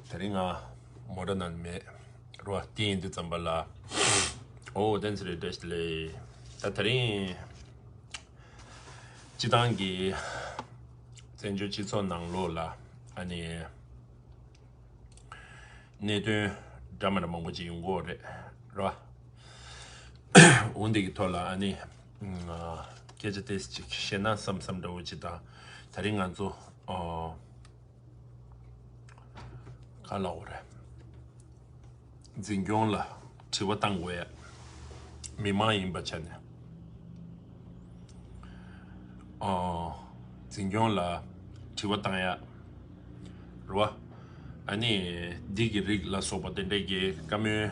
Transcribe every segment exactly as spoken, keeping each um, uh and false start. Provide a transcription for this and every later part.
དེ་རིང་ང་མོ་ཊ་ནང་མེད་རོ། དེ་ཡིན་དུས་ཙམ་པ་ལ། ཨོ་བསྟན་འཛིན་རེད། བཀྲ་ཤིས་བདེ་ལེགས། ད་དེ་རིང་སྤྱི་བཏང་གི་བཙན་བྱོལ་སྤྱི་ཚོགས་ནང་ལོགས་ལ་ཨ་ནི་གནད་དོན་འདྲ་མི་འདྲ་མང་པོ་ཅིག་ཡོང་གི་ཡོད་རེད་རོ། འོ་འདི་གི་ཐོག་ལ་ཨ་ནི་སྐད་ཆ་ཏོག་ཙམ་ཅིག་བཤད་ན་བསམ་བསམ་འདྲ་བོ་ཅིག་དང་། དེ་རིང་ང་ཚོ་ཨོ། ག་ལབ་དགོས་རེད། འཛིན་སྐྱོང་ལ་དྲི་བ་བཏང་དགོས་ཡ། མི་མང་ཡིན་པ་ཆ་ནས། ཨོ། འཛིན་སྐྱོང་ལ་དྲི་བ་བཏང་ཡ། རེད་བ། ཨ་ནི་འདི་གི་རིགས་ལ་སོགས་པ་དེ་འདྲའི་གི་བཀའ་མོལ་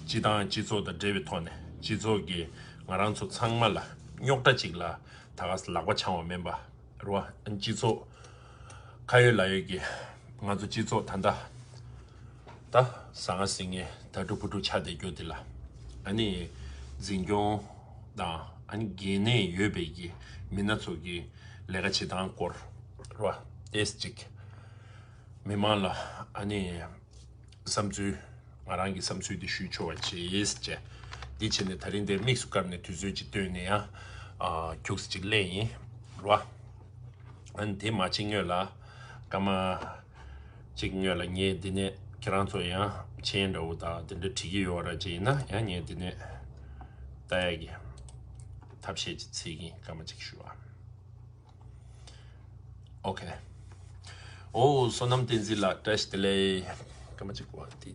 སྤྱི་བཏང་སྤྱི་ཚོགས་དང་འབྲེལ་བའི་ཐོག་ནས་སྤྱི་ཚོགས་ཀྱི་ང་རང་ཚོ་ཚང་མ་ལ་རྙོག་དྲ་ཅིག་ལ་ད་ག་ལག་པ་འཆང་བ་མིན་པ། རེད་བ། སྤྱི་ཚོགས་ཁ་ཡོད་ལག་ཡོད་ཀྱི་ང་ཚོ་སྤྱི་ཚོགས་ད་ལྟ་ད་ཟང་ངེ་ཟིང་ངེ་ད་དྲུག་ཕུ་དྲུག་ཆགས་བསྡད་རྒྱུ་དེ་ལ་ཨ་ནི་འཛིན་སྐྱོང་དང་ཨ་ནི་འགན་གནས་ཡོད་པའི་གི་མི་སྣ་ཚོ་གི་ལས་ཀ་བྱེད་སྟངས་སྐོར་རེད་བ། ཏོག་ཙམ་ཅིག་མི་མང་ལ་ཨ་ནི་བསམ་ཚུལ། ང་རང་གི་བསམ་ཚུལ་དེ་ཞུས་ཆོག་པ་བྱེད་ཅེས། འདི་བྱས་ནས་ད་རིང་འདིར་དམིགས་སུ་བཀར་ནས་དུས་ཚོད་ཅིག་བཏོན་ནས་ཡང་ཨ་ཁྱུག་ཙམ་ཅིག་གླེང་ཡིན་རོ། ཨ་ནི་དེ་མ་ཕྱིན་སྔོན་ལ་སྐར་མ་གཅིག་སྔོན་ལ་ངས་འདི་ནས་ཁྱེད་རང་ཚོ་ཡང་མཆན་འདྲ་བོ་དང་དེ་འདྲ་བྲིས་ཀྱི་ཡོད་ར་ཅིག་ཡིན་ན་ཡང་ངས་འདི་ནས་ལྟ་ཡ་གི་ཐབས་ཤེས་ཅིག་བྱེད་ཀྱིན། སྐར་མ་གཅིག་ཞུ་བ། ཨོ་ཁེ། ཨོ་བསོད་ནམས་བསྟན་འཛིན་ལགས་བཀྲ་ཤིས་བདེ་ལེགས། སྐར་མ་གཅིག་པོ་འདི་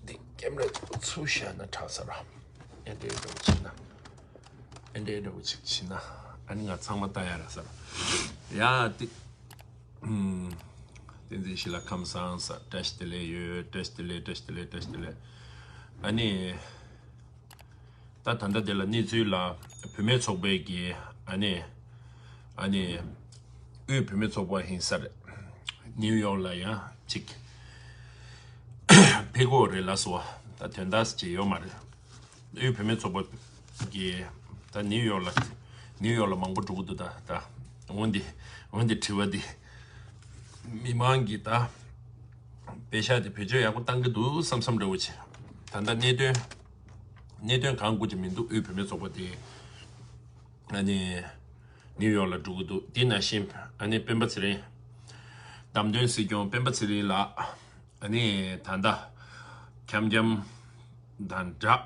འདི་ཀེམ་ར་ཚུར་བཞག་ན་དྲག་ས་ར། ཨེ་འདྲའི་འདྲ་བོ་བྱེད་ན། ཨེ་འདྲའི་འདྲ་བོ་ཅིག་བྱེད་ན། ཨ་ནི་ང་ཚང་མ་ལྟ་ཡ་ར་ས་ར། ཡ་འདི། ཨུམ། བསྟན་འཛིན་ཞིག་ལ་ཁམས་བཟང་ས་བཀྲ་ཤིས་བདེ་ལེགས་ཡོད། བཀྲ་ཤིས་བདེ་ལེགས། བཀྲ་ཤིས་བདེ་ལེགས། བཀྲ་ཤིས་བདེ་ལེགས། ཨ་ནི། ད་ད་ལྟ་དེ་ལ་གནས་ཚུལ་ལ་བུད་མེད་ཚོགས་པའི་གི་ཨ་ནི་ཨ་ནི་དབུས་བུད་མེད་ཚོགས་པ་ཧིན་ས་རེད། ནིའུ་ཡོག་ལ་ཡང་གཅིག་ཕེབས་ཀྱི་ཡོད་རེད་ལབ་སོང་བ། ད་དོན་དག་ཅིག་ཡོད་མ་རེད། དབུས་བུད་མེད་ཚོགས་པ་གི་ད་ནིའུ་ཡོག་ལ་ནིའུ་ཡོག་ལ་མང་པོ་འགྲོ་གི་འདུག་ད་ད་འོན་ཏེ་འོན་ཏེ་དྲི་བ་འདི་མི་མང་གི་ད་པེ་ཤག་དེ་བེད་སྤྱོད་ཡག་པོ་བཏང་གི་འདུག་བསམ་བསམ་འདྲ་བོ་བྱས། ད་ལྟ་གནད་དོན་གནད་དོན་གང་དགོས་ཀྱི་མི་འདུག་དབུས་བུད་མེད་ཚོགས་པ་དེ་ཨ་ནི་ནིའུ་ཡོག་ལ་འགྲོ་གི་འདུག་དེ་ནང་བཞིན་ཨ་ནི་སྤེན་པ་ཚེ་རིང་། བདམས་ཐོན་སྲིད་སྐྱོང་སྤེན་པ་ཚེ་རིང་ལགས་ཨ་ནི་ད་ལྟ་འཁྱམ་འཁྱམ་དང་འདྲ་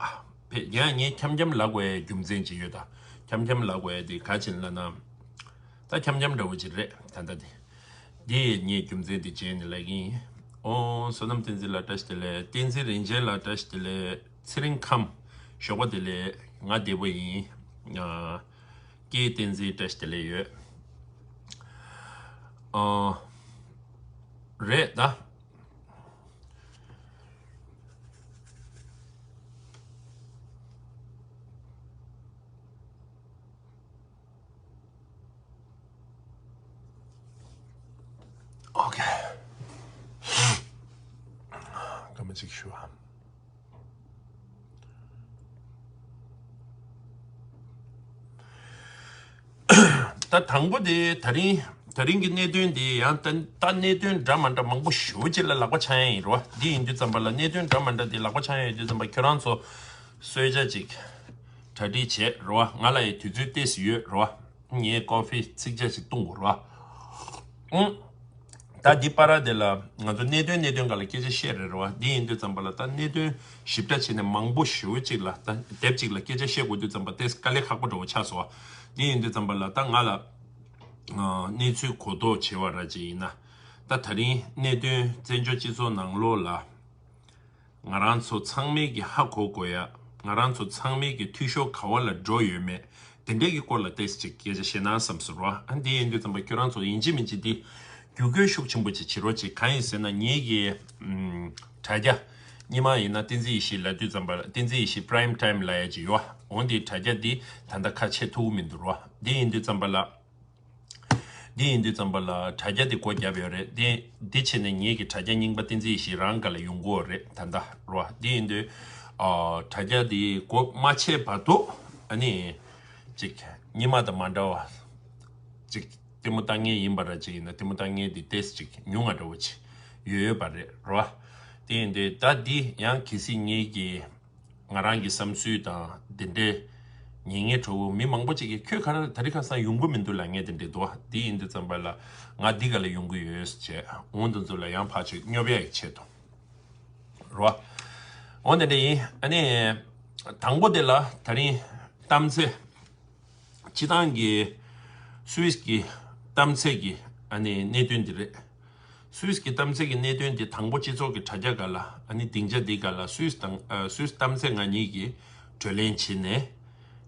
བས། ཡང་ངས་འཁྱམ་འཁྱམ་ལབ་དགོས་རྒྱུ་མཚན་ཅིག་ཡོད། ད་འཁྱམ་འཁྱམ་ལབ་དགོས་དེ་ག་ཅིག་ལབ་ན། ད་འཁྱམ་འཁྱམ་འདྲ་བོ་ཅིག་རེད་ད་ལྟ་དེ། འདི་ངས་རྒྱུ་མཚན་དེ་བྱས་ནས་ལབ་ཀྱི་ཡིན། ཨོ་བསོད་ནམས་བསྟན་འཛིན་ལགས་བཀྲ་ཤིས་བདེ་ལེགས། བསྟན་འཛིན་རིན་ཆེན་ལགས་བཀྲ་ཤིས་བདེ་ལེགས། ཚེ་རིང་ཁམས་ཞོགས་པ་བདེ་ལེགས། ང་བདེ་པོ་ཡིན། ཨ། སྐྱེས་བསྟན་འཛིན་བཀྲ་ཤིས་བདེ་ལེགས་ཡོད། ཨོ། རེད་ད། ཨོ་ཁེ། སྐར་མ་གཅིག་ཞུ་ཨ། ད་དང་པོ་དེ་ད་རིང་ད་རིང་གི་གནད་དོན་དེ་ཡང་ད་ད་གནད་དོན་འདྲ་མ་འདྲ་མང་པོ་ཞེ་པོ་ཅིག་ལ་ལག་པ་འཆང་ཡ་ཡིན་རོ། འདི་ཡིན་དུས་ཙམ་པ་ལ་གནད་དོན་འདྲ་མ་འདྲ་དེ་ལག་པ་འཆང་ཡ་ཡོད་དུས་ཙམ་པ་ཁྱོད་རང་ཚོ་གསོལ་ཇ་ཅིག་གྲ་སྒྲིག་བྱེད་རོ། ང་ལ་ཡི་དུས་ཚོད་ཏོག་ཙམ་ཡོད་རོ། ངས་ཀོ་ཕི་ཚིག་ཇ་ཞིག་བཏུང་དགོས་རེད་བ། ཨུང་། ད་འདི་པར་དེ་ལ་ང་ཚོ་གནད་དོན་གནད་དོན་སྒང་ལ་སྐད་ཆ་བཤད་རེད་རེད་བ། འདི་ཡིན་དུས་ཙམ་པ་ལ་ད་གནད་དོན་ཞིབ་ཕྲ་བྱས་ནས་མང་པོ་ཞེ་པོ་ཅིག་ལ་ད་དེབ་ཅིག་ལ་སྐད་ཆ་བཤད་དགོས་དུས་ཙམ་པ་དེ་དཀའ་ལས་ཁག་པོ་འདྲ་བོ་ཆགས་སོང་བ། འདི་ཡིན་དུས་ཙམ་པ་ལ་ད་ང་ལ་གནས་ཚུལ་གོ་རྟོགས་བྱེད་པ་ར་ཅིག་ཡིན་ན། ད་ད་རིང་གནད་དོན་བཙན་བྱོལ་སྤྱི་ཚོགས་ནང་ལོགས་ལ། ང་རང་ཚོ་ཚང་མས་ཀྱི་ཧ་གོ་དགོས་ཡ། ང་རང་ཚོ་ཚང་མས་ཀྱི་འཐུས་ཤོར་ག་བ་ལ་འགྲོ་ཡོད་མེད་དེ་འདྲས་ཀྱི་སྐོར་ལ་ཏོག་ཙམ་ཅིག་སྐད་ཆ་བཤད་ན་བསམ་སོང་རོ། ཨ་འདི་ཡིན་དུས་ཙམ་པ་ཁྱོད་རང་ཚོ་ཡིན་གཅིག་མིན་གཅིག་འདི་བརྒྱུད་སྐུལ་ཤུགས་ཆེན་པོ་ཅིག་བྱེད་རོགས་གྱིས། གང་ཡིན་ཟེར་ན་ངེད་ཀྱི་ཨམ། དྲ་རྒྱ་སྔོན་མ་ཡིན་ན་བསྟན་འཛིན་ཡེ་ཤེས་ལབ་དུས་ཙམ་པ་ལ་བསྟན་འཛིན་ཡེ་ཤེས་Prime Time་ལབ་ཡ་ཅིག་ཡོད། འོ་འདི་དྲ་རྒྱ་འདི་ད་ལྟ་ཁ་ཕྱེ་ཐུབ་ཀྱི་མི་འདུག་རོ། འདི་ཡིན་དུས་ཙམ་པ་ལ། འདི་ཡིན་དུས་ཙམ་པ་ལ་དྲ་རྒྱ་འདི་སྒོ་བརྒྱབ་ཡོད་རེད། འདི་འདི་བྱས་ནས་ངེད་ཀྱི་དྲ་རྒྱ་རྙིང་པ་བསྟན་འཛིན་ཡེ་ཤེས་རང་ག་ལ་ཡོང་གི་ཡོད་རེད་ད་ལྟ་རོ། འདི་ཡིན་དུས་ཨ། དྲ་རྒྱ་འདི་སྒོ་མ་ཕྱེ་བར་དུ་ཨ་ནི་ཅིག་སྔོན་མ་དང་མ་འདྲ་བ་ཅིག་ལྟད་མོ་ལྟ་མཁན་ཡིན་པ་ར་ཅིག་ཡིན་ན་ལྟད་མོ་ལྟ་མཁན་འདི་ཏོག་ཙམ་ཅིག་ཉུང་ང་འདྲ་བོ་ཅིག་ ཡོད་ཡོད་པ་རེད་རོ། དེ་ཡིན་དུས་ད་འདི་ཡང་གལ་སྲིད་ངེད་ཀྱི་ང་རང་གི་བསམ་ཚུལ་དང་དེ་འདྲའི་ཉན་མཁན་གྲོགས་པོ་མི་མང་པོ་ཅིག་གིས་ཁྱོད་ག་རེ་ད་རིང་ཁ་སང་ཡོང་གི་མི་འདུག་ལབ་མཁན་དེ་འདྲ་འདུག་དེ་ཡིན་དུས་ཙམ་པ་ལ་ང་འདི་ག་ལ་ཡོང་གི་ཡོད་ཟེར་བྱས་འོང་དུས་ཚོད་ལ་ཡང་ཕར་ཚུར་སྙོབ་ཡག་གི་ཆེད་དུ་རོ། འོ་དེ་འདྲ་ཡིན། ཨ་ནི་དང་པོ་དེ་ལ་ད་རིང་གཏམ་ཚེ་སྤྱི་བཏང་གི་སུད་སི་གི་གཏམ་ཚེ་གི་ཨ་ནི་གནད་དོན་འདི་རེད། སུད་སི་གི་གཏམ་ཚེ་གི་གནད་དོན་འདི་དང་པོ་སྤྱི་ཚོགས་ཀྱི་དྲ་རྒྱ་སྒང་ལ་ཨ་ནི་སྡིངས་ཆ་འདི་སྒང་ལ་སུད་སི་དང་ཨ་སུད་སི་གཏམ་ཚེ་ང་གཉིས་ཀྱིས་གྲོས་གླེང་བྱས་ནས་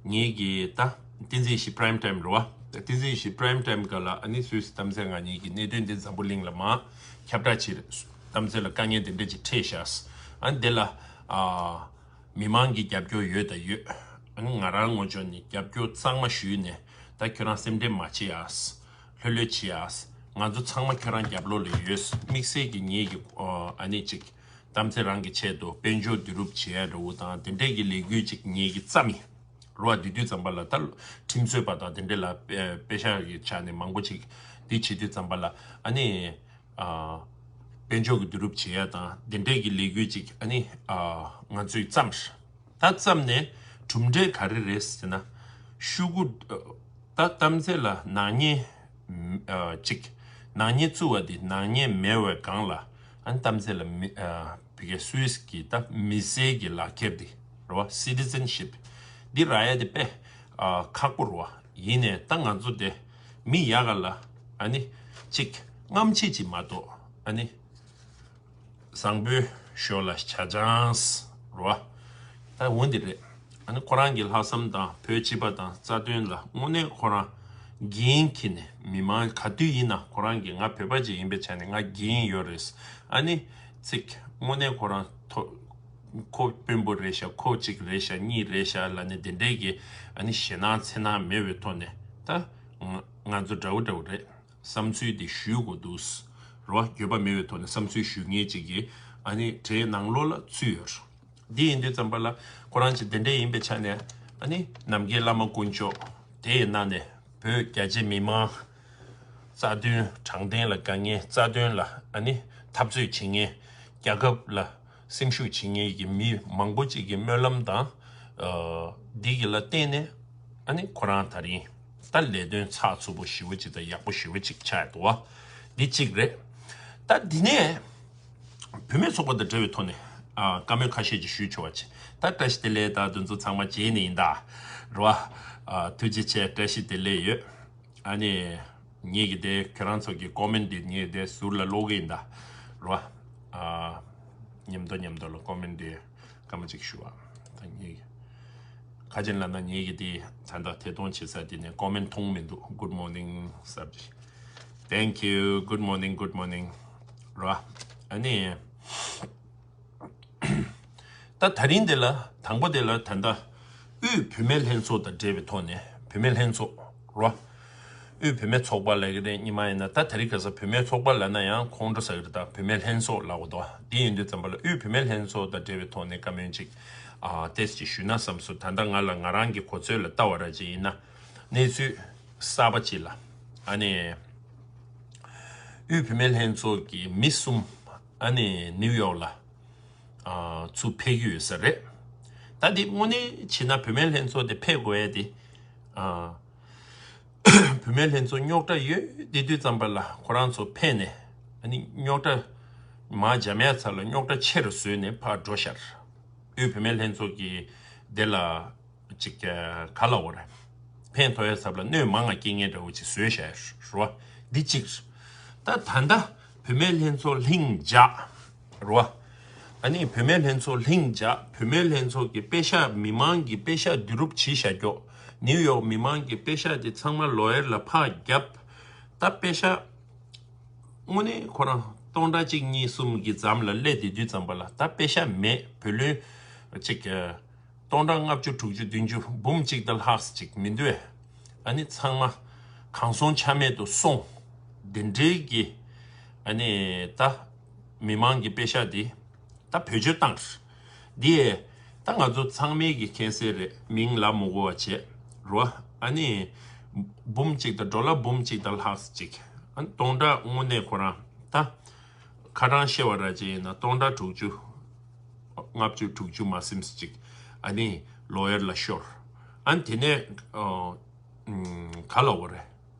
ངེད་ཀྱི་ད་བསྟན་འཛིན་ཡེ་ཤེས་Prime Time་རེད་བ། བསྟན་འཛིན་ཡེ་ཤེས་Prime Time་སྒང་ལ་ཨ་ནི་སུད་སི་གཏམ་ཚེ་ང་གཉིས་ཀྱི་གནད་དོན་འདི་འཛམ་བུ་གླིང་ལ་མར་ཁྱབ་བསྒྲགས་བྱས། གཏམ་ཚེ་ལ་དཀའ་ངལ་འདི་འདྲ་ཅིག་འཕྲད་ཤག་ཨ་ནི་འདི་ལ་ཨ། མི་མང་གི་རྒྱབ་སྐྱོར་ཡོད་དང་ཡོད། ཨ་ནི་ང་རང་ངོས་ཕྱོགས་ནས་རྒྱབ་སྐྱོར་གཙང་མ་ཞུས་ནས་ད་ཁྱོད་རང་སེམས་ཁྲལ་མ་བྱེད་ཨ། ལྷོད་ལྷོད་བྱེད་ཨ། ང་ཚོ་ཚང་མ་ཁྱོད་རང་རྒྱབ་ལོགས་ལ་ཡོད། དམིགས་བསལ་གྱི་ངེད་ཀྱི་ཨ་ནི་ཅིག་གཏམ་ཚེ་རང་གི་ཆེད་དུ་དཔལ་འབྱོར་བསྡུ་རུབ་བྱེད་ཡ་འདྲ་བོ་དང་དེ་འདྲས་ཀྱི་ལས་འགུལ་ཅིག་ངེད་ཀྱི་བརྩམས་ཡིན། རོ་བ་དེ་དུས་ཙམ་པ་ལ་ད་ཁྲིམས་རྩོད་པ་དང་དེ་འདྲས་ལ་དཔེ་དཔེ་ཤག་གི་ཆ་ནས་མང་པོ་ཅིག་འདི་བྱེད་དུས་ཙམ་པ་ལ་ཨ་ནི། ཨ། དཔལ་འབྱོར་གྱི་བསྡུ་རུབ་བྱེད་ཡ་དང་དེ་འདྲས་ཀྱི་ལས་འགུལ་ཅིག་ཨ་ནི་ཨ། ང་ཚོས་བརྩམས། ད་བརྩམས་ནས་གྲུབ་འབྲས་ག་རེ་རེད་ཟེར་ན། ཤོག་གུ་ད་གཏམ་ཚེ་ལ་ནག་ཉེས་ཨ། ཅིག་ནག་ཉེས་བཙུགས་པ་དེ་ནག་ཉེས་མེད་པའི་སྒང་ལ་ཨ་ནི་གཏམ་ཚེ་ལ་མི་ཨ། བི་གའི་སུད་སི་གི་ད་མི་སེར་གྱི་ལག་ཁྱེར་དེ་རེད་བ། Citizenship་འདི་རག་ཡ་དེ་དཔེ་ཨ། ཁག་པོ་རེད་བ། ཡིན་ནས་ད་ང་ཚོ་དེ་མི་ཡག་ག་ལ་ཨ་ནི་ཅིག་རྔམ་བརྗིད་ཅིག་མ་གཏོགས་ཨ་ནི་བཟང་པོའི་ཞོར་ལ་ཇ་ཆང་རོ། ད་འོ་འདི་རེད། ཨ་ནི་ཁོ་རང་གི་ལྷག་བསམ་དང་བོད་སྤྱི་པ་དང་རྩ་དོན་ལ་དངོས་གནས་ཁོ་རང་འགན་འཁྱེར་ནས་མི་མང་ག་དུས་ཡིན་ན་ཁོ་རང་གི་ང་བོད་པ་ཅིག་ཡིན་པའི་ཆ་ནས་ང་འགན་ཡོད་རེད། ཨ་ནི་ཚིག་དངོས་གནས་ཁོ་རང་ཐོ་ཁོ་དཔོན་པོ་རེད་ཤག་ཁོ་གཅིག་རེད་ཤག་གཉིས་རེད་ཤག་ལབ་ནས་དེ་འདྲས་ཀྱི་ཨ་ནི་ཞེད་སྣང་འཚེར་སྣང་མེད་པའི་ཐོག་ནས་ད་ང་ང་ཚོ་འདྲ་བོ་འདྲ་བོ་རེད། བསམ་ཚུལ་དེ་ཞུ་དགོས་འདུག་རོ། འགྱོད་པ་མེད་པའི་ཐོག་ནས་བསམ་ཚུལ་ཞུ་མཁན་ཅིག་གིས་ཨ་ནི་གྲས་ནང་ལོགས་ལ་ཚུད་ཡོད། འདི་ཡིན་དུས་ཙམ་པ་ལ་ཁོ་རང་ཅིག་དེ་འདྲས་ཡིན་པའི་ཆ་ནས་ཨ་ནི་ནམ་མཁའི་བླ་མ་དཀོན་མཆོག་དེ་ཡི་ནང་ནས་བོད་རྒྱ་ཆེ་མི་མང་རྩ་དོན་དྲང་བདེན་ལ་དཀའ་ངལ་རྩ་དོན་ལ་ཨ་ནི་འཐབ་རྩོད་བྱེད་མཁན་རྒྱལ་ཁབ་ལ་སེམས་ཤུགས་བྱེད་མཁན་གྱི་མི་མང་པོ་ཅིག་གི་སྨོན་ལམ་དང་འདི་གི་ལ་བརྟེན་ནས་ཨ་ནི་ཁོ་རང་ད་རིང་ད་ལས་དོན་ཚགས་ཚུད་པོ་ཞེ་པོ་ཅིག་དང་ཡག་པོ་ཞེ་པོ་ཅིག་ཆགས་འདུག་བ། འདི་གཅིག་རེད། ད་འདི་ནས་བུད་མེད་ཚོགས་པ་དང་འབྲེལ་བའི་ཐོག་ནས་ཨ། བཀའ་མོལ་ཁ་ཤས་ཅིག་ཞུས་ཆོག་པ་བྱས། ད་བཀྲ་ཤིས་བདེ་ལེགས། ད་འདི་ཚོ་ཚང་མ་མཇལ་ནས་ཡིན་ད་རོ། ཨ། ཐུགས་རྗེ་ཆེ། བཀྲ་ཤིས་བདེ་ལེགས་ཡོད། ཨ་ནི་ངེད་ཀྱི་དེ་ཁྱེད་རང་ཚོ་གི་ཀོ་མེན་འདི་ངེད་དེ་ཟུར་ལ་ཀློག་གི་ཡིན་ད་རོ། ཨ། མཉམ་དུ་མཉམ་དུ་ལ་ཀོ་མེན་འདི་སྐར་མ་གཅིག་ཞུ་བ། ད་ངེད་ཀྱི་ཁ་ཅན་ལ་ན་ངེད་ཀྱི་དེ་ད་ལྟ་ཐད་གཏོང་བྱེད་ས་དེ་ནས་ཀོ་མེན་མཐོང་མི་འདུག Good morning ཟེར་གྱི། Thank you. Good morning. Good morning རོ། ཨ་ནི། ད་ད་རིང་འདི་ལ་དང་པོ་འདི་ལ་ད་ལྟ་དབུས་བུད་མེད་ལྷན་ཚོགས་དང་འབྲེལ་བའི་ཐོག་ནས་བུད་མེད་ལྷན་ཚོགས་རོ། དབུས་བུད་མེད་ཚོགས་པ་ལབ་ཀྱི་རེད་སྔོན་མ་ཡིན་ན། ད་ད་རིང་ཁ་སང་བུད་མེད་ཚོགས་པ་ལབ་ན་ཡང་ཁོང་ཁྲོ་ཟ་གི་རེད། ད་བུད་མེད་ལྷན་ཚོགས་ལབ་དགོས་འདུག་འདི་ཡིན་དུས་ཙམ་པ་ལ་དབུས་བུད་མེད་ལྷན་ཚོགས་དང་འབྲེལ་བའི་ཐོག་ནས་བཀའ་མོལ་ཅིག་ཨ། ཏོག་ཙམ་ཅིག་ཞུས་ན་བསམ་སོང་། ད་ལྟ་ང་ལ་ང་རང་གི་གོ་ཚོད་ལ་ལྟ་བ་ར་ཅིག་ཡིན་ན་གནས་ཚུལ་གསར་པ་ཅིག་ལ་ཨ་ནི། དབུས་བུད་མེད་ལྷན་ཚོགས་ཀྱི་མི་གསུམ་ཨ་ནི་ནིའུ་ཡོག་ལ་ཨ། ཚུར་ཕེབས་ཀྱི་ཡོད་ས་རེད། ད་འདི་དངོས་གནས་བྱས་ན་བུད་མེད་ལྷན་ཚོགས་དེ་ཕེབས་དགོས་ཡ་དེ་ཨ། བུད་མེད་ལྷན་ཚོགས་རྙོག་དྲ་ཡོད་དེ་དུས་ཙམ་པ་ལ་ཁོ་རང་ཚོ་ཕེབས་ནས་ཨ་ནི་རྙོག་དྲ་མར་འཇམ་ཡ་ཚ་ལ་རྙོག་དྲ་ཆེ་རུ་བཟོས་ནས་ཕར་འགྲོ་ཤར། དབུས་བུད་མེད་ལྷན་ཚོགས་ཀྱི་དེ་ལ། ཅིག་ག་ལ་འོ་རེད། ཕན་ཐོགས་ཡ་ཚབ་ལ་གནོད་མང་ང་སྐྱེལ་མཁན་འདྲ་བོ་ཅིག་བཟོས་བཞག་རེད་བ། འདི་གཅིག་རེད། ད་ད་ལྟ་བུད་མེད་ལྷན་ཚོགས་ལྷིང་འཇགས་རེད་བ། ཨ་ནི་བུད་མེད་ལྷན་ཚོགས་ལྷིང་འཇགས། བུད་མེད་ལྷན་ཚོགས་ཀྱི་པེ་ཤག་མི་མང་གི་པེ་ཤག་བསྡུ་རུབ་བྱས་བཞག་རྒྱུ། ནིའུ་ཡོག་མི་མང་གི་པེ་ཤག་དེ་ཚང་མ་ལོ་ཡར་ལ་ཕར་བརྒྱབ། ད་པེ་ཤག་དངོས་གནས་ཁོ་རང་སྟོང་ཕྲག་གཅིག་གཉིས་གསུམ་གྱི་ཙམ་ལ་སླེབས་དེ་དུས་ཙམ་པ་ལ་ད་པེ་ཤག་མེད། བུ་ལོན་ཅིག་སྟོང་ཕྲག་ལྔ་བཅུ་དྲུག་ཅུ་བདུན་ཅུ་འབུམ་གཅིག་དང་ལྷག་ཅིག་མི་འདུག་ཨ་ནི་ཚང་མ་གང་སོང་ཆ་མེད་དུ་སོང་། དེ་འདྲའི་གི་ཨ་ནི་ད་མི་མང་གི་པེ་ཤག་འདི་ད་བེད་སྤྱོད་བཏང་། འདི་ད་ང་ཚོ་ཚང་མའི་གི་མཁྱེན་གསལ་རེད། མིང་ལབ་མི་དགོས་པ་བྱས་རོ། ཨ་ནི་འབུམ་གཅིག་དང་ཌོ་ལར་འབུམ་གཅིག་དང་ལྷག་ཅིག་ཨ་ནི་སྟོང་ཕྲག་དངོས་གནས་ཁོ་རང་ད། ཁ་གྲངས་བཤད་པ་ར་ཅིག་ཡིན་ན་སྟོང་ཕྲག་དྲུག་ཅུ། ལྔ་བཅུ་དྲུག་ཅུ་མ་ཟིན་ཅིག་ཨ་ནི་ལོ་ཡར་ལ་ཤོར། ཨ་ནི་དེ་ནས་ཨ་ཨམ་ག་ལ་བ་རེད།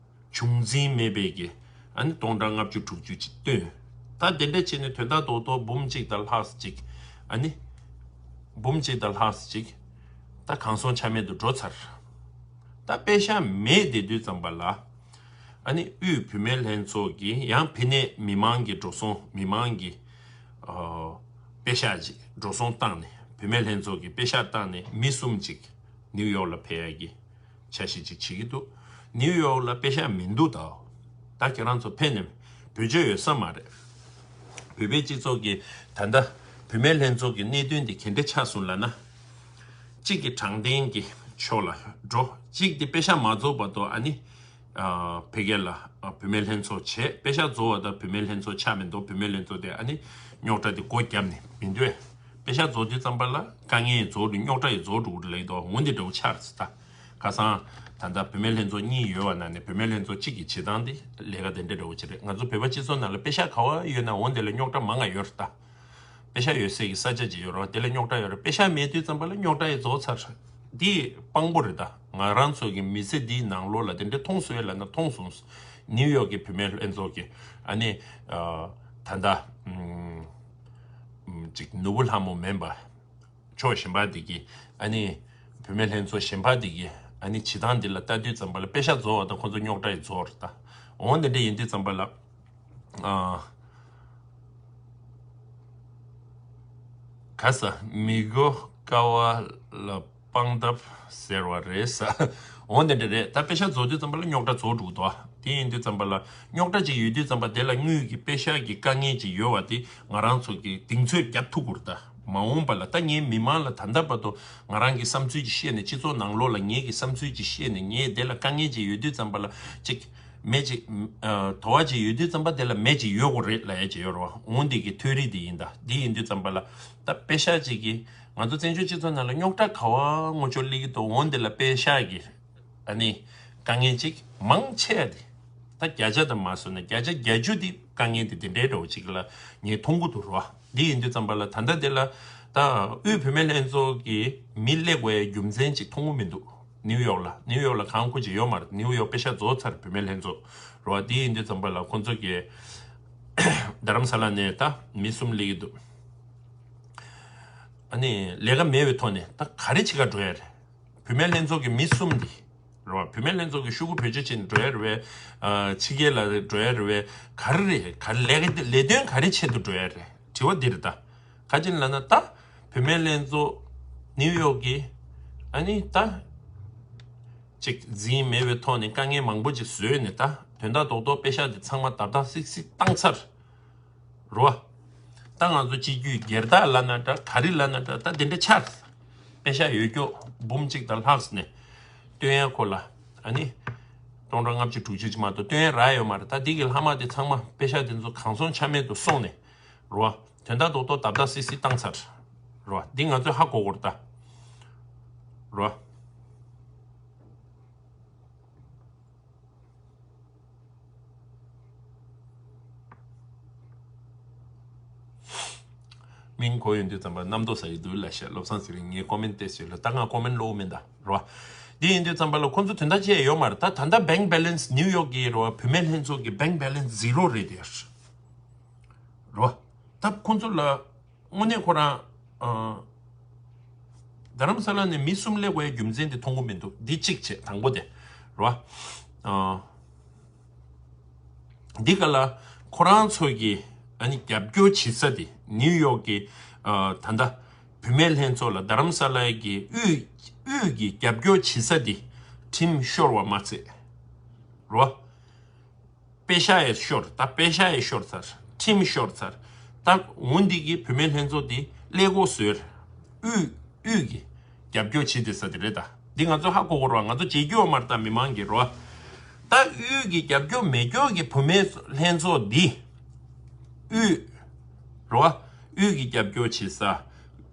བྱུང་འཛིན་མེད་པའི་གི་ཨ་ནི་སྟོང་ཕྲག་ལྔ་བཅུ་དྲུག་ཅུ་ཅིག་བཏོན། ད་དེ་འདྲ་བྱས་ནས་དོན་དག་རྡོག་རྡོག་འབུམ་གཅིག་དང་ལྷག་ཅིག་ཨ་ནི་འབུམ་གཅིག་དང་ལྷག་ཅིག་ད་གང་སོང་ཆ་མེད་དུ་འགྲོ་ཚར། ད་པེ་ཤག་མེད་བསྡད་དུས་ཙམ་པ་ལ། ཨ་ནི་དབུས་བུད་མེད་ལྷན་ཚོགས་ཀྱིས་ཡང་ཕ་ནས་མི་མང་གི་འགྲོ་སོང་མི་མང་གི་ཨ་པེ་ཤག་ཅིག་འགྲོ་སོང་བཏང་ནས་བུད་མེད་ལྷན་ཚོགས་ཀྱིས་པེ་ཤག་བཏང་ནས་མི་གསུམ་ཅིག་ནིའུ་ཡོག་ལ་ཕེབས་ཡ་གི་འཆར་གཞི་ཅིག་བྱེད་ཀྱི་འདུག་ནིའུ་ཡོག་ལ་པེ་ཤག་མི་འདུག་ད་ད་ཁྱེད་རང་ཚོ་ཕེབས་ནས་བེད་སྤྱོད་ཡོད་ས་མ་རེད། བོད་པའི་སྤྱི་ཚོགས་ཀྱི་ད་ལྟ་བུད་མེད་ལྷན་ཚོགས་ཀྱི་གནད་དོན་འདི་ག་འདྲ་ཆགས་སོང་ལབ་ན། གཅིག་གི་དྲང་བདེན་གྱི་ཕྱོགས་ལ་འགྲོ། གཅིག་དེ་པེ་ཤག་མ་རྫོགས་བར་དུ་ཨ་ནི་ཨ་ཕ་གི་ལ་ཨ་བུད་མེད་ལྷན་ཚོགས་བྱས། པེ་ཤག་རྫོགས་པ་དང་བུད་མེད་ལྷན་ཚོགས་ཆགས་མི་འདུག་བུད་མེད་ལྷན་ཚོགས་དེ་ཨ་ནི་རྙོག་དྲ་དེ་སྒོ་བརྒྱབ་ནས་མི་འདུག་པེ་ཤག་རྫོགས་དུས་ཙམ་པ་ལ་དཀའ་ངལ་རྫོགས་འགྲོ། རྙོག་དྲ་ཡི་རྫོགས་འགྲོ་གི་ལེགས་འདུག་འོན་ཏེ་འདྲ་བོ་ཆགས་རེད་ད། ཁ་སང་ད་ལྟ་བུད་མེད་ལྷན་ཚོགས་གཉིས་ཡོད་པ་ནང་ནས་བུད་མེད་ལྷན་ཚོགས་གཅིག་གི་བྱེད་སྟངས་དེ་ལས་ཀ་དེ་འདྲ་འདྲ་བོ་ཅིག་རེད། ང་ཚོ་བོད་པ་སྤྱི་ཚོགས་ནང་ལ་པེ་ཤག་ག་བ་ཡོད་ན་འོན་ཏེ་ལ་རྙོག་དྲ་མང་ང་ཡོད་རེད་ད། པེ་ཤག་ཡོད་སའི་གི་ས་ཆ་ཅིག་ཡོད་རེད་བ། དེ་ལ་རྙོག་དྲ་ཡོད་རེད། པེ་ཤག་མེད་དུས་ཙམ་པ་ལ་རྙོག་དྲ་ཡི་རྫོགས་ཚར། འདི་དཔང་པོ་རེད་ད། ང་རང་ཚོ་གི་མི་ཚེ་འདིའི་ནང་ལོགས་ལ་དེ་འདྲ་མཐོང་སོང་ཡོད་ལབ་ན་མཐོང་སོང་། ནིའུ་ཡོག་གི་བུད་མེད་ལྷན་ཚོགས་ཀྱི་ཨ་ནི་ཨ་ད་ལྟ་ཨམ་ཅིག་ནོར་བུ་ལྷ་མོ་མིན་པ་ཕྱོགས་གཞན་པ་འདི་གི་ཨ་ནི་བུད་མེད་ལྷན་ཚོགས་གཞན་པ་འདི་གི་ཨ་ནི་བྱེད་སྟངས་འདི་ལ་ལྟ་དུས་ཙམ་པ་ལ་པེ་ཤག་རྫོགས་པ་དང་ཁོ་ཚོ་རྙོག་དྲ་ཡི་རྫོགས་རེད་ད། འོ་འདི་འདྲ་ཡིན་དུས་ཙམ་པ་ལ། ཨ། ག་ས་མི་གོ་ཀ་བ་ལ་པང་བཏབ་ཟེར་བ་རེད་ས། འོ་འདི་འདྲ་རེད་ད། པེ་ཤག་རྫོགས་དུས་ཙམ་པ་ལ་རྙོག་དྲ་རྫོགས་འགྲོ་གི་འདུག་དེ་ཡིན་དུས་ཙམ་པ་ལ་རྙོག་དྲ་ཅིག་ཡོད་དུས་ཙམ་པ་དེ་ལ་དངུལ་གྱི་པེ་ཤག་གི་དཀའ་ངལ་ཅིག་ཡོད་པ་དེ་ང་རང་ཚོ་གི་གདེང་ཚོད་རྒྱབ་ཐུབ་དགོས་རེད་ད། མ་འོངས་པ་ལ་ད་ངའི་མི་མང་ལ་ད་ལྟ་བར་དུ་ང་རང་གི་བསམ་ཚུལ་ཅིག་བཤད་ནས་སྤྱི་ཚོགས་ནང་ལོགས་ལ་ངའི་གི་བསམ་ཚུལ་ཅིག་བཤད་ནས་ངས་དེ་ལ་དཀའ་ངལ་ཅིག་ཡོད་དུས་ཙམ་པ་ལ་ཅིག་མེ་ཅིག་ཨ་དོ་བ་ཅིག་ཡོད་དུས་ཙམ་པ་དེ་ལ་མེ་ཅིག་ཡོད་དགོས་རེད་ལབ་ཡ་ཅིག་ཡོད་རེད་བ། འོང་འདི་གི་ཐོས་རིགས་འདི་ཡིན་ད། འདི་ཡིན་དུས་ཙམ་པ་ལ་ད་པེ་ཤག་ཅིག་གིས་ང་ཚོ་བཙན་བྱོལ་སྤྱི་ཚོགས་ནང་ལ་རྙོག་དྲ་ག་བ་ངོ་ཅོག་སླེབས་ཀྱི་འདུག་འོང་འདི་ལ་པེ་ཤག་གིས་ཨ་ནི་དཀའ་ངལ་ཅིག་མང་ཆེ་བ་དེ་ད་བརྒྱ་ཆ་དང་མ་སོང་ན་བརྒྱ་ཆ་བརྒྱད་ཅུ་དེ་དཀའ་ངལ་དེ་དེ་འདྲའི་འདྲ་བོ་ཅིག་ལ་ངས་མཐོང་གི་འདུག་རེད་བ། འདི་ཡིན་དུས་ཙམ་པ་ལ་ད་ལྟ་དེ་ལ་ད་དབུས་བུད་མེད་ལྷན་ཚོགས་ཀྱི་མི་སླེབས་དགོས་ཡའི་རྒྱུ་མཚན་ཅིག་མཐོང་གི་མི་འདུག་ནིའུ་ཡོག་ལ། ནིའུ་ཡོག་ལ་གང་ཁུ་ཅིག་ཡོད་མ་རེད། ནིའུ་ཡོག་པེ་ཤག་རྫོགས་ཚར་བུད་མེད་ལྷན་ཚོགས་རེད་བ། འདི་ཡིན་དུས་ཙམ་པ་ལ་ཁོང་ཚོ་གི་རྡ་རམ་ས་ལ་ནས་ད་མི་གསུམ་སླེབས་ཀྱི་འདུག་ཨ་ནི་ལས་ཀ་མེད་པའི་ཐོག་ནས་ད་ག་རེ་བྱེད་ག་འགྲོ་ཡ་རེད། བུད་མེད་ལྷན་ཚོགས་ཀྱི་མི་གསུམ་འདི་རེད་བ། བུད་མེད་ལྷན་ཚོགས་ཀྱི་ཤོག་གུ་བེད་སྤྱོད་བྱས་ནས་འགྲོ་ཡ་རེད་བས། ཨ་ཕྱི་རྒྱལ་ལ་འགྲོ་ཡ་རེད་བས། ག་རེ་རེད། ག་རེ་ལས་ཀ་ལས་དོན་ག་རེ་ཆེད་དུ་འགྲོ་ཡ་རེད། དྲི་བ་འདི་རེད་ད། ག་ཅི་ལབ་ན་ད་བུད་མེད་ལྷན་ཚོགས་ནིའུ་ཡོག་གི་ཨ་ནི་ད་ཅིག་འཛིན་མེད་པའི་ཐོག་ནས་དཀའ་ངལ་མང་པོ་ཅིག་བཟོས་ནས་ད་དོན་དག་རྡོག་རྡོག་པེ་ཤག་དེ་ཚང་མ་བརྡབ་བརྡབ་སིག་སིག་བཏང་ཚར། རེད་བ། ད་ང་ཚོ་སྤྱི་རྒྱུད་སྒེར་བདག་ལབ་ན་འདྲ་ག་རེ་ལབ་ན་འདྲ་ད་དེ་འདྲ་ཆགས། པེ་ཤག་ཡོད་སྐྱོ་འབུམ་གཅིག་དང་ལྷག་ནས་སྟོན་ཡ་ཁོ་ལ་ཨ་ནི་སྟོང་ཕྲག་ལྔ་བཅུ་དྲུག་ཅུ་ཅིག་མ་གཏོགས་སྟོན་ཡ་རག་ཡོད་མ་རེད། ད་འདི་གི་ལྷག་མ་དེ་ཚང་མ་པེ་ཤག་དེ་ཚོ་གང་སོང་ཆ་མེད་དུ་སོང་ནས་རེད་བ། དོན་དག་རྡོག་རྡོག་བརྡབ་བརྡབ་སིག་སིག་བཏང་ཚར། རེད་བ། འདི་ང་ཚོས་ཧ་གོ་དགོས་རེད་ད། རེད་བ། མིང་གོ་ཡོང་དུས་ཙམ་པ་རྣམ་རྟོག་ཟ་ཡི་འདུག་ལ་ཤ་བློ་བཟང་ཟེར་རིང་ངས་ཀོ་མེན་ཏེ་བྱས་ལ་ད་ང་ཀོ་མེན་ལོག་མིན་ད་རོ། འདི་ཡིན་དུས་ཙམ་པ་ལ་ཁོང་ཚོ་དོན་དག་ཅི་ཡང་ཡོད་མ་རེད། ད་ད་ལྟ་bank balance ནིའུ་ཡོག་གི་རོ་བུད་མེད་ལྷན་ཚོགས་ཀྱི་bank balance zero རེད་དེ་རོ། ད་ཁོང་ཚོ་ལ་དངོས་གནས་ཁོ་རང་ཨ། རྡ་རམ་ས་ལ་ནས་མི་གསུམ་སླེབས་དགོས་ཡའི་རྒྱུ་མཚན་དེ་མཐོང་གི་མི་འདུག་འདི་གཅིག་བྱས་དང་པོ་དེ་རོ། ཨ། འདི་ག་ལ་ཁོ་རང་ཚོ་གི་ཨ་ནི་རྒྱབ་སྐྱོར་བྱེད་ས་དེ་ནིའུ་ཡོག་གི་ཨ། ད་ལྟ་བུད་མེད་ལྷན་ཚོགས་ལ་རྡ་རམ་ས་ལ་གི་དབུས་དབུས་ཀྱི་རྒྱབ་སྐྱོར་བྱེད་ས་དེ་ཁྲིམས་ཤོར་བ་མ་ཚད་རོ། པེ་ཤག་ཡང་ཤོར། ད་པེ་ཤག་ཡང་ཤོར་ཚར། ཁྲིམས་ཤོར་ཚར། ད་འོ་འདི་གི་བུད་མེད་ལྷན་ཚོགས་འདི་ཀླད་ཀོར་བཟོས། དབུས་དབུས་ཀྱི་རྒྱབ་སྐྱོར་བྱེད་བསྡད་ས་དེ་རེད་ད། འདི་ང་ཚོ་ཧ་གོ་དགོས་རེད་བ། ང་ཚོ་བརྗེད་རྒྱུ་ཡོད་མ་རེད་ད་མི་མང་གི་རོ། ད་དབུས་ཀྱི་རྒྱབ་སྐྱོར་མེད་སྐྱོར་གྱི་བུད་མེད་ལྷན་ཚོགས་འདི་དབུས་རོ། དབུས་ཀྱི་རྒྱབ་སྐྱོར་བྱེད་ས།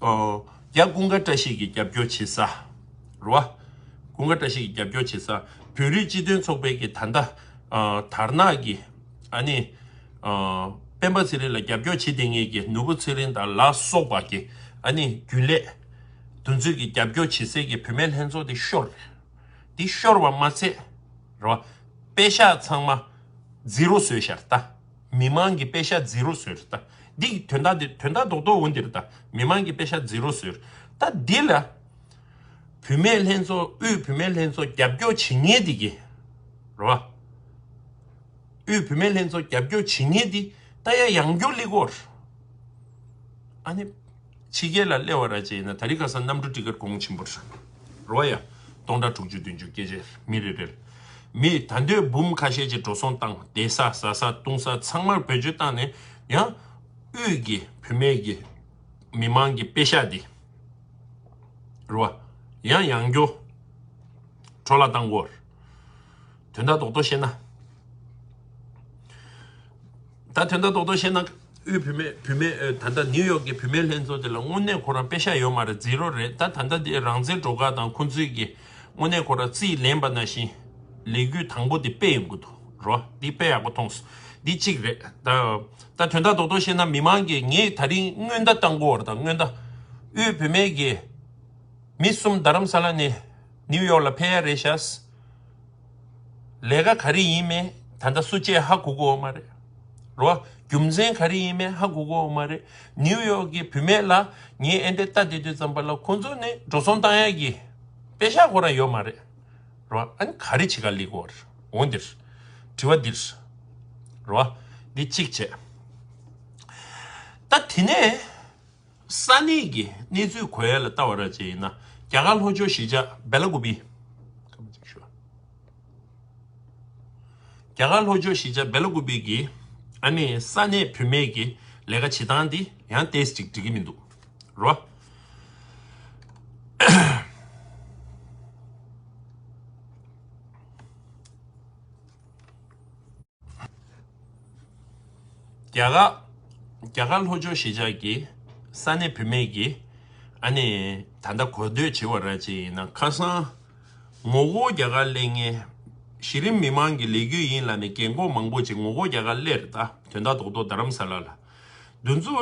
ཨོ། རྒྱ་ཀུན་དགའ་བཀྲ་ཤིས་ཀྱི་རྒྱབ་སྐྱོར་བྱེད་ས། རེད་བ། ཀུན་དགའ་བཀྲ་ཤིས་ཀྱི་རྒྱབ་སྐྱོར་བྱེད་ས། བོད་རིགས་སྤྱི་མཐུན་ཚོགས་པའི་གི་ད་ལྟ་ཨ། དར་ནག་གི་ཨ་ནི་ཨ། སྤེན་པ་ཚེ་རིང་ལ་རྒྱབ་སྐྱོར་བྱེད་བསྡད་མཁན་གྱི་ནོར་བུ་ཚེ་རིང་དང་ལ་སོགས་པ་གི་ཨ་ནི་རྒྱུན་ལས་དེ་ཚོས་ཀྱི་རྒྱབ་སྐྱོར་བྱེད་སའི་གི་བུད་མེད་ལྷན་ཚོགས་དེ་ཤོར། དེ་ཤོར་བ་མ་ཚད་རེད་བ། པེ་ཤག་ཚང་མ་ཛི་རོ་བཟོས་ཤག་ད། མི་མང་གི་པེ་ཤག་ཛི་རོ་བཟོས་རེད་ད། འདི་གི་དོན་དག་དེ་དོན་དག་རྡོག་རྡོག་འོ་འདི་རེད་ད། མི་མང་གི་པེ་ཤག་ཛི་རོ་བཟོས་རེད་ད། འདི་ལ་བུད་མེད་ལྷན་ཚོགས་དབུས་བུད་མེད་ལྷན་ཚོགས་རྒྱབ་སྐྱོར་བྱེད་མཁན་འདི་གི་རེད་བ། དབུས་བུད་མེད་ལྷན་ཚོགས་རྒྱབ་སྐྱོར་བྱེད་མཁན་འདི་ད་ཡ་ཡང་སྐྱོར་ལི་གོར། ཨ་ནི། ཕྱི་རྒྱལ་ལ་སླེབས་པ་ར་ཅེ་ཡིན་ན་ད་རི་ཁ་སང་གནམ་གྲུ་ཊི་ཀེ་ཊི་གོང་ཆེན་པོ་རེད། རོ་ཡ། སྟོང་ཕྲག་དྲུག་ཅུ་བདུན་ཅུ་སྐད་ཆ་མི་རེ་རེར། མི་ད་འདོད་འབུམ་ཁ་ཤས་ཀྱི་འགྲོ་སོང་བཏང་བསྡད་ས་ཟ་ས་བཏུང་ས་ཚང་མར་བེད་སྤྱོད་བཏང་ནས་ཡང་། དབུས་ཀྱི་བུད་མེད་ཀྱི་མི་མང་གི་པེ་ཤག་འདི། རོ། ཡང་ཡང་སྐྱོར། འཕྲོ་བརླག་བཏང་གོ། དོན་དག་རྡོག་རྡོག་བཤད་ན། ད་དོན་དག་རྡོག་རྡོག་བཤད་ན། དབུས་བུད་མེད་བུད་མེད་ཨེ། ད་ལྟ་ནིའུ་ཡོག་གི་བུད་མེད་ལྷན་ཚོགས་དེ་ལ་དངོས་གནས་ཁོ་རང་པེ་ཤག་ཡོད་མ་རེད། ཛི་རོ་རེད། ད་ད་ལྟ་དེ་རང་བཙན་སྒྲོལ་དཀར་དང་ཁོང་ཚོས་ཀྱི་དངོས་གནས་ཁོ་རང་རྩིས་ལེན་པ་ནང་བཞིན་ལས་འགུལ་དང་པོ་དེ་སྤེལ་ཡོང་གི་འདུག་རོ། འདི་དཔེ་ཡག་པོ་མཐོང་སོང་། འདི་གཅིག་རེད་ད། ད་དོན་དག་རྡོག་རྡོག་བཤད་ན་མི་མང་གིས་ངས་ད་རིང་སྔོན་བརྡ་བཏང་གོ་རེད་ད། སྔོན་བརྡ། དབུས་བུད་མེད་ཀྱི་མི་གསུམ་རྡ་རམ་ས་ལ་ནས་ནིའུ་ཡོག་ལ་ཕེབས་ཡ་རེད་ཤག་ལས་ཀ་ག་རེ་ཡིན་མིན་ད་ལྟ་སུ་གཅིག་ཧ་གོ་གི་ཡོད་མ་རེད། རོ། རྒྱུ་མཚན་ག་རེ་ཡིན་མིན་ཧ་གོ་གི་ཡོད་མ་རེད། ནིའུ་ཡོག་གི་བུད་མེད་ལ་ངས་ཨེ་འདྲ་ལྟ་བསྡད་དུས་ཙམ་པ་ལ་ཁོང་ཚོ་ནི་འགྲོ་སོང་བཏང་ཡ་གི་པེ་ཤག་ཁོ་རང་ཡོད་མ་རེད། རོ། ཨ་ནི་ག་རེ་བྱེད་ག་སླེབས་ཀྱི་ཡོད་རེད། འོ་འདིར། དྲི་བ་འདིར། རོ། འདི་གཅིག་བྱས། ད་དེ་ནས། ས་གནས་ཀྱི་གནས་ཚུལ་གོ་ཡ་ལ་ལྟ་བ་ར་ཅིག་ཡིན་ན། རྒྱ་གར་ལྷོ་ཕྱོགས་གཞིས་ཆགས་སྦེ་ལ་ཀུ་པི། རྒྱ་གར་ལྷོ་ཕྱོགས་གཞིས་ཆགས་སྦེ་ལ་ཀུ་པི་གི་ཨ་ནི་ས་གནས་བུད་མེད་ཀྱི་ལས་ཀ་བྱེད་སྟངས་འདི་ཡང་ཏོག་ཙམ་ཅིག་འགྲིག་གི་མི་འདུག་རོ། རྒྱ་གར། རྒྱ་གར་ལྷོ་ཕྱོགས་གཞིས་ཆགས་ཀྱི་ས་གནས་བུད་མེད་ཀྱི་ཨ་ནི་ད་ལྟ་གོ་ཐོས་བྱེད་པ་ར་ཅིག་ཡིན་ན། ཁ་སང་ངོ་རྒོལ་རྒྱ་གར་སླེབས་མཁན་གཞི་རིམ་མི་མང་གི་ལས་འགུལ་ཡིན་ལབ་ནས་རྒན་གོག་མང་པོ་ཅིག་ངོ་རྒོལ་རྒྱ་གར་སླེབས་རེད་ད། དོན་དག་རྡོག་རྡོག་རྡ་རམ་ས་ལ་ལ། འདི་ཚོ་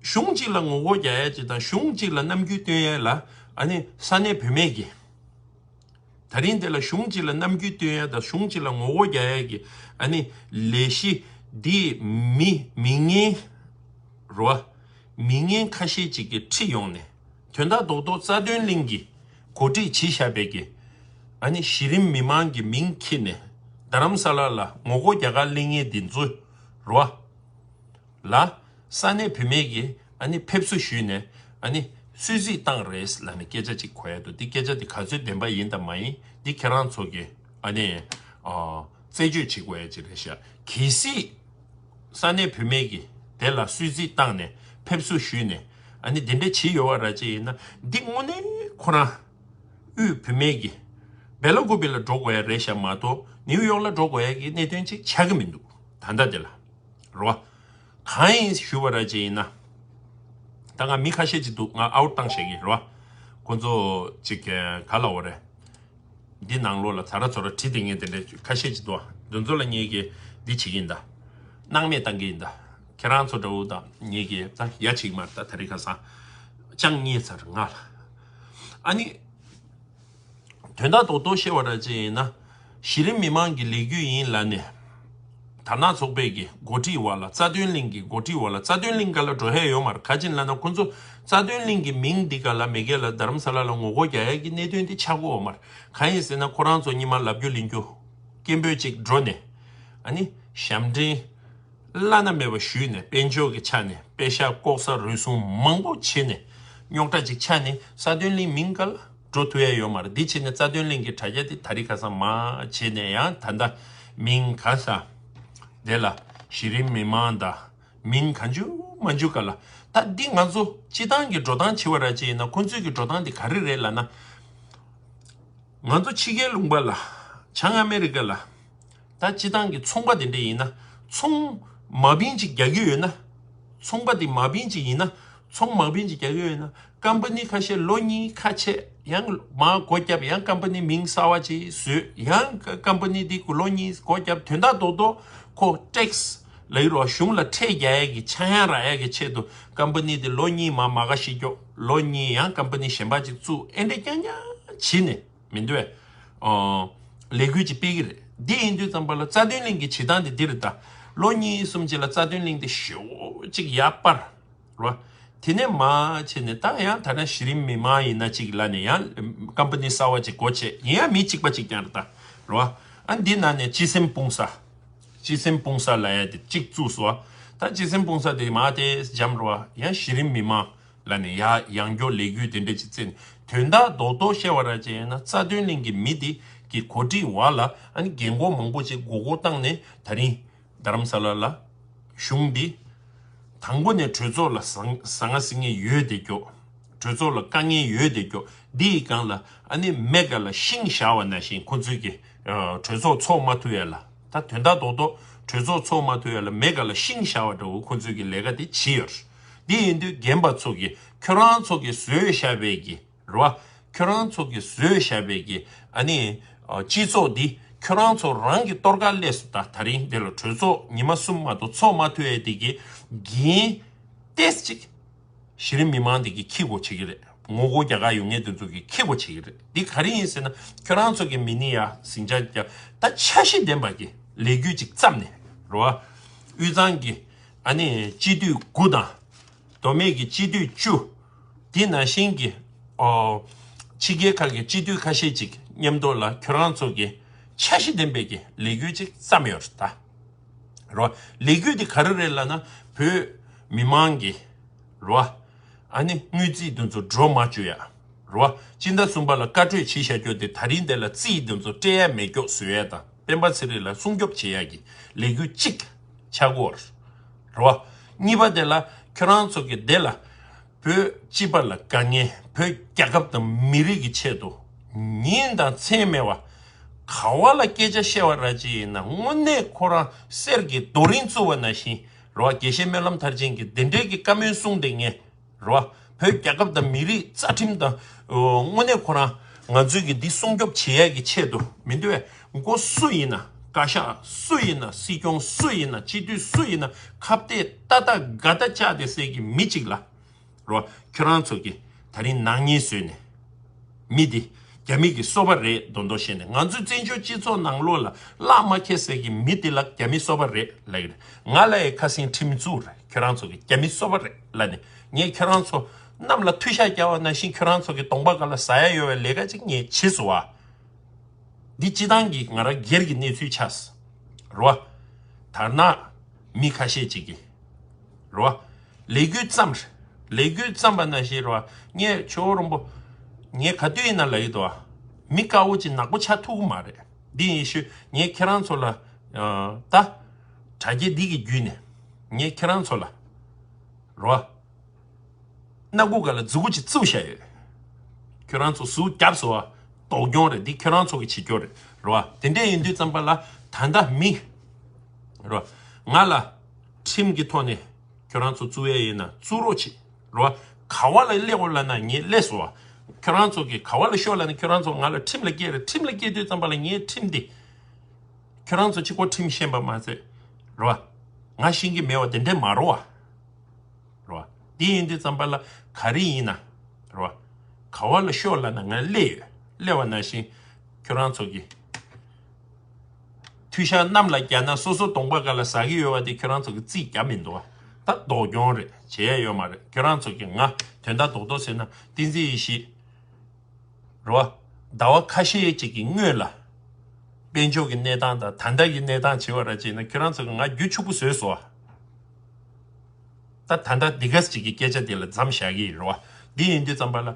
གཞུང་གཅིག་ལ་ངོ་རྒོལ་རྒྱག་ཡ་ཅིག་དང་གཞུང་གཅིག་ལ་རྣམ་འགྱུར་སྟོན་ཡ་ལ་ཨ་ནི་ས་གནས་བུད་མེད་ཀྱི། ད་རིང་འདི་ལ་གཞུང་གཅིག་ལ་རྣམ་འགྱུར་སྟོན་ཡ་དང་གཞུང་གཅིག་ལ་ངོ་རྒོལ་རྒྱག་ཡ་གི་ཨ་ནི་ལས་གཞི་འདི་མི་མི་ངན་རོ། མི་ངན་ཁ་ཤས་ཅིག་གིས་ཁྲིད་ཡོང་ནས་དོན་དག་རྡོག་རྡོག་རྩ་དོན་གླིང་གི་འགོ་ཁྲིད་བྱས་བཞག་པའི་གི་ཨ་ནི་གཞི་རིམ་མི་མང་གི་མིང་འཁྱེར་ནས་རྡ་རམ་ས་ལ་ལ་ངོ་རྒོལ་རྒྱག་གར་སླེབས་མཁན་འདི་ཚོ་རོ། ལ། ས་གནས་བུད་མེད་ཀྱིས་ཨ་ནི་ཕེབས་བསུ་ཞུས་ནས་ཨ་ནི་གསོལ་ཚིགས་བཏང་རེད་ལབ་ནས་སྐད་ཆ་ཅིག་གོ་ཡ་འདུག་འདི་སྐད་ཆ་འདི་ག་ཚོད་བདེན་པ་ཡིན་དང་མ་ཡིན་འདི་ཁྱེད་རང་ཚོ་གིས་ཨ་ནི་ཨ་རྩད་གཅོད་བྱེད་དགོས་ཡ་ཅིག་རེད་ཤག་གལ་སྲིད་ས་གནས་བུད་མེད་ཀྱིས་དེ་ལ་གསོལ་ཚིགས་བཏང་ནས་ཕེབས་བསུ་ཞུས་ནས་ཨ་ནི་འདི་འདྲ་བྱས་ཡོད་པ་ར་ཅིག་ཡིན་ན་འདི་དངོས་གནས་ཁོ་རང་དབུས་བུད་མེད་ཀྱིས་སྦེ་ལ་ཀུ་པི་ལ་འགྲོ་དགོས་ཡ་རེད་ཤག་མ་གཏོགས་ནིའུ་ཡོག་ལ་འགྲོ་དགོས་ཡ་གི་གནད་དོན་ཅིག་ཆགས་ཀྱི་མི་འདུག་ད་ལྟ་འདི་ལ། རོ། གང་ཡིན་ཞུ་བ་ར་ཅིག་ཡིན་ན། ད་ང་མི་ཁ་ཤས་ཅིག་འདུག་ང་ཨའུ་ཊི་བཏང་བཞག་གི་རོ། ཁོ་ཚོ་ཅིག་ག་ལ་འོ་རེད། འདི་ནང་ལོགས་ལ་ཚ་ར་ཚོ་ར་བྲིས་དེ་ངས་དེ་འདྲ་ཁ་ཤས་ཅིག་འདུག་འདི་ཚོ་ལ་ངས་ཀྱི་འདི་བྱེད་ཀྱི་ཡིན་ད། སྣང་མེད་བཏང་གི་ཡིན་ད། ཁྱེད་རང་ཚོ་འདྲ་བོ་ད་ངས་ཀྱི་ད་ཡ་བྱེད་ཀྱི་མ་རེད་ད་ད་རེས་ཁ་སང་། ཅང་ངས་ཚར་ང་ལ། ཨ་ནི། དོན་དག་རྡོག་རྡོག་བཤད་པ་ར་ཅིག་ཡིན་ན། གཞི་རིམ་མི་མང་གི་ལས་འགུལ་ཡིན་ལབ་ནས། དར་ནག་ཚོགས་པའི་གི་འགོ་ཁྲིད་བ་ལ་རྩ་དོན་གླིང་གི་འགོ་ཁྲིད་བ་ལ་རྩ་དོན་གླིང་ག་ལ་འགྲོ་ཧེ་ཡོད་མ་རེད། ག་ཅིན་ལབ་ན་ཁོ་ཚོ་རྩ་དོན་གླིང་གི་མིང་འདི་ག་ལ་མེ་གེ་ལ་རྡ་རམ་ས་ལ་ལ་ངོ་རྒོལ་རྒྱག་ཡ་གི་གནད་དོན་འདི་ཆགས་ཀྱི་ཡོད་མ་རེད། གང་ཡིན་ཟེར་ན་ཁོ་རང་ཚོ་སྔོན་མ་ལབ་རྒྱུ་ལེན་རྒྱུ། སྐད་འབོད་ཅིག་འགྲོ་ནས། ཨ་ནི། ཞབས་འདྲེན། བླ་ན་མེད་པ་ཞུས་ནས་དཔལ་འབྱོར་གྱི་ཆ་ནས་པེ་ཤག་ལྐོག་ཟ་རུལ་སུངས་མང་པོ་བྱས་ནས་རྙོག་དྲ་ཅིག་ཆགས་ནས་རྩ་དོན་གླིང་མིང་ག་ལ་འགྲོ་ཐུབ་ཡ་ཡོད་མ་རེད། འདི་བྱས་ནས་རྩ་དོན་གླིང་གི་དྲ་རྒྱ་དེ་ད་རིང་ཁ་སང་མར་བྱས་ནས་ཡང་ད་ལྟ་མིང་ག་ས་དེ་ལ་གཞི་རིམ་མི་མང་དང་མིང་གང་བྱུང་མ་བྱུང་ག་ལ། ད་འདི་ང་ཚོ་སྤྱི་བཏང་གི་འགྲོ་སྟངས་བྱེད་པ་ར་ཅིག་ཡིན་ན་ཁོང་ཚོའི་གི་འགྲོ་སྟངས་དེ་ག་རེ་རེད་ལབ་ན། ང་ཚོ་ཕྱི་རྒྱལ་ལུང་པ་ལ་བྱང་ཨ་མེ་རི་ཀ་ལ་ད་སྤྱི་བཏང་གི་ཚོང་པ་དེ་འདྲ་ཡིན་ན་ཚོང་མ་བིན་ཅིག་རྒྱག་གི་ཡོད་ན། ཚོང་པ་དེ་མ་བིན་ཅིག་ཡིན་ན་ཚོང་མ་བིན་ཅིག་རྒྱག་གི་ཡོད་ན་ཀམ་པ་ནི་ཁ་ཤས་ལོ་གཉིས་ཁ་ཕྱེ་ཡང་མར་སྒོ་བརྒྱབ་ཡང་ཀམ་པ་ནི་མིང་གསར་བ་ཅིག་བཟོས་ཡང་ཀམ་པ་ནི་དེ་ལོ་གཉིས་སྒོ་བརྒྱབ་དོན་དག་རྡོག་རྡོག་ཁོ་ཊེག་སི་ ལ་ཡི་རོ་གཞུང་ལ་ཁྲལ་རྒྱག་ཡས་ཀྱི་ཆག་ཡང་རག་ཡས་ཀྱི་ཆེད་དུ་ཀམ་པ་ནི་དེ་ལོ་གཉིས་མ་མ་ག་ཤི་ཀྱོག་ལོ་གཉིས་ཡང་ཀམ་པ་ནི་གཞན་པ་ཅིག་བཙུགས་ཨེ་འདྲ་རྐྱང་རྐྱང་བྱིན་ནས་མི་འདུག་ཨེ། ལས་འགུལ་ཅིག་སྤེལ་གི་རེད། འདི་ཡིན་དུས་ཙམ་པ་ལ་རྩ་དོན་གླིང་གི་བྱེད་སྟངས་དེ་འདི་རེད་ད། ལོ་གཉིས་གསུམ་ཅིག་ལ་རྩ་དོན་གླིང་དེ་ཞེ་པོ་ཅིག་ཡར་སྤར། རོ། དེ་ནས་མ་བྱས་ནས་ད་ཡང་ད་ནང་གཞི་རིམ་མི་མང་ཡིན་ན་གཅིག་ལ་ནས་ཡང་ཀམ་པ་ནི་གསར་བ་ཅིག་སྒོ་ཕྱེ་ཡིན་ཡང་མི་གཅིག་པ་གཅིག་རྐྱང་རེད་ད། རོ། ཨ་འདི་ནང་ནས་སྤྱི་སེམས་སྤུངས་ས། སྤྱི་སེམས་སྤུངས་ས་ལ་ཡ་དེ་གཅིག་བཙུགས་སོ། ད་སྤྱི་སེམས་སྤུངས་ས་དེ་མ་དེ་འཇམ་རོ་ཡང་གཞི་རིམ་མི་མང་ལ་ནས་ཡ་ཡང་སྐྱོ་ལས་འགུལ་དེ་འདྲ་ཅིག་བཙན་དོན་དག་རྡོག་རྡོག་བཤད་པ་ར་ཅིག་ཡིན་ན་རྩ་དོན་གླིང་གི་མི་དེ་གི་གོ་སྒྲིག་བ་ལ་ཨ་ནི་རྒན་གོག་མང་པོ་ཅིག་མགོ་སྐོར་བཏང་ནས་ད་རིང་། རྡ་རམ་ས་ལ་ལ། གཞུང་འདི། དང་པོ་ནས་གྲོས་ཚོགས་ལ་ཟང་ཟང་ང་ཟིང་ངེ་ཡོད་དེ་སྐྱོ། གྲོས་ཚོགས་ལ་དཀའ་ངལ་ཡོད་དེ་སྐྱོ། འདི་ཡི་སྒང་ལ་ཨ་ནི་མེ་ག་ལ་ཤིང་བཞག་པ་ནང་བཞིན་ཁོ་ཚོས་ཀྱི་གྲོས་ཚོགས་ཚོགས་མ་ཐུབ་ཡ་ལ། ད་དོན་དག་རྡོག་རྡོག་གྲོས་ཚོགས་ཚོགས་མ་ཐུབ་ཡ་ལ་མེ་ག་ལ་ཤིང་བཞག་པ་འདྲ་བོ་ཁོ་ཚོས་ཀྱི་ལས་ཀ་དེ་བྱེད་ཡོད། འདི་ཡིན་དུས་རྒན་པ་ཚོ་གི་ཁྱོད་རང་ཚོ་གི་བཟོས་བཞག་པའི་གི་རེད་བ། ཁྱོད་རང་ཚོ་གིས་བཟོས་བཞག་པའི་གི་ཨ་ནི་སྤྱི་ཚོགས་འདི་ཁྱོད་རང་ཚོ་རང་གི་གཏོར་ཁ་སླེབས་སུ་ད་ད་རིང་འདི་ལ་གྲོས་ཚོགས་ཉི་མ་གསུམ་མ་གཏོགས་ཚོགས་མ་ཐུབ་ཡས་དེ་གི་འགན་ཏེས་ཅིག་གཞི་རིམ་མི་མང་འདི་གི་ཁྱི་གོ་བྱེད་ཀྱི་རེད། ངོ་རྒོལ་རྒྱག་ག་ཡོང་མཁན་དེ་ཚོ་གི་ཁྱི་གོ་བྱེད་ཀྱི་རེད། འདི་ག་རེ་ཡིན་ཟེར་ན་ཁྱོད་རང་ཚོ་གི་མི་ནི་ཡ་ཟིང་ཆ་རྒྱག་ད་འཆར་གཞི་ལྡན་པ་གི་ལས་འགུལ་ཅིག་བརྩམས་ནས་རེད་བ། དབུས་གཙང་གི་ཨ་ནི་སྤྱི་འཐུས་དགུ་དང་། མདོ་སྨད་ཀྱི་སྤྱི་འཐུས་བཅུ། དེ་ནང་བཞིན་གྱི། ཨོ། ཕྱི་རྒྱལ་ཁག་གི་སྤྱི་འཐུས་ཁ་ཤས་ཅིག་མཉམ་དུ་ལ་ཁྱོད་རང་ཚོ་གི་འཆར་གཞི་ལྡན་པའི་གི་ལས་འགུལ་ཅིག་བརྩམས་ཡོད་རེད་ད། རོ། ལས་འགུལ་དེ་ག་རེ་རེད་ལབ་ན་བོད་མི་མང་གི། རོ། ཨ་ནི་དངུལ་རྩིས་དེ་ཚོ་འགྲོ་མ་བཅུག་ཡ། རོ། སྤྱི་ཟླ་གསུམ་པ་ལ་བཀའ་གྲོས་བྱེད་བཞག་རྒྱུ་དེ་ད་རིང་དེ་ལ་རྩིས་དེ་ཚོ་སྤྲད་ཡ་མེད་རྒྱུ་བཟོ་ཡ་དང་། སྤེན་པ་ཚེ་རིང་ལ་སྲུང་སྐྱོབ་བྱེད་ཡག་གི་ལས་འགུལ་གཅིག་ཆགས་ཀྱི་ཡོད་རེད་བ། གཉིས་པ་དེ་ལ་ཁྱོད་རང་ཚོ་གི་དེ་ལ་བོད་སྤྱི་པ་ལ་དཀའ་ངལ། བོད་རྒྱལ་ཁབ་དང་མི་རིགས་ཀྱི་ཆེད་དུ་ཉིན་དང་མཚན་མེད་པ་ག་བ་ལ་སྐད་ཆ་བཤད་པ་ར་ཅིག་ཡིན་ན་དངོས་གནས་ཁོ་རང་གསེར་གྱི་རྡོ་རིང་བཙུགས་པ་ནང་བཞིན་རེད་བ། དགེ་བཤེས་སྨོན་ལམ་མཐར་ཕྱིན་གྱིས་དེ་འདྲའི་གི་བཀའ་མོལ་གསུངས་དེ་ངས། རེད་བ། བོད་རྒྱལ་ཁབ་དང་མི་རིགས་རྩ་ཁྲིམས་དང་། དངོས་གནས་ཁོ་རང་ང་ཚོའི་གི་འདི་སྲུང་སྐྱོབ་བྱེད་ཡས་ཀྱི་ཆེད་དུ་མི་འདུག་བས། མགོ་སུ་ཡིན་ན་བཀའ་ཤག་སུ་ཡིན་ན་སྲིད་སྐྱོང་སུ་ཡིན་ན་སྤྱི་འཐུས་སུ་ཡིན་ན་ཁ་གཏད་ཏག་ཏག་དགའ་ཏག་བཅག་དེ་ཟེར་གི་མི་གཅིག་ལ། རེད་བ། ཁྱོད་རང་ཚོ་གི་ད་རིང་ནག་ཉེས་བཟོས་ནས། མི་འདི་རྒྱ་མི་གི་སོ་པ་རེད་མདོག་མདོག་བཤད་ནས་ང་ཚོའི་བཙན་བྱོལ་སྤྱི་ཚོགས་ནང་ལོགས་ལ་བླ་མ་ཁྱེད་ཟེར་གི་མི་འདི་ལ་རྒྱ་མི་སོ་པ་རེད་ལབ་ཀྱི་རེད། ང་ལ་ཡི་ཁ་སེང་ཁྲིམས་བཙུགས་རེད། ཁྱོད་རང་ཚོ་གི་རྒྱ་མི་སོ་པ་རེད་ལབ་ནས་ངས་ཁྱོད་རང་ཚོ་གནམ་ལ་མཐུ་ཞག་བརྒྱབ་པ་ནང་བཞིན་ཁྱོད་རང་ཚོ་གི་གདོང་པ་སྒང་ལ་ཟ་ཡ་ཡོད་པའི་ལས་ཀ་ཅིག་ངས་བྱེད་སོང་བ། འདི་སྤྱི་བཏང་གི་ང་རང་སྒེར་གྱི་གནས་ཚུལ་ཆགས་སོང་། རེད་བ། དར་ནག་མི་ཁ་ཤས་ཅིག་གིས། རེད་བ། ལས་འགུལ་བརྩམས་རེད། ལས་འགུལ་བརྩམས་པ་ནང་བཞིན་རེད་བ། ངས་ཇོ་བོ་རིན་པོ། ངས་ག་དུས་ཡིན་ན་ལབ་ཀྱི་འདུག་བ། མི་དཀར་པོ་ཅིག་ནག་པོ་ཆགས་ཐུབ་ཀྱི་མ་རེད། འདི་ཡིན་ཤུལ་ངས་ཁྱེད་རང་ཚོ་ལ། ཨ། ད། དྲ་རྒྱ་འདི་གི་བརྒྱུད་ནས། ངས་ཁྱེད་རང་ཚོ་ལ། རེད་བ། སྣ་ཁུག་སྒང་ལ་མཛུ་གུ་ཅིག་བཙུགས་བཞག་ཡོད། ཁྱོད་རང་ཚོ་ཟུག་བརྒྱབ་སོང་བ། སྡུག་གྱོང་རེད། འདི་ཁྱོད་རང་ཚོ་གི་བྱེད་སྐྱོ་རེད། རེད་བ། དེ་འདྲས་ཡིན་དུས་ཙམ་པ་ལ་ད་ལྟ་མི། རེད་བ། ང་ལ་ཁྲིམས་ཀྱི་ཐོག་ནས་ཁྱོད་རང་ཚོ་བཙུགས་ཡས་ཡིན་ན་བཙུགས་རོགས་བྱེད། རེད་བ། ག་བ་ལ་སླེབས་འོ་ལབ་ན་ངས་སླེབས་སོང་བ། ཁྱོད་རང་ཚོ་གི་ག་བ་ལ་ཤོག་ལབ་ན་ཁྱོད་རང་ཚོ་ང་ལ་ཁྲིམས་ལ་སྐྱེལ་རེད། ཁྲིམས་ལ་སྐྱེལ་དུས་ཙམ་པ་ལ་ངས་ཁྲིམས་འདི། ཁྱོད་རང་ཚོ་གཅིག་པོ་ཁྲིམས་ཤེས་པ་མ་ཟད། རེད་བ། ང་ཤེས་ཀྱི་མེད་བ་དེ་འདྲས་མ་རེད་བ། རེད་བ། འདི་ཡིན་དུས་ཙམ་པ་ལ་ག་རེ་ཡིན་ན། རེད་བ། ག་བ་ལ་ཤོག་ལབ་ན་ང་སླེབས་ཡོད། སླེབས་པ་ནང་བཞིན་ཁྱོད་རང་ཚོ་གི་མཐུ་ཞག་གནམ་ལ་བརྒྱབ་ན་སོ་སོ་གདོང་པ་སྒང་ལ་ཟ་གི་ཡོད་བ་དེ་ཁྱོད་རང་ཚོ་གི་རྩིས་བརྒྱབ་མི་འདུག་བ། ད་སྡུག་གྱོང་རེད། བྱེད་ཡ་ཡོད་མ་རེད། ཁྱོད་རང་ཚོ་གི་ང་དོན་དག་རྡོག་རྡོག་ཟེར་ན་བསྟན་འཛིན་ཡེ་ཤེས། རེད་བ། ཟླ་བ་ཁ་ཤས་ཅིག་གི་སྔོན་ལ། དཔལ་འབྱོར་གྱི་གནས་སྟངས་དང་ད་ལྟ་གི་གནས་སྟངས་བྱེད་པ་ར་བྱས་ན་ཁྱོད་རང་ཚོ་གི་ང་རྒྱུ་ཕྱུག་པོ་བཟོས་སོང་བ། ད་ད་ལྟ་འདི་ག་ཅིག་གི་སྐད་ཆ་དེ་ལ་མཚམས་བཞག་གི་ཡིན་རེད་བ། འདི་ཡིན་དུས་ཙམ་པ་ལ།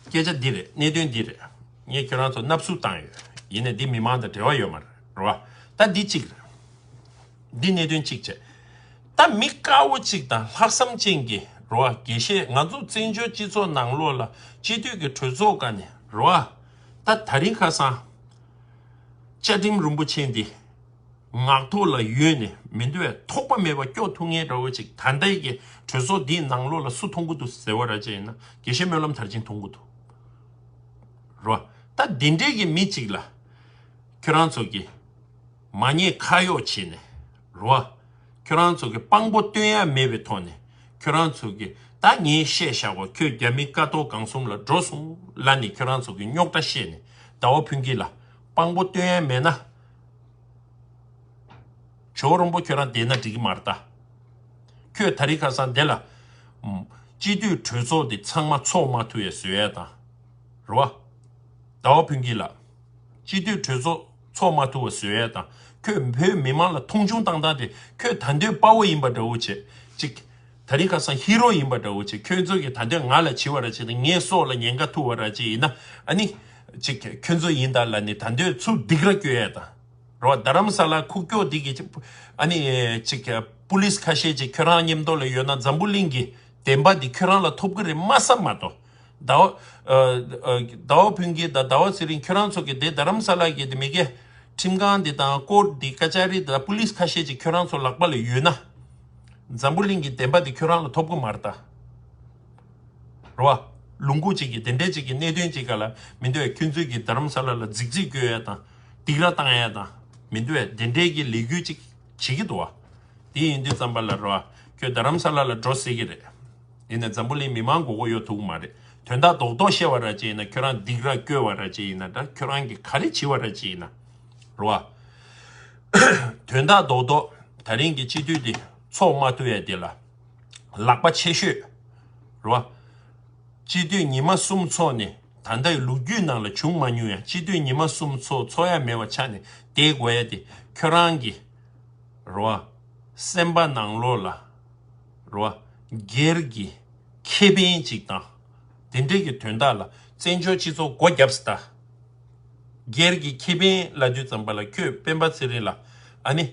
སྐད་ཆ་འདི་རེད། གནད་དོན་འདི་རེད། ངས་ཁྱོད་རང་ཚོ་བརྣབ་སུབ་བཏང་ཡོད། ཡིན་ནའི་འདི་མི་མང་དང་འབྲེལ་བ་ཡོད་མ་རེད། རེད་བ། ད་འདི་གཅིག་རེད། འདི་གནད་དོན་གཅིག་བྱས། ད་མི་དཀར་པོ་གཅིག་དང་ལྷག་བསམ་ཅན་གྱི་རེད་བ། དགེ་བཤེས་ང་ཚོ་བཙན་བྱོལ་སྤྱི་ཚོགས་ནང་ལོགས་ལ་སྤྱི་འཐུས་ཀྱི་གྲོས་ཚོགས་སྒང་ནས་རེད་བ། ད་ད་རིང་ཁ་སང་བཅའ་ཁྲིམས་རིན་པོ་ཆེ་འདི་ངག་ཐོག་ལ་ཡོད་ནས་མི་འདུག་བས། ཐོགས་པ་མེད་པ་སྐྱོར་ཐུབ་མཁན་འདྲ་བོ་ཅིག་ད་ལྟའི་གི་གྲོས་ཚོགས་འདིའི་ནང་ལོགས་ལ་སུ་མཐོང་གི་འདུག་ཟེར་བ་ར་ཅིག་ཡིན་ན་དགེ་བཤེས་སྨོན་ལམ་མཐར་ཕྱིན་མཐོང་གི་འདུག་རེད་བ། ད་འདི་འདྲའི་གི་མི་གཅིག་ལ་ཁྱོད་རང་ཚོ་གི་མ་ཉེས་ཁ་གཡོགས་བྱས་ནས་རེད་བ། ཁྱོད་རང་ཚོ་གི་དཔང་པོ་སྟོན་ཡ་མེད་པའི་ཐོག་ནས་ཁྱོད་རང་ཚོ་གི་ད་ངས་བཤད་བཞག་གོ། ཁྱོད་རྒྱ་མི་ཀ་ཏོག་གང་གསུམ་ལ་འགྲོ་སོང་ལབ་ནས་ཁྱོད་རང་ཚོ་གི་རྙོག་དྲ་བཤད་ནས་ཟླ་བ་ཕུན་སྐྱིད་ལ་དཔང་པོ་སྟོན་ཡ་མེད་ན། ཇོ་བོ་རོང་པོ་ཁྱོད་རང་བསྡད་ན་འགྲིག་གི་མ་རེད་ད། ཁྱོད་དེ་རིང་ཁ་སང་དེ་ལ། ཨམ། སྤྱི་འཐུས་གྲོས་ཚོགས་དེ་ཚང་མ་ཚོགས་མ་ཐུབ་ཡ་བཟོ་ཡ་དང་། རེད་བ། ཟླ་བ་ཕུན་སྐྱིད་ལགས། སྤྱི་འཐུས་གྲོས་ཚོགས་ཚོགས་མ་ཐུབ་པ་བཟོ་ཡ་དང་། ཁྱོད་བོད་མི་མང་ལ་མཐོང་ཆུང་བཏང་སྟངས་དེ་ཁྱོད་ད་འདོད་དཔའ་བོ་ཡིན་པ་འདྲ་བོ་བྱེད་ཅིག་དེ་རིང་ཁ་སང་ཧི་རོ་ཡིན་པ་འདྲ་བོ་བྱེད། ཁྱོད་ཚོ་གིས་ད་འདོད་ང་ལ་བྱི་བ་ར་བྱེད་དང་། ངའི་སྲོག་ལ་ཉེན་ཁ་ཐུག་པ་ར་བྱེད་ཡིན་ན། ཨ་ནི། ཅིག་ཁྱོད་ཚོ་ཡིན་ད་ལ་ནི་ད་འདོད་ཚུར་སྡིགས་ར་སྐྱོ་ཡ་དང་། རོ། རྡ་རམ་ས་ལ་ཁུག་ཀྱོག་འདི་གི། ཨ་ནི། ཅིག་པུ་ལིས་ཁ་ཤས་ཅིག་ཁྱོད་རང་མཉམ་དུ་ལ་ཡོད་ན་འཛམ་བུ་གླིང་གི་བདེན་པ་འདི་ཁྱོད་རང་ལ་ཐོབ་གི་རེད་མ་བསམ་མ་གཏོགས། ཟླ་བ། ཨ། ཨ། ཟླ་བ་ཕུན་སྐྱིད་དང་ཟླ་བ་ཚེ་རིང་ཁྱོད་རང་ཚོ་གི་དེ་རྡ་རམ་ས་ལ་གི་དེ་མི་གེ། ཁྲིམས་ཁང་འདི་དང་ཀོར་ཊི་འདི་ཀ་ཅ་རི་དང་པུ་ལིས་ཁ་ཤས་ཅིག་ཁྱོད་རང་ཚོ་ལག་པ་ལ་ཡོད་ན། འཛམ་བུ་གླིང་གི་བདེན་པ་འདི་ཁྱོད་རང་ལ་ཐོབ་གི་མ་རེད་ད། རེད་བ། ལུང་ཁུག་ཅིག་གི་དེ་འདྲའི་ཅིག་གི་གནད་དོན་ཅིག་ག་ལ་མི་འདུག་ཡ། ཁྱོད་ཚོས་ཀྱི་རྡ་རམ་ས་ལ་ལ་རྫིག་རྫིག་སྐྱོ་ཡ་དང་། སྡིགས་ར་བཏང་ཡ་དང་། མི་འདུག་ཡ། དེ་འདྲའི་གི་ལས་འགུལ་ཅིག་བྱེད་ཀྱི་འདུག་བ། དེ་ཡིན་དུས་ཙམ་པ་ལ་རེད་བ། ཁྱོད་རྡ་རམ་ས་ལ་ལ་འགྲོ་སྲིད་ཀྱི་རེད། ཡིན་ནའི་འཛམ་བུ་གླིང་མི་མང་མགོ་སྐོར་གཡོག་ཐུབ་ཀྱི་མ་རེད། དོན་དག་རྡོག་རྡོག་བཤད་པ་ར་ཅིག་ཡིན་ན། ཁྱོད་རང་སྡིགས་ར་སྐྱོ་བ་ར་ཅིག་ཡིན་ན་འདྲ། ཁྱོད་རང་གི་ག་རེ་བྱེད་པ་ར་ཅིག་ཡིན་ན། རེད་བ། དོན་དག་རྡོག་རྡོག་ད་རིང་གི་སྤྱི་འཐུས་དེ་ཚོགས་མ་ཐུབ་ཡ་དེ་ལ་ལག་པ་ཆེ་ཤོས། རེད་བ། སྤྱི་འཐུས་ཉི་མ་གསུམ་ཚོགས་ནས་ད་ལྟའི་ལོ་རྒྱུས་ནང་ལ་བྱུང་མ་མྱོང་ཡ། སྤྱི་འཐུས་ཉི་མ་གསུམ་ཚོགས་ཚོགས་ཡ་མེད་པ་ཆགས་ནས་བསྡད་དགོས་ཡ་དེ་ཁྱོད་རང་གི། རེད་བ། སེམས་པ་ནང་ལོགས་ལ། རེད་བ། སྒེར་གྱི་ཁེ་ཕན་ཅིག་དང་། དེ་འདྲའི་གི་དོན་དག་ལ་བཙན་བྱོལ་སྤྱི་ཚོགས་སྒོ་བརྒྱབ་སྟེ། སྒེར་གྱི་ཁེ་ཕན་ལབ་དུས་ཙམ་པ་ལ་ཁྱོད་སྤེན་པ་ཚེ་རིང་ལ། ཨ་ནི།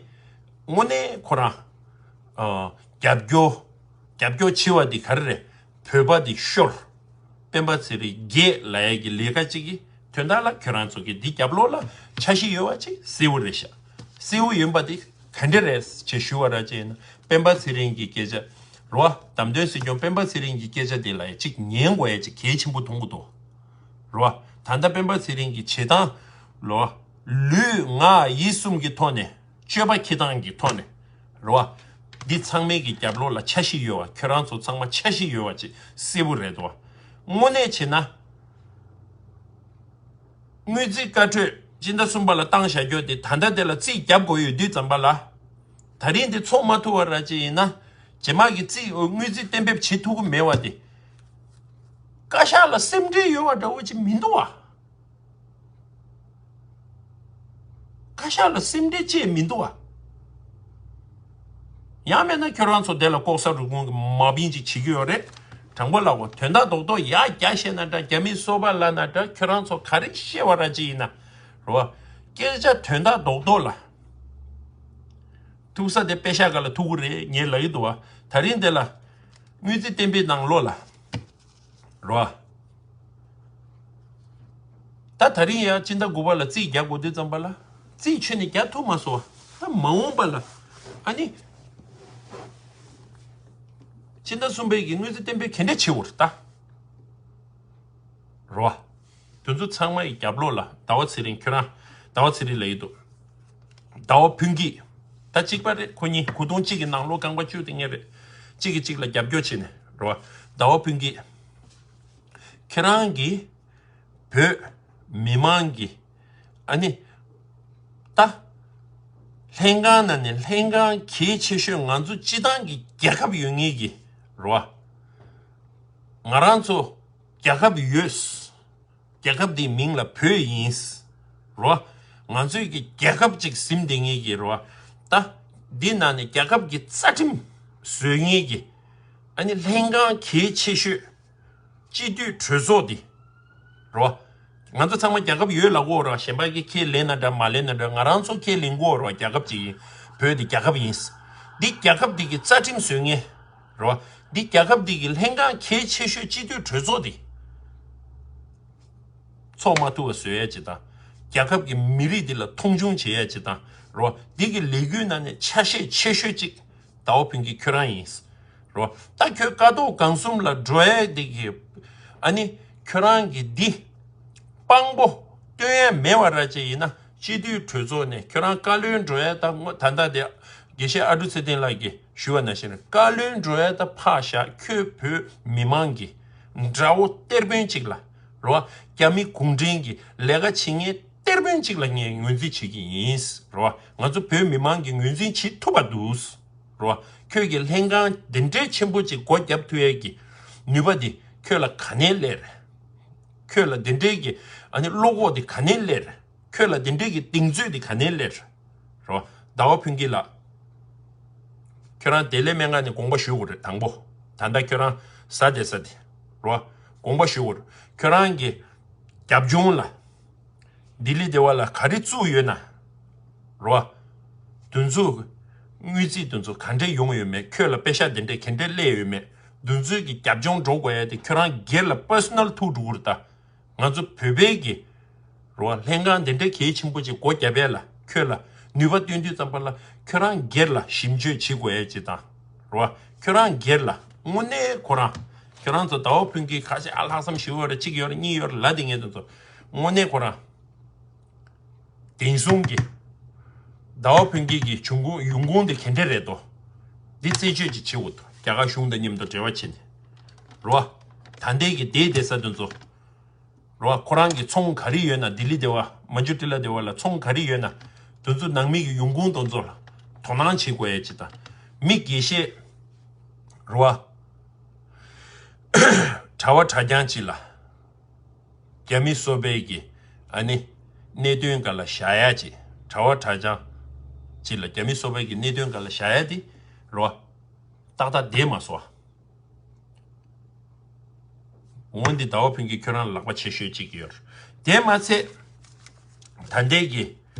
དངོས་གནས་ཁོ་རང་། ཨ། རྒྱབ་སྐྱོར། རྒྱབ་སྐྱོར་བྱེད་པ་འདི་ག་རེ་རེད། བོད་པ་འདི་ཤོར། སྤེན་པ་ཚེ་རིང་རྒྱས་ལབ་ཡ་གི་ལས་ཀ་ཅིག་གི་དོན་དག་ལ་ཁྱོད་རང་ཚོ་གི་འདི་རྒྱབ་ལོགས་ལ་འཆར་གཞི་ཡོད་པ་ཅིག་གསལ་བོ་རེད་ཤག་གསལ་བོ་ཡིན་པ་འདི་ག་འདྲ་རེད་ཅེས་ཞུ་བ་ར་ཅིག་ཡིན་ན། སྤེན་པ་ཚེ་རིང་གི་སྐད་ཆ། རེད་བ། བདམས་ཐོན་སྲིད་སྐྱོང་སྤེན་པ་ཚེ་རིང་གི་སྐད་ཆ་འདི་ལ་ཡ་ཅིག་ཉན་དགོས་ཡ་ཅིག་གལ་ཆེན་པོ་མཐོང་གི་འདུག་རེད་བ། ད་ལྟ་སྤེན་པ་ཚེ་རིང་གི་བྱེད་སྟངས། རེད་བ། ལུས་ངག་ཡིད་གསུམ་གྱི་ཐོག་ནས། སྤྱོད་པ་འཁྱེར་སྟངས་ཀྱི་ཐོག་ནས། རེད་བ། འདི་ཚང་མའི་གི་རྒྱབ་ལོགས་ལ་འཆར་གཞི་ཡོད་བ། ཁྱོད་རང་ཚོ་ཚང་མ་འཆར་གཞི་ཡོད་བ་ཅིག་གསལ་པོ་རེད་དོ། དངོས་གནས་བྱས་ན། དངུལ་རྩིས་བཀའ་འཁྲོལ་སྤྱི་ཟླ་གསུམ་པ་ལ་བཏང་བཞག་རྒྱུ་དེ་ད་ལྟ་དེ་ལ་རྩིས་རྒྱབ་དགོས་ཡོད་དུས་ཙམ་པ་ལ། ད་རིང་འདི་ཚོགས་མ་ཐུབ་པ་ར་ཅིག་ཡིན་ན། རྗེས་མ་གི་རྩིས་དངུལ་རྩིས་གཏན་འབེབས་བྱེད་ཐུབ་ཀྱི་མེད་བ་དེ། བཀའ་ཤག་ལ་སེམས་ཁྲལ་ཡོད་བ་འདྲ་བོ་ཅིག་མི་འདུག་བ། བཀའ་ཤག་ལ་སེམས་ཁྲལ་ཅིག་མི་འདུག་བ། ཡང་མེད་ན་ཁྱོད་རང་ཚོ་དེ་ལ་ལྐོག་ཟ་རུ་ཁུངས་ཀྱི་མ་བིན་ཅིག་བྱེད་ཀྱི་ཡོད་རེད། དྲང་པོ་ལབ་གོ། དོན་དག་རྡོག་རྡོག་ཡར་རྒྱ་བཤད་ན་འདྲ། རྒྱ་མི་སོ་པ་ལབ་ན་འདྲ། ཁྱོད་རང་ཚོ་ག་རེ་བཤད་པ་ར་ཅིག་ཡིན་ན། རེད་བ། སྐད་ཆ་དོན་དག་རྡོག་རྡོག་ལ། ཐུག་ས་དེ་པེ་ཤ་ག་ལ་ཐུག་གི་རེད། ངས་ལབ་ཀྱི་འདུག་བ། ད་རིང་དེ་ལ། དངུལ་རྩིས་གཏན་འབེབས་ནང་ལོགས་ལ། རོ། ད་ད་རིང་ཡང་སྤྱི་ཟླ་དགུ་པ་ལ་རྩིས་རྒྱག་དགོས་དུས་ཙམ་པ་ལ། རྩིས་ཁྱོན་ནས་རྒྱག་ཐུབ་མ་སོང་བ། ད་མ་འོངས་པ་ལ། ཨ་ནི། སྤྱི་ཟླ་གསུམ་པའི་གི་དངུལ་རྩིས་གཏན་འབེབས་ག་འདྲ་བྱེད་འོར་ད། རོ། དེ་ཚོ་ཚང་མ་ཡི་རྒྱབ་ལོགས་ལ་ཟླ་བ་ཚེ་རིང་ཁྱོད་རང་ཟླ་བ་ཚེ་རིང་ལ་ཡོད་འདུག་ཟླ་བ་ཕུན་སྐྱིད། ད་གཅིག་པ་རེད། ཁོ་གཉིས་གོ་ཐོང་གཅིག་གི་ནང་ལོགས་རྐང་པ་གཅོད་དེ་ངེས་རེད། གཅིག་གིས་གཅིག་ལ་རྒྱབ་སྐྱོར་བྱས་ནས་རོ། ཟླ་བ་ཕུན་སྐྱིད། ཁྱེད་རང་གིས་བོད་མི་མང་གི་ཨ་ནི་ད་ལྷན་ཁང་ནང་ནས་ལྷན་ཁང་གལ་ཆེ་ཤོས་ང་ཚོ་སྤྱི་བཏང་གི་རྒྱལ་ཁབ་ཡོད་ངེས་ཀྱི་རོ། ང་རང་ཚོ་རྒྱལ་ཁབ་ཡོད། རྒྱལ་ཁབ་འདིའི་མིང་ལ་བོད་ཡིན། རོ། ང་ཚོའི་གི་རྒྱལ་ཁབ་ཅིག་ཟིན་བསྡད་ངེས་ཀྱི་རོ། ད་འདི་ནང་ནས་རྒྱལ་ཁབ་ཀྱི་རྩ་ཁྲིམས་བཟོས་ངེས་ཀྱི་ཨ་ནི་ལྷན་ཁང་གལ་ཆེ་ཤོས་སྤྱི་འཐུས་གྲོས་ཚོགས་འདི་རོ། ང་ཚོ་ཚང་མ་རྒྱལ་ཁབ་ཡོད་ལབ་གོ་རོ། གཞན་པ་གི་ཁས་ལེན་ན་འདྲ་མ་ལེན་ན་འདྲ། ང་རང་ཚོ་ཁས་ལེན་གོ་རོ། རྒྱལ་ཁབ་ཅིག་ཡིན། བོད་འདི་རྒྱལ་ཁབ་ཡིན། འདི་རྒྱལ་ཁབ་འདི་གི་རྩ་ཁྲིམས་བཟོས་ངེས། རེད་བ། འདི་རྒྱལ་ཁབ་འདི་གི་ལྷན་ཁང་གལ་ཆེ་ཤོས་སྤྱི་འཐུས་གྲོས་ཚོགས་འདི་ཚོགས་མ་ཐུབ་པ་བཟོ་ཡ་ཅིག་དང་། རྒྱལ་ཁབ་ཀྱི་མི་རིགས་འདི་ལ་མཐོང་ཆུང་བྱེད་ཡ་ཅིག་དང་། རེད་བ། འདི་གི་ལས་འགུལ་ནང་ནས་ཆ་ཤས་ཆེ་ཤོས་ཅིག་ཟླ་བ་ཕུན་སྐྱིད་ཁྱོད་རང་ཡིན། རེད་བ། ད་ཁྱོད་ཀ་ཐོག་སྒང་གསུམ་ལ་འགྲོ་ཡ་འདི་གི་ཨ་ནི་ཁྱོད་རང་གི་འདི་དཔང་པོ་སྟོན་ཡ་མེད་པ་ར་ཅིག་ཡིན་ན། སྤྱི་འཐུས་གྲོས་ཚོགས་ནས་ཁྱོད་རང་བཀའ་བློན་འགྲོ་ཡ་ད་ད་ལྟ་དེ། དགེ་བཤེས་ཨ་འབྲུག་ཚེ་བརྟན་ལགས་ཀྱིས་ཞུས་པ་ནང་བཞིན་བཀའ་བློན་འགྲོ་ཡ་ད་ཕར་བཞག་ཁྱོད་བོད་མི་མང་གི་དགྲ་བོ་གཏེར་དཔོན་གཅིག་ལ་རེད་བ། རྒྱ་མི་གུང་ཁྲན་གྱི་ལས་ཀ་བྱེད་མཁན་གཏེར་དཔོན་གཅིག་ལ་ངས་ངོས་འཛིན་བྱེད་ཀྱི་ཡིན་རེད་བ། ང་ཚོ་བོད་མི་མང་གི་ངོས་འཛིན་བྱེད་ཐུབ་པ་འདུག་རེད་བ། ཁྱོད་ཀྱི་ལྷན་ཁང་འདི་འདྲའི་ཆེན་པོ་ཅིག་སྒོ་བརྒྱབ་ཐུབ་ཡས་ཀྱི་ནུས་པ་འདི་ཁྱོད་ལ་ག་ནས་སླེབས་རེད། ཁྱོད་ལ་འདི་འདྲའི་གི་ཨ་ནི་བློ་ཁོག་འདི་ག་ནས་སླེབས་རེད། ཁྱོད་ལ་འདི་འདྲའི་གི་གདེང་ཚོད་འདི་ག་ནས་སླེབས་རེད། རེད་བ། ཟླ་བ་ཕུན་སྐྱིད་ལགས། ཁྱོད་རང་བདེ་ལེགས་སྨན་ཁང་ནས་དགོངས་པ་ཞུ་དགོས་རེད་དང་པོ། ད་ལྟ་ཁྱོད་རང་ཟ་བསྡད་ས་དེ་རེད་བ། དགོངས་པ་ཞུ་དགོས་རེད། ཁྱོད་རང་གི་རྒྱབ་ལྗོངས་ལ། ལྡི་ལི་སྡེ་བ་ལ་ག་རེ་བཙུགས་ཡོད་ན། རེད་བ། དེ་ཚོ། དངུལ་རྩིས་དེ་ཚོ་ག་འདྲས་ཡོང་ཡོད་མེད། ཁྱོད་ལ་པེ་ཤག་དེ་འདྲས་ག་འདྲས་སླེབས་ཡོད་མེད། དེ་ཚོའི་གི་རྒྱབ་ལྗོངས་འགྲོ་དགོས་ཡ་དེ་ཁྱོད་རང་སྒེར་ལ་པར་སོ་ནལ་ཐུག་འགྲོ་གི་རེད་ད། ང་ཚོ་བོད་པའི་གི། རེད་བ། ལྷན་ཁང་དེ་འདྲས་གལ་ཆེན་པོ་ཅིག་སྒོ་བརྒྱབ་ཡ་ལ་ཁྱོད་ལ་ནུས་པ་བཏོན་དུས་ཙམ་པ་ལ་ཁྱོད་རང་སྒེར་ལ་ཞིབ་དཔྱོད་བྱེད་དགོས་ཡ་ཅིག་དང་། རེད་བ། ཁྱོད་རང་སྒེར་ལ་དངོས་གནས་ཁོ་རང་། ཁྱོད་རང་ཚོ་ཟླ་བ་ཕུན་སྐྱིད་ཁ་ཤས་ཨ་ལྷག་བསམ་ཞིག་ཡོད་རེད། གཅིག་ཡོད་རེད། གཉིས་ཡོད་རེད་ལབ་དེ་ངས་དེ་ཚོ་དངོས་གནས་ཁོ་རང་། བདེན་སྲུང་གི་ཟླ་བ་ཕུན་སྐྱིད་ཀྱི་འབྱུང་ཁུངས་ཡོང་ཁུངས་དེ་ག་འདྲས་རེད་དོ། འདི་རྩད་གཅོད་ཅིག་བྱེད་དགོས་འདུག་རྒྱ་གར་གཞུང་དང་མཉམ་དུ་འབྲེལ་བ་བྱས་ནས། རེད་བ། ད་ལྟའི་གི་བསྡད་བསྡད་ས་དེ་ཚོ། རེད་བ། ཁོ་རང་གི་ཚོང་ག་རེ་ཡོད་ན། ལྡི་ལི་སྡེ་བ། མན་ཇུ་ཊི་ལ་སྡེ་བ་ལ་ཚོང་ག་རེ་ཡོད་ན། དེ་ཚོ་ནང་མི་གི་ཡོང་ཁུངས་དེ་ཚོ་ལ་དོ་སྣང་བྱེད་དགོས་ཡ་ཅིག་དང་། མི་དགེ་བཤེས། རེད་བ། གྲྭ་བ་གྲྭ་རྐྱང་ཅིག་ལ། རྒྱ་མི་སོ་པའི་གི་ཨ་ནི་གནད་དོན་སྒང་ལ་བཞག་ཡ་ཅིག་གྲྭ་བ་གྲྭ་རྐྱང་ཅིག་ལ་རྒྱ་མི་སོ་པའི་གི་གནད་དོན་སྒང་ལ་བཞག་ཡ་དེ་རེད་བ། ཏག་ཏག་བསྡད་མ་སོང་། འོན་ཏེ་ཟླ་བ་ཕུན་སྐྱིད་ཁྱོད་རང་ལ་ལག་པ་ཆེ་ཤོས་གཅིག་ཡོད་རེད། དེ་མ་ཚད། ད་ལྟའི་གི་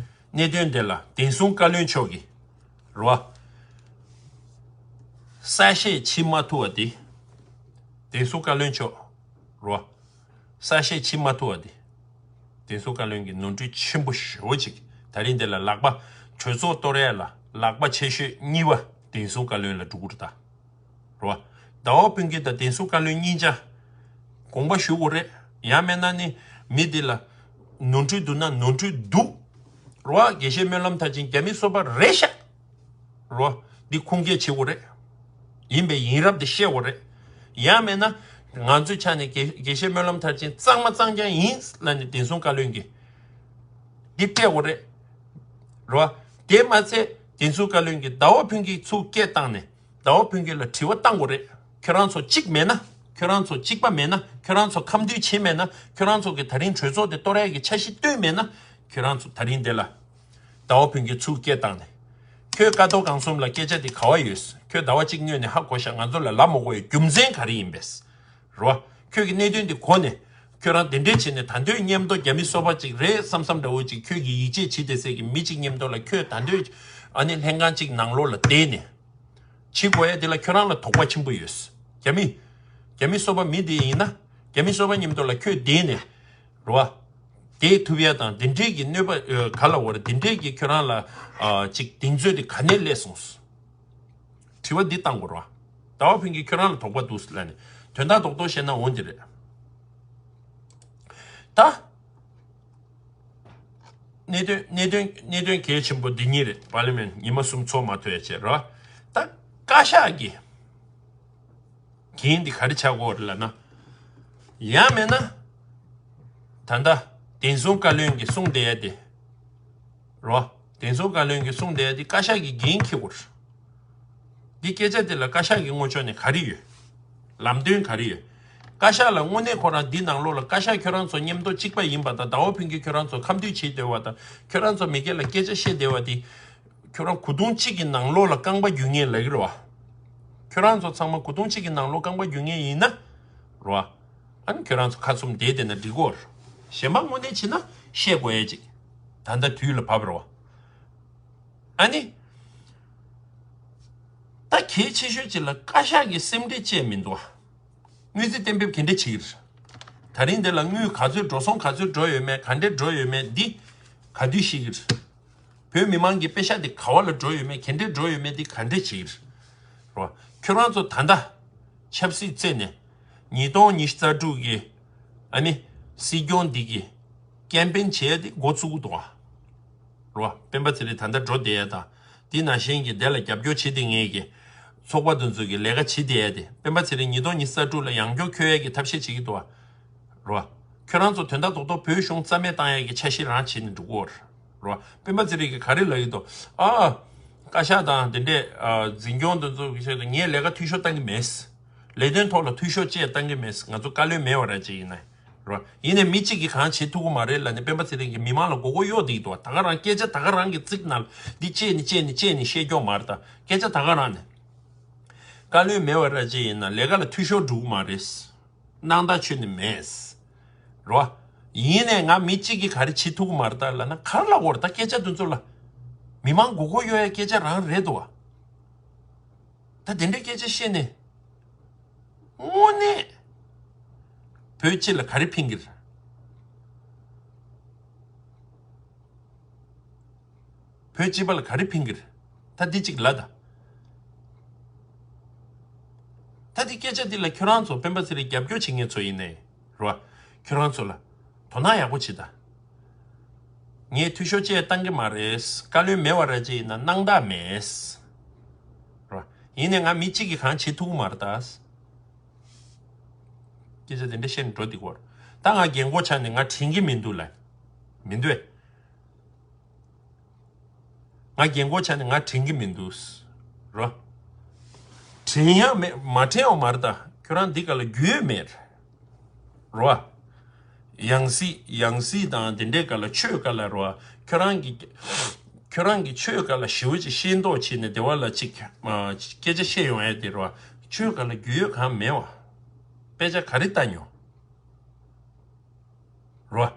གནད་དོན་དེ་ལ་བདེན་སྲུང་བཀའ་བློན་མཆོག་གིས་རེད་བ། གསལ་བཤད་བྱེད་མ་ཐུབ་པ་དེ། བདེན་སྲུང་བཀའ་བློན་མཆོག་རེད་བ། གསལ་བཤད་བྱེད་མ་ཐུབ་པ་དེ། བདེན་སྲུང་བཀའ་བློན་གྱི་ནོར་འཁྲུལ་ཆེན་པོ་ཞེ་པོ་ཅིག་ད་རིང་འདི་ལ་ལག་པ་གྲོས་ཚོགས་གཏོར་ཡ་ལ་ལག་པ་ཆེ་ཤོས་གཉིས་པ་བདེན་སྲུང་བཀའ་བློན་ལ་འགྲོ་གི་རེད་ད། རེད་བ། ཟླ་བ་ཕུན་སྐྱིད་དང་བདེན་སྲུང་བཀའ་བློན་གཉིས་ཆ་དགོངས་པ་ཞུ་དགོས་རེད། ཡང་མིན་ན་ནི་མི་འདི་ལ་ནོར་འཁྲུལ་འདུག་ན་ནོར་འཁྲུལ་འདུག་རེད་བ། དགེ་བཤེས་སྨོན་ལམ་མཐར་ཕྱིན་རྒྱ་མི་སོ་པ་རེད་ཤག་རེད་བ། འདི་ཁུངས་སྐྱེལ་བྱེད་དགོས་རེད། ཡིན་པའི་ཡིན་རབས་དེ་བཤད་དགོས་རེད། ཡང་མིན་ན་ང་ཚོའི་ཆ་ནས་དགེ་དགེ་བཤེས་སྨོན་ལམ་མཐར་ཕྱིན་གཙང་མ་གཙང་རྐྱང་ཡིན་ལབ་ནས་བདེན་སྲུང་བཀའ་བློན་གྱིས་འདི་སྤྲད་དགོས་རེད། རེད་བ། དེ་མ་ཚད་བདེན་སྲུང་བཀའ་བློན་གྱིས་ཟླ་བ་ཕུན་སྐྱིད་ཚུར་སྐད་བཏང་ནས་ཟླ་བ་ཕུན་སྐྱིད་ལ་དྲི་བ་བཏང་དགོས་རེད། ཁྱོད་རང་ཚོ་གཅིག་མེད་ན། ཁྱོད་རང་ཚོ་གཅིག་པ་མེད་ན། ཁྱོད་རང་ཚོ་ཁ་མཐུན་བྱེད་མེད་ན། ཁྱོད་རང་ཚོ་གི་ད་རིང་གྲོས་ཚོགས་དེ་གཏོར་ཡ་གི་འཆར་གཞི་བཏོན་མེད་ན། ཁྱོད་རང་ཚོ་ད་རིང་དེ་ལ་ཟླ་བ་ཕུན་སྐྱིད་ཚུར་སྐད་བཏང་ནས། ཁྱོད་ཀ་ཏོ་གང་གསུམ་ལ་སྐད་ཆ་དེ་ག་བ་ཡོད། ཁྱོད་ཟླ་བ་གཅིག་སྔོན་ནས་ཧ་གོ་ཤག་ང་ཚོ་ལ་ལབ་མ་དགོས་ཡ་རྒྱུ་མཚན་ག་རེ་ཡིན་པས། རེད་བ། ཁྱོད་ཀྱི་གནད་དོན་དེ་གོ་ནས། ཁྱོད་རང་དེ་འདྲས་བྱས་ནས་ད་དུང་མཉམ་དུ་རྒྱ་མི་སོ་པ་ཅིག་རེད་བསམ་བསམ་འདྲ་བོ་ཅིག་ཁྱོད་ཀྱིས་ཡིད་ཆེས་བྱེད་བསྡད་སའི་གི་མི་གཅིག་མཉམ་དུ་ལ་ཁྱོད་ད་དུང་ཨ་ནི་ལྷན་ཁང་གཅིག་ནང་ལོགས་ལ་བསྡད་ནས་བྱེད་དགོས་ཡ་དེ་ལ་ཁྱོད་རང་ལ་དོགས་པ་ཆེན་པོ་ཡོད། རྒྱ་མི། རྒྱ་མི་སོ་པ་མི་དེ་ཡིན་ན། རྒྱ་མི་སོ་པ་མཉམ་དུ་ལ་ཁྱོད་བསྡད་ནས། རེད་བ། བསྡད་ཐུབ་ཡ་དང་དེ་འདྲས་ཀྱི་གནོད་པ་ཨ་ག་ལ་བར་དེ་འདྲས་ཀྱི་ཁྱོད་རང་ལ་ཨ་ཅིག་གདེང་ཚོད་དེ་ག་ནས་སླེབས་སོང་། དྲི་བ་འདི་བཏང་དགོས་རེད་བ། ཟླ་བ་ཕུན་སྐྱིད་ཁྱོད་རང་ལ་དོགས་པ་འདུག་ལབ་ནས་དོན་དག་རྡོག་རྡོག་བཤད་ན་འོ་འདི་རེད། ད། གནད་དོན་གནད་དོན་གནད་དོན་གལ་ཆེན་པོ་འདི་གཉིས་རེད། པར་ལི་མེན་ཉི་མ་གསུམ་ཚོགས་མ་ཐུབ་ཡ་བྱས་རེད་བ། ད་བཀའ་ཤག་གི་འགན་འདི་ག་རེ་ཆགས་ཀྱི་ཡོད་རེད་ལབ་ན། ཡང་མིན་ན། ད་ལྟ་བདེན་སྲུང་བཀའ་བློན་གྱིས་གསུངས་བསྡད་ཡ་དེ། རོ། བདེན་སྲུང་བཀའ་བློན་གྱིས་གསུངས་བསྡད་ཡ་དེ་བཀའ་ཤག་གི་འགན་འཁྱེར་དགོས་རེད། འདི་སྐད་ཆ་དེ་ལ་བཀའ་ཤག་གི་ངོས་ཕྱོགས་ནས་ག་རེ་ཡོད། ལམ་སྟོན་ག་རེ་ཡོད། བཀའ་ཤག་ལ་དངོས་གནས་ཁོ་རང་འདི་ནང་ལོགས་ལ་བཀའ་ཤག་ཁྱོད་རང་ཚོ་མཉམ་དུ་གཅིག་པ་ཡིན་པ་དང་ཟླ་བ་ཕུན་སྐྱིད་ཁྱོད་རང་ཚོ་ཁ་མཐུན་བྱེད་བསྡད་པ་དང་ཁྱོད་རང་ཚོ་མི་སྒེར་ལ་སྐད་ཆ་བཤད་བསྡད་པ་དེ། ཁྱོད་རང་གོ་དུང་གཅིག་གི་ནང་ལོགས་ལ་རྐང་པ་རྒྱུག་མཁན་ལབ་ཀྱི་རེད་བ། ཁྱོད་རང་ཚོ་ཚང་མ་གོ་དུང་གཅིག་གི་ནང་ལོགས་རྐང་པ་རྒྱུག་མཁན་ཡིན་ན་རེད་བ། ཨ་ནི་ཁྱོད་རང་ཚོ་ཁ་ཚུམ་བསྡད་བསྡད་ན་འགྲིག་གོ། གཞན་པ་དངོས་གནས་བྱས་ན་བཤད་དགོས་ཡ་ཅིག་ད་ལྟ་དུས་ལ་བབ་རེད་བ། ཨ་ནི། ད་གལ་ཆེ་ཤོས་ཅིག་ལ་བཀའ་ཤག་གིས་སེམས་ཁྲལ་བྱས་མི་འདུག་བ། དངུལ་རྩིས་གཏན་འབེབས་ག་འདྲ་བྱེད་ཀྱི་རེད། ད་རིང་འདི་ལ་དངུལ་ག་ཚོད་འགྲོ་སོང་ག་ཚོད་འགྲོ་ཡོད་མེད་ག་འདྲས་འགྲོ་ཡོད་མེད་འདི་ག་དུས་ཤེས་ཀྱི་རེད། བོད་མི་མང་གི་པེ་ཤག་འདི་ག་བ་ལ་འགྲོ་ཡོད་མེད་ག་འདྲས་འགྲོ་ཡོད་མེད་འདི་ག་འདྲས་བྱེད་ཀྱི་རེད། རོ། ཁྱོད་རང་ཚོ་ད་ལྟ་ཆབ་སྲིད་རྩེ་ནས་ཉིས་སྟོང་ཉི་ཤུ་རྩ་དྲུག་གི་ཨ་ནི་སྲིད་སྐྱོང་འདི་གི་ཀེམ་པེན་བྱེད་ཡ་འདི་འགོ་བཙུགས་འདུག་ཨ། རོ། སྤེན་པ་ཚེ་རིང་ད་ལྟ་འགྲོ་བསྡད་ཡ་དང་ དེ་ནང་བཞིན་གྱི་དེ་ལ་རྒྱབ་སྐྱོར་བྱེད་དེ་ངེས་ཀྱི་ཚོགས་པ་དེ་ཚོ་གི་ལས་ཀ་བྱེད་དེ་ཡས་དེ་སྤེན་པ་ཚེ་རིང་ཉིས་སྟོང་ཉི་ཤུ་རྩ་དྲུག་ལ་ཡང་བསྐྱར་འཁྱོལ་ཡས་ཀྱི་ཐབས་ཤེས་བྱེད་ཀྱི་འདུག་བ། རོ། ཁྱོད་རང་ཚོ་དོན་དག་རྡོག་རྡོག་བོད་གཞུང་རྩ་མེད་བཏང་ཡས་ཀྱི་འཆར་གཞི་རང་བྱེད་ནས་འགྲོ་གི་ཡོད་རེད། རོ། སྤེན་པ་ཚེ་རིང་གིས་ག་རེ་ལབ་ཀྱི་འདུག་ཨ། བཀའ་ཤག་དང་དེ་འདྲས་ཨ། འཛིན་སྐྱོང་དེ་ཚོ་གི་ཆེད་དུ་ངས་ལས་ཀ་འཐུས་ཤོར་བཏང་གི་མེད། ལས་དོན་ཐོག་ལ་འཐུས་ཤོར་ཅེས་བཏང་གི་མེད། ང་ཚོ་བཀའ་བློན་མེད་པ་ར་ཅིག་ཡིན་ན། རོ། ཡིན་ནའི་མི་གཅིག་གིས་གང་བྱེད་ཐུབ་ཀྱི་མ་རེད་ལབ་ནས་སྤེན་པ་ཚེ་རིང་གིས་མི་མང་ལ་མགོ་སྐོར་གཡོག་བསྡད་ཀྱི་འདུག་བ། ད་ག་རང་སྐད་ཆ་ད་ག་རང་གི་ཚིག་ནང་ལ་འདི་བཅད་ནས་བཅད་ནས་བཅད་ནས་བཤད་ཀྱོག་མ་རེད། ད་སྐད་ཆ་ད་ག་རང་ནས། བཀའ་བློན་མེད་པ་ར་ཅིག་ཡིན་ན་ལས་ཀ་ལ་འཐུས་ཤོར་འགྲོ་གི་མ་རེད། སྣང་དག་ཆོད་ནི་མེད། རོ། ཡིན་ནའི་ང་མི་གཅིག་གིས་ག་རེ་བྱེད་ཐུབ་ཀྱི་མ་རེད་ད་ལབ་ན་ག་རེ་ལབ་དགོས་རེད། ད་སྐད་ཆ་དེ་ཚོ་ལ། མི་མང་མགོ་སྐོར་གཡོག་ཡ་སྐད་ཆ་རང་རེད་དོ། ད་དེ་འདྲའི་སྐད་ཆ་བཤད་ནས། དངོས་གནས། བོད་སྤྱི་ལ་ག་རེ་ཕན་གྱི་རེད། བོད་སྤྱི་པ་ལ་ག་རེ་ཕན་གྱི་རེད། ད་འདི་གཅིག་ལ་ད། ད་འདི་སྐད་ཆ་འདི་ལ་ཁྱོད་རང་ཚོ་སྤེན་པ་ཚེ་རིང་རྒྱབ་སྐྱོར་བྱེད་མཁན་ཚོ་ཡིན་ནའི་རོ། ཁྱོད་རང་ཚོ་ལ་དོ་སྣང་ཡག་པོ་བྱེད་ད། ངས་འཐུས་ཤོར་བཅས་བཏང་གི་མ་རེད། བཀའ་བློན་མེད་པ་ར་ཅིག་ཡིན་ན་སྣང་དག་མེད། རོ། ཡིན་ནའི་ང་མི་གཅིག་གིས་གང་བྱེད་ཐུབ་ཀྱི་མ་རེད་ད། སྐད་ཆ་དེ་འདྲ་བཤད་ནས་འགྲོ་འདི་གོ། ད་ང་རྒན་གོག་ཆགས་ནས་ང་དྲན་གྱི་མི་འདུག་ལབ། མི་འདུག་ཨེ། ང་རྒན་གོག་ཆགས་ནས་ང་དྲན་གྱི་མི་འདུག་རོ། དྲན་ཡག་མེད། མ་དྲན་ཡོད་མ་རེད་ད། ཁྱོད་རང་འདི་ག་ལ་རྒྱུས་མེད། རོ། ཡང་སྲིད་ཡང་སྲིད་དང་དེ་འདྲའི་ག་ལ་ཆོས་ག་ལ་རོ། ཁྱོད་རང་གི་ཁྱོད་རང་གི་ཆོས་ག་ལ་ཞེ་པོ་ཅིག་ཤེས་མདོག་བྱས་ནས་སྡེ་བ་ལ་ཅིག་སྐད་ཆ་བཤད་ཡོང་ཡ་དེ་རོ། ཆོས་ག་ལ་རྒྱུས་ཡོད་གང་མེད་བ། དཔེ་ཆ་ག་རེ་ལྟ་མྱོང་། རོ།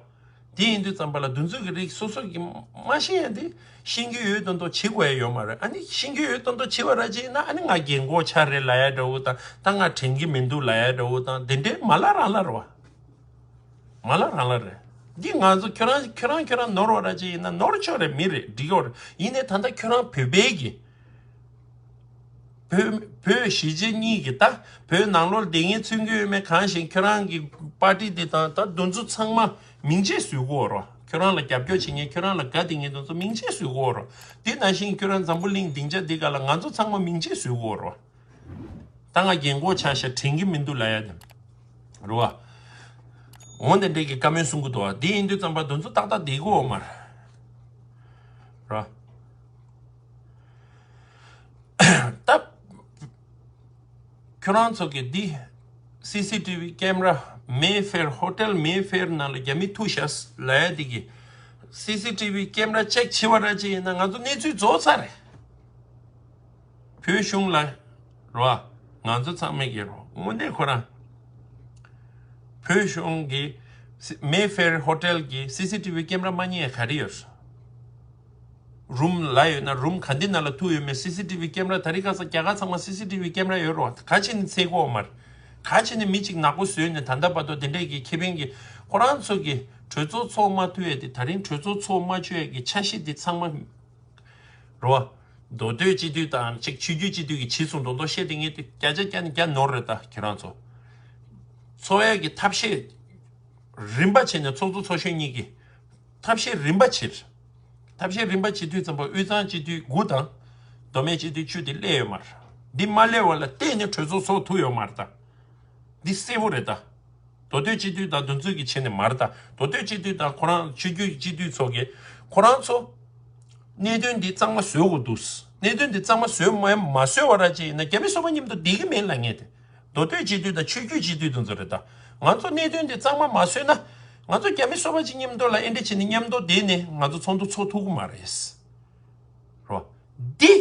དེ་ཡིན་དུས་ཙམ་པ་ལ་འདུ་འཛོམས་ཀྱི་རིགས་སོ་སོ་གི་མ་ཤེས་ཡ་དེ་ཤེས་ཀྱི་ཡོད་མདོག་མདོག་བྱེད་དགོས་ཡ་ཡོད་མ་རེད། ཨ་ནི་ཤེས་ཀྱི་ཡོད་མདོག་མདོག་བྱེད་པ་ར་ཅིག་ཡིན་ན་ཨ་ནི་ང་རྒན་གོག་ཆགས་རེད་ལབ་ཡ་འདྲ་བོ་དང་ད་ང་དྲན་གྱི་མི་འདུག་ལབ་ཡ་འདྲ་བོ་དང་དེ་འདྲའི་མ་ལ་རང་ལ་རེད་བ། མ་ལ་རང་ལ་རེད། འདི་ང་ཚོ་ཁྱོད་རང་ཁྱོད་རང་ཁྱོད་རང་ནོར་བ་ར་ཅིག་ཡིན་ན་ནོར་ཆོག་རེད། མི་རེད། འགྲིག་ཡོད་རེད། ཡིན་ནའི་ད་ལྟ་ཁྱོད་རང་བོད་པའི་གི་བོད་བོད་གཞིས་བྱེས་གཉིས་ཀྱི་ད་བོད་ནང་ལོགས་བསྡད་མཁན་མཚོན་གྱི་ཡོད་མེད་གང་ཞིག་ཁྱོད་རང་གི་པར་ཏི་འདི་དང་ད་འདུ་འཛོམས་ཚང་མ་མིང་ཆད་བཟོས་ཀྱི་ཡོད་རེད། ཁྱོད་རང་ལ་རྒྱབ་སྐྱོར་བྱེད་མཁན་ཁྱོད་རང་ལ་དགའ་བསྡད་མཁན་འདུ་འཛོམས་མིང་ཆད་བཟོས་ཀྱི་ཡོད་རེད། དེ་ནང་བཞིན་ཁྱོད་རང་འཛམ་བུ་གླིང་སྡིངས་ཆ་འདི་ག་ལ་ང་ཚོ་ཚང་མ་མིང་ཆད་བཟོས་ཀྱི་ཡོད་རེད། ད་ང་རྒན་གོག་ཆགས་ཤག་དྲན་གྱི་མི་འདུག་ལབ་ཡ་དེ་རེད་བ། འོ་དེ་འདྲས་ཀྱི་བཀའ་མོལ་གསུང་གི་འདུག་བ། དེ་ཡིན་དུས་ཙམ་པ་འདུ་འཛོམས་ཏག་ཏག་བསྡད་ཀྱི་ཡོད་མ་རེད། ར། ད། ཁྱོད་རང་ཚོ་གི་འདི། སི་སི་ཊི་ཝི་ཀེམ་ར་མེ་ཧྥེར་ཧོ་ཊེལ་མེ་ཧྥེར་ནང་ལ་རྒྱ་མི་ཐུག་ཤག་ལབ་ཡ་འདི་གི། སི་སི་ཊི་ཝི་ཀེམ་ར་ཅེག་བྱེད་པ་ར་ཅིག་ཡིན་ན་ང་ཚོ་གནས་ཚུལ་རྫོགས་ཚར་རེད། བོད་གཞུང་ལ་རོ། ང་ཚོ་ཚང་མས་ཀྱི་རོ་དངོས་གནས་ཁོ་རང་། བོད་གཞུང་གི་སི་མེ་ཧྥེར་ཧོ་ཊེལ་གི་སི་སི་ཊི་ཝི་ཀེམ་ར་མ་རྙེད་ག་རེ་ཡོད། རུམ་ལ་ཡོད་ན་རུམ་ག་འདི་ནང་ལ་ཐུག་ཡོད་མེད་སི་སི་ཊི་ཝི་ཀེམ་ར་ད་རེས་ཁ་སང་རྒྱ་གར་ཚང་མ་སི་སི་ཊི་ཝི་ཀེམ་ར་ཡོད་རོ། ག་ཅི་ནས་འཚོལ་གྱི་ཡོད་མ་རེད། ག་ཅི་ནས་མི་གཅིག་ནག་པོ་བཟོས་ནས་ད་ལྟ་བར་དུ་དེ་འདྲས་ཀྱི་ཁེ་ཕན་གྱི་ཁོ་རང་ཚོ་གི་གྲོས་ཚོགས་ཚོགས་མ་ཐུབ་ཡས་དེ་ད་རིང་གྲོས་ཚོགས་ཚོགས་མ་བཅུག་ཡས་ཀྱི་འཆར་གཞི་དེ་ཚང་མ། རོ། མདོ་སྟོད་སྤྱི་འཐུས་དང་གཅིག་ཆོས་བརྒྱུད་སྤྱི་འཐུས་ཀྱི་བྱིས་སུ་མདོ་མདོ་བཤད་དེ་ངས་དེ་བརྒྱ་ཆ་བརྒྱ་ནས་བརྒྱ་ནོར་རེད་ད་ཁྱེད་རང་ཚོ། འཚོ་ཡ་གི་ཐབས་ཤེས་རིམ་པ་བྱས་ནས་ཚོགས་གཙོ་ཚོགས་གཞོན་གཉིས་ཀྱིས་ཐབས་ཤེས་རིམ་པ་བྱེད། ཐབས་ཤེས་རིམ་པ་བྱེད་དུས་ཙམ་པ་དབུས་གཙང་སྤྱི་འཐུས་དགུ་དང་། མདོ་སྨད་སྤྱི་འཐུས་བཅུ་དེ་སླེབས་ཡོད་མ་རེད། འདི་མ་སླེབས་པ་ལ་བལྟས་ནས་གྲོས་ཚོགས་ཚོགས་ཐུབ་ཡོད་མ་རེད་ད། འདི་གསལ་པོ་རེད་ད། མདོ་སྟོད་སྤྱི་འཐུས་དང་འདུ་འཛོམས་ཀྱི་བྱས་ནས་མ་རེད་ད། མདོ་སྟོད་སྤྱི་འཐུས་དང་ཁོ་རང་ཆོས་བརྒྱུད་སྤྱི་འཐུས་ཚོ་གིས་ཁོ་རང་ཚོ་གནད་དོན་འདི་གཙང་མ་བཟོ་དགོས་འདུག་གནད་དོན་འདི་གཙང་མ་བཟོས་མ་མ་བཟོས་པ་ར་ཅིག་ཡིན་ན་རྒྱ་མི་སོ་པ་མཉམ་དུ་བསྡད་ཀྱི་མེད་ལབ་མཁན་དེ། མདོ་སྟོད་སྤྱི་འཐུས་དང་ཆོས་བརྒྱུད་སྤྱི་འཐུས་དེ་ཚོ་རེད་ད། ང་ཚོ་གནད་དོན་འདི་གཙང་མ་མ་བཟོས་ན་ང་ཚོ་རྒྱ་མི་སོ་པ་ཅིག་མཉམ་དུ་ལ་ཨེ་འདྲ་བྱས་ནས་མཉམ་དུ་བསྡད་ནས་ང་ཚོ་ཚོགས་འདུ་ཚོགས་ཐུབ་ཀྱི་མ་རེད། རོ། འདི།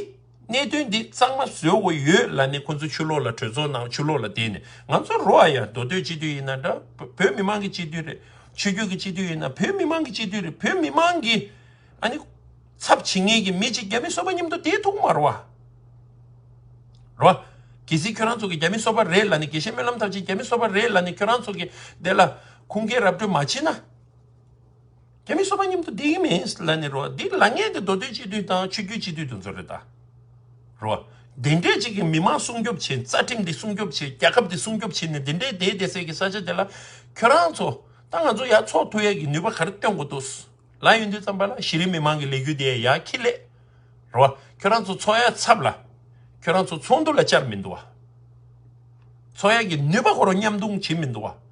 གནད་དོན་འདི་གཙང་མ་བཟོ་དགོས་ཡོད་ལབ་ནས་ཁོ་ཚོ་ཕྱི་ལོགས་ལ་གྲོས་ཚོགས་ནང་ཕྱི་ལོགས་ལ་བསྡད་ནས་ང་ཚོ་རོ་ཨ་ཡ་མདོ་སྟོད་སྤྱི་འཐུས་ཡིན་ན་འདྲ། བོད་མི་མང་གི་སྤྱི་འཐུས་རེད། ཆོས་བརྒྱུད་ཀྱི་སྤྱི་འཐུས་ཡིན་ན་བོད་མི་མང་གི་སྤྱི་འཐུས་རེད། བོད་མི་མང་གི་ཨ་ནི་ཚབ་བྱེད་མཁན་གྱི་མི་གཅིག་རྒྱ་མི་སོ་པ་མཉམ་དུ་བསྡད་ཐུབ་མ་རོ་ཨ། རོ། གལ་སྲིད་ཁྱོད་རང་ཚོ་གི་རྒྱ་མི་སོ་པ་རེད་ལབ་ནས་དགེ་བཤེས་སྨོན་ལམ་ཐབས་ཆེན་རྒྱ་མི་སོ་པ་རེད་ལབ་ནས་ཁྱོད་རང་ཚོ་གི་དེ་ལ་ཁུངས་སྐྱེལ་ར་སྤྲོད་མ་བྱེད་ན། རྒྱ་མི་སོ་པ་མཉམ་དུ་བསྡད་ཀྱི་མིན་ལབ་ནས་རོ། འདི་ལབ་མཁན་དེ་མདོ་སྟོད་སྤྱི་འཐུས་དང་ཆོས་བརྒྱུད་སྤྱི་འཐུས་དེ་ཚོ་རེད་ད། རོ། དེ་འདྲས་ཅིག་གི་མི་མང་སྲུང་སྐྱོབ་བྱེད། རྩ་ཁྲིམས་འདི་སྲུང་སྐྱོབ་བྱེད། རྒྱལ་ཁབ་འདི་སྲུང་སྐྱོབ་བྱེད་ནས་དེ་འདྲས་བསྡད་བསྡད་སའི་གི་ས་ཆ་དེ་ལ་ཁྱོད་རང་ཚོ་ད་ང་ཚོ་ཡར་ཚོགས་ཐུབ་ཡས་ཀྱི་ནུས་པ་ག་རེ་སྟོན་དགོས་འདུག་ལབ་ཡོང་དུས་ཙམ་པ་ལ་གཞི་རིམ་མི་མང་གི་ལས་འགུལ་དེ་ཡར་ཁྱེར་སླེབས། རེད་བ། ཁྱོད་རང་ཚོ་འཚོ་ཡ་ཚབ་ལ། ཁྱོད་རང་ཚོ་ཚོགས་འདུ་ལ་བཅར་མི་འདུག་བ། འཚོ་ཡ་གི་ནུས་པ་ཁོ་རང་མཉམ་རུབ་བྱེད་མི་འདུག་བ།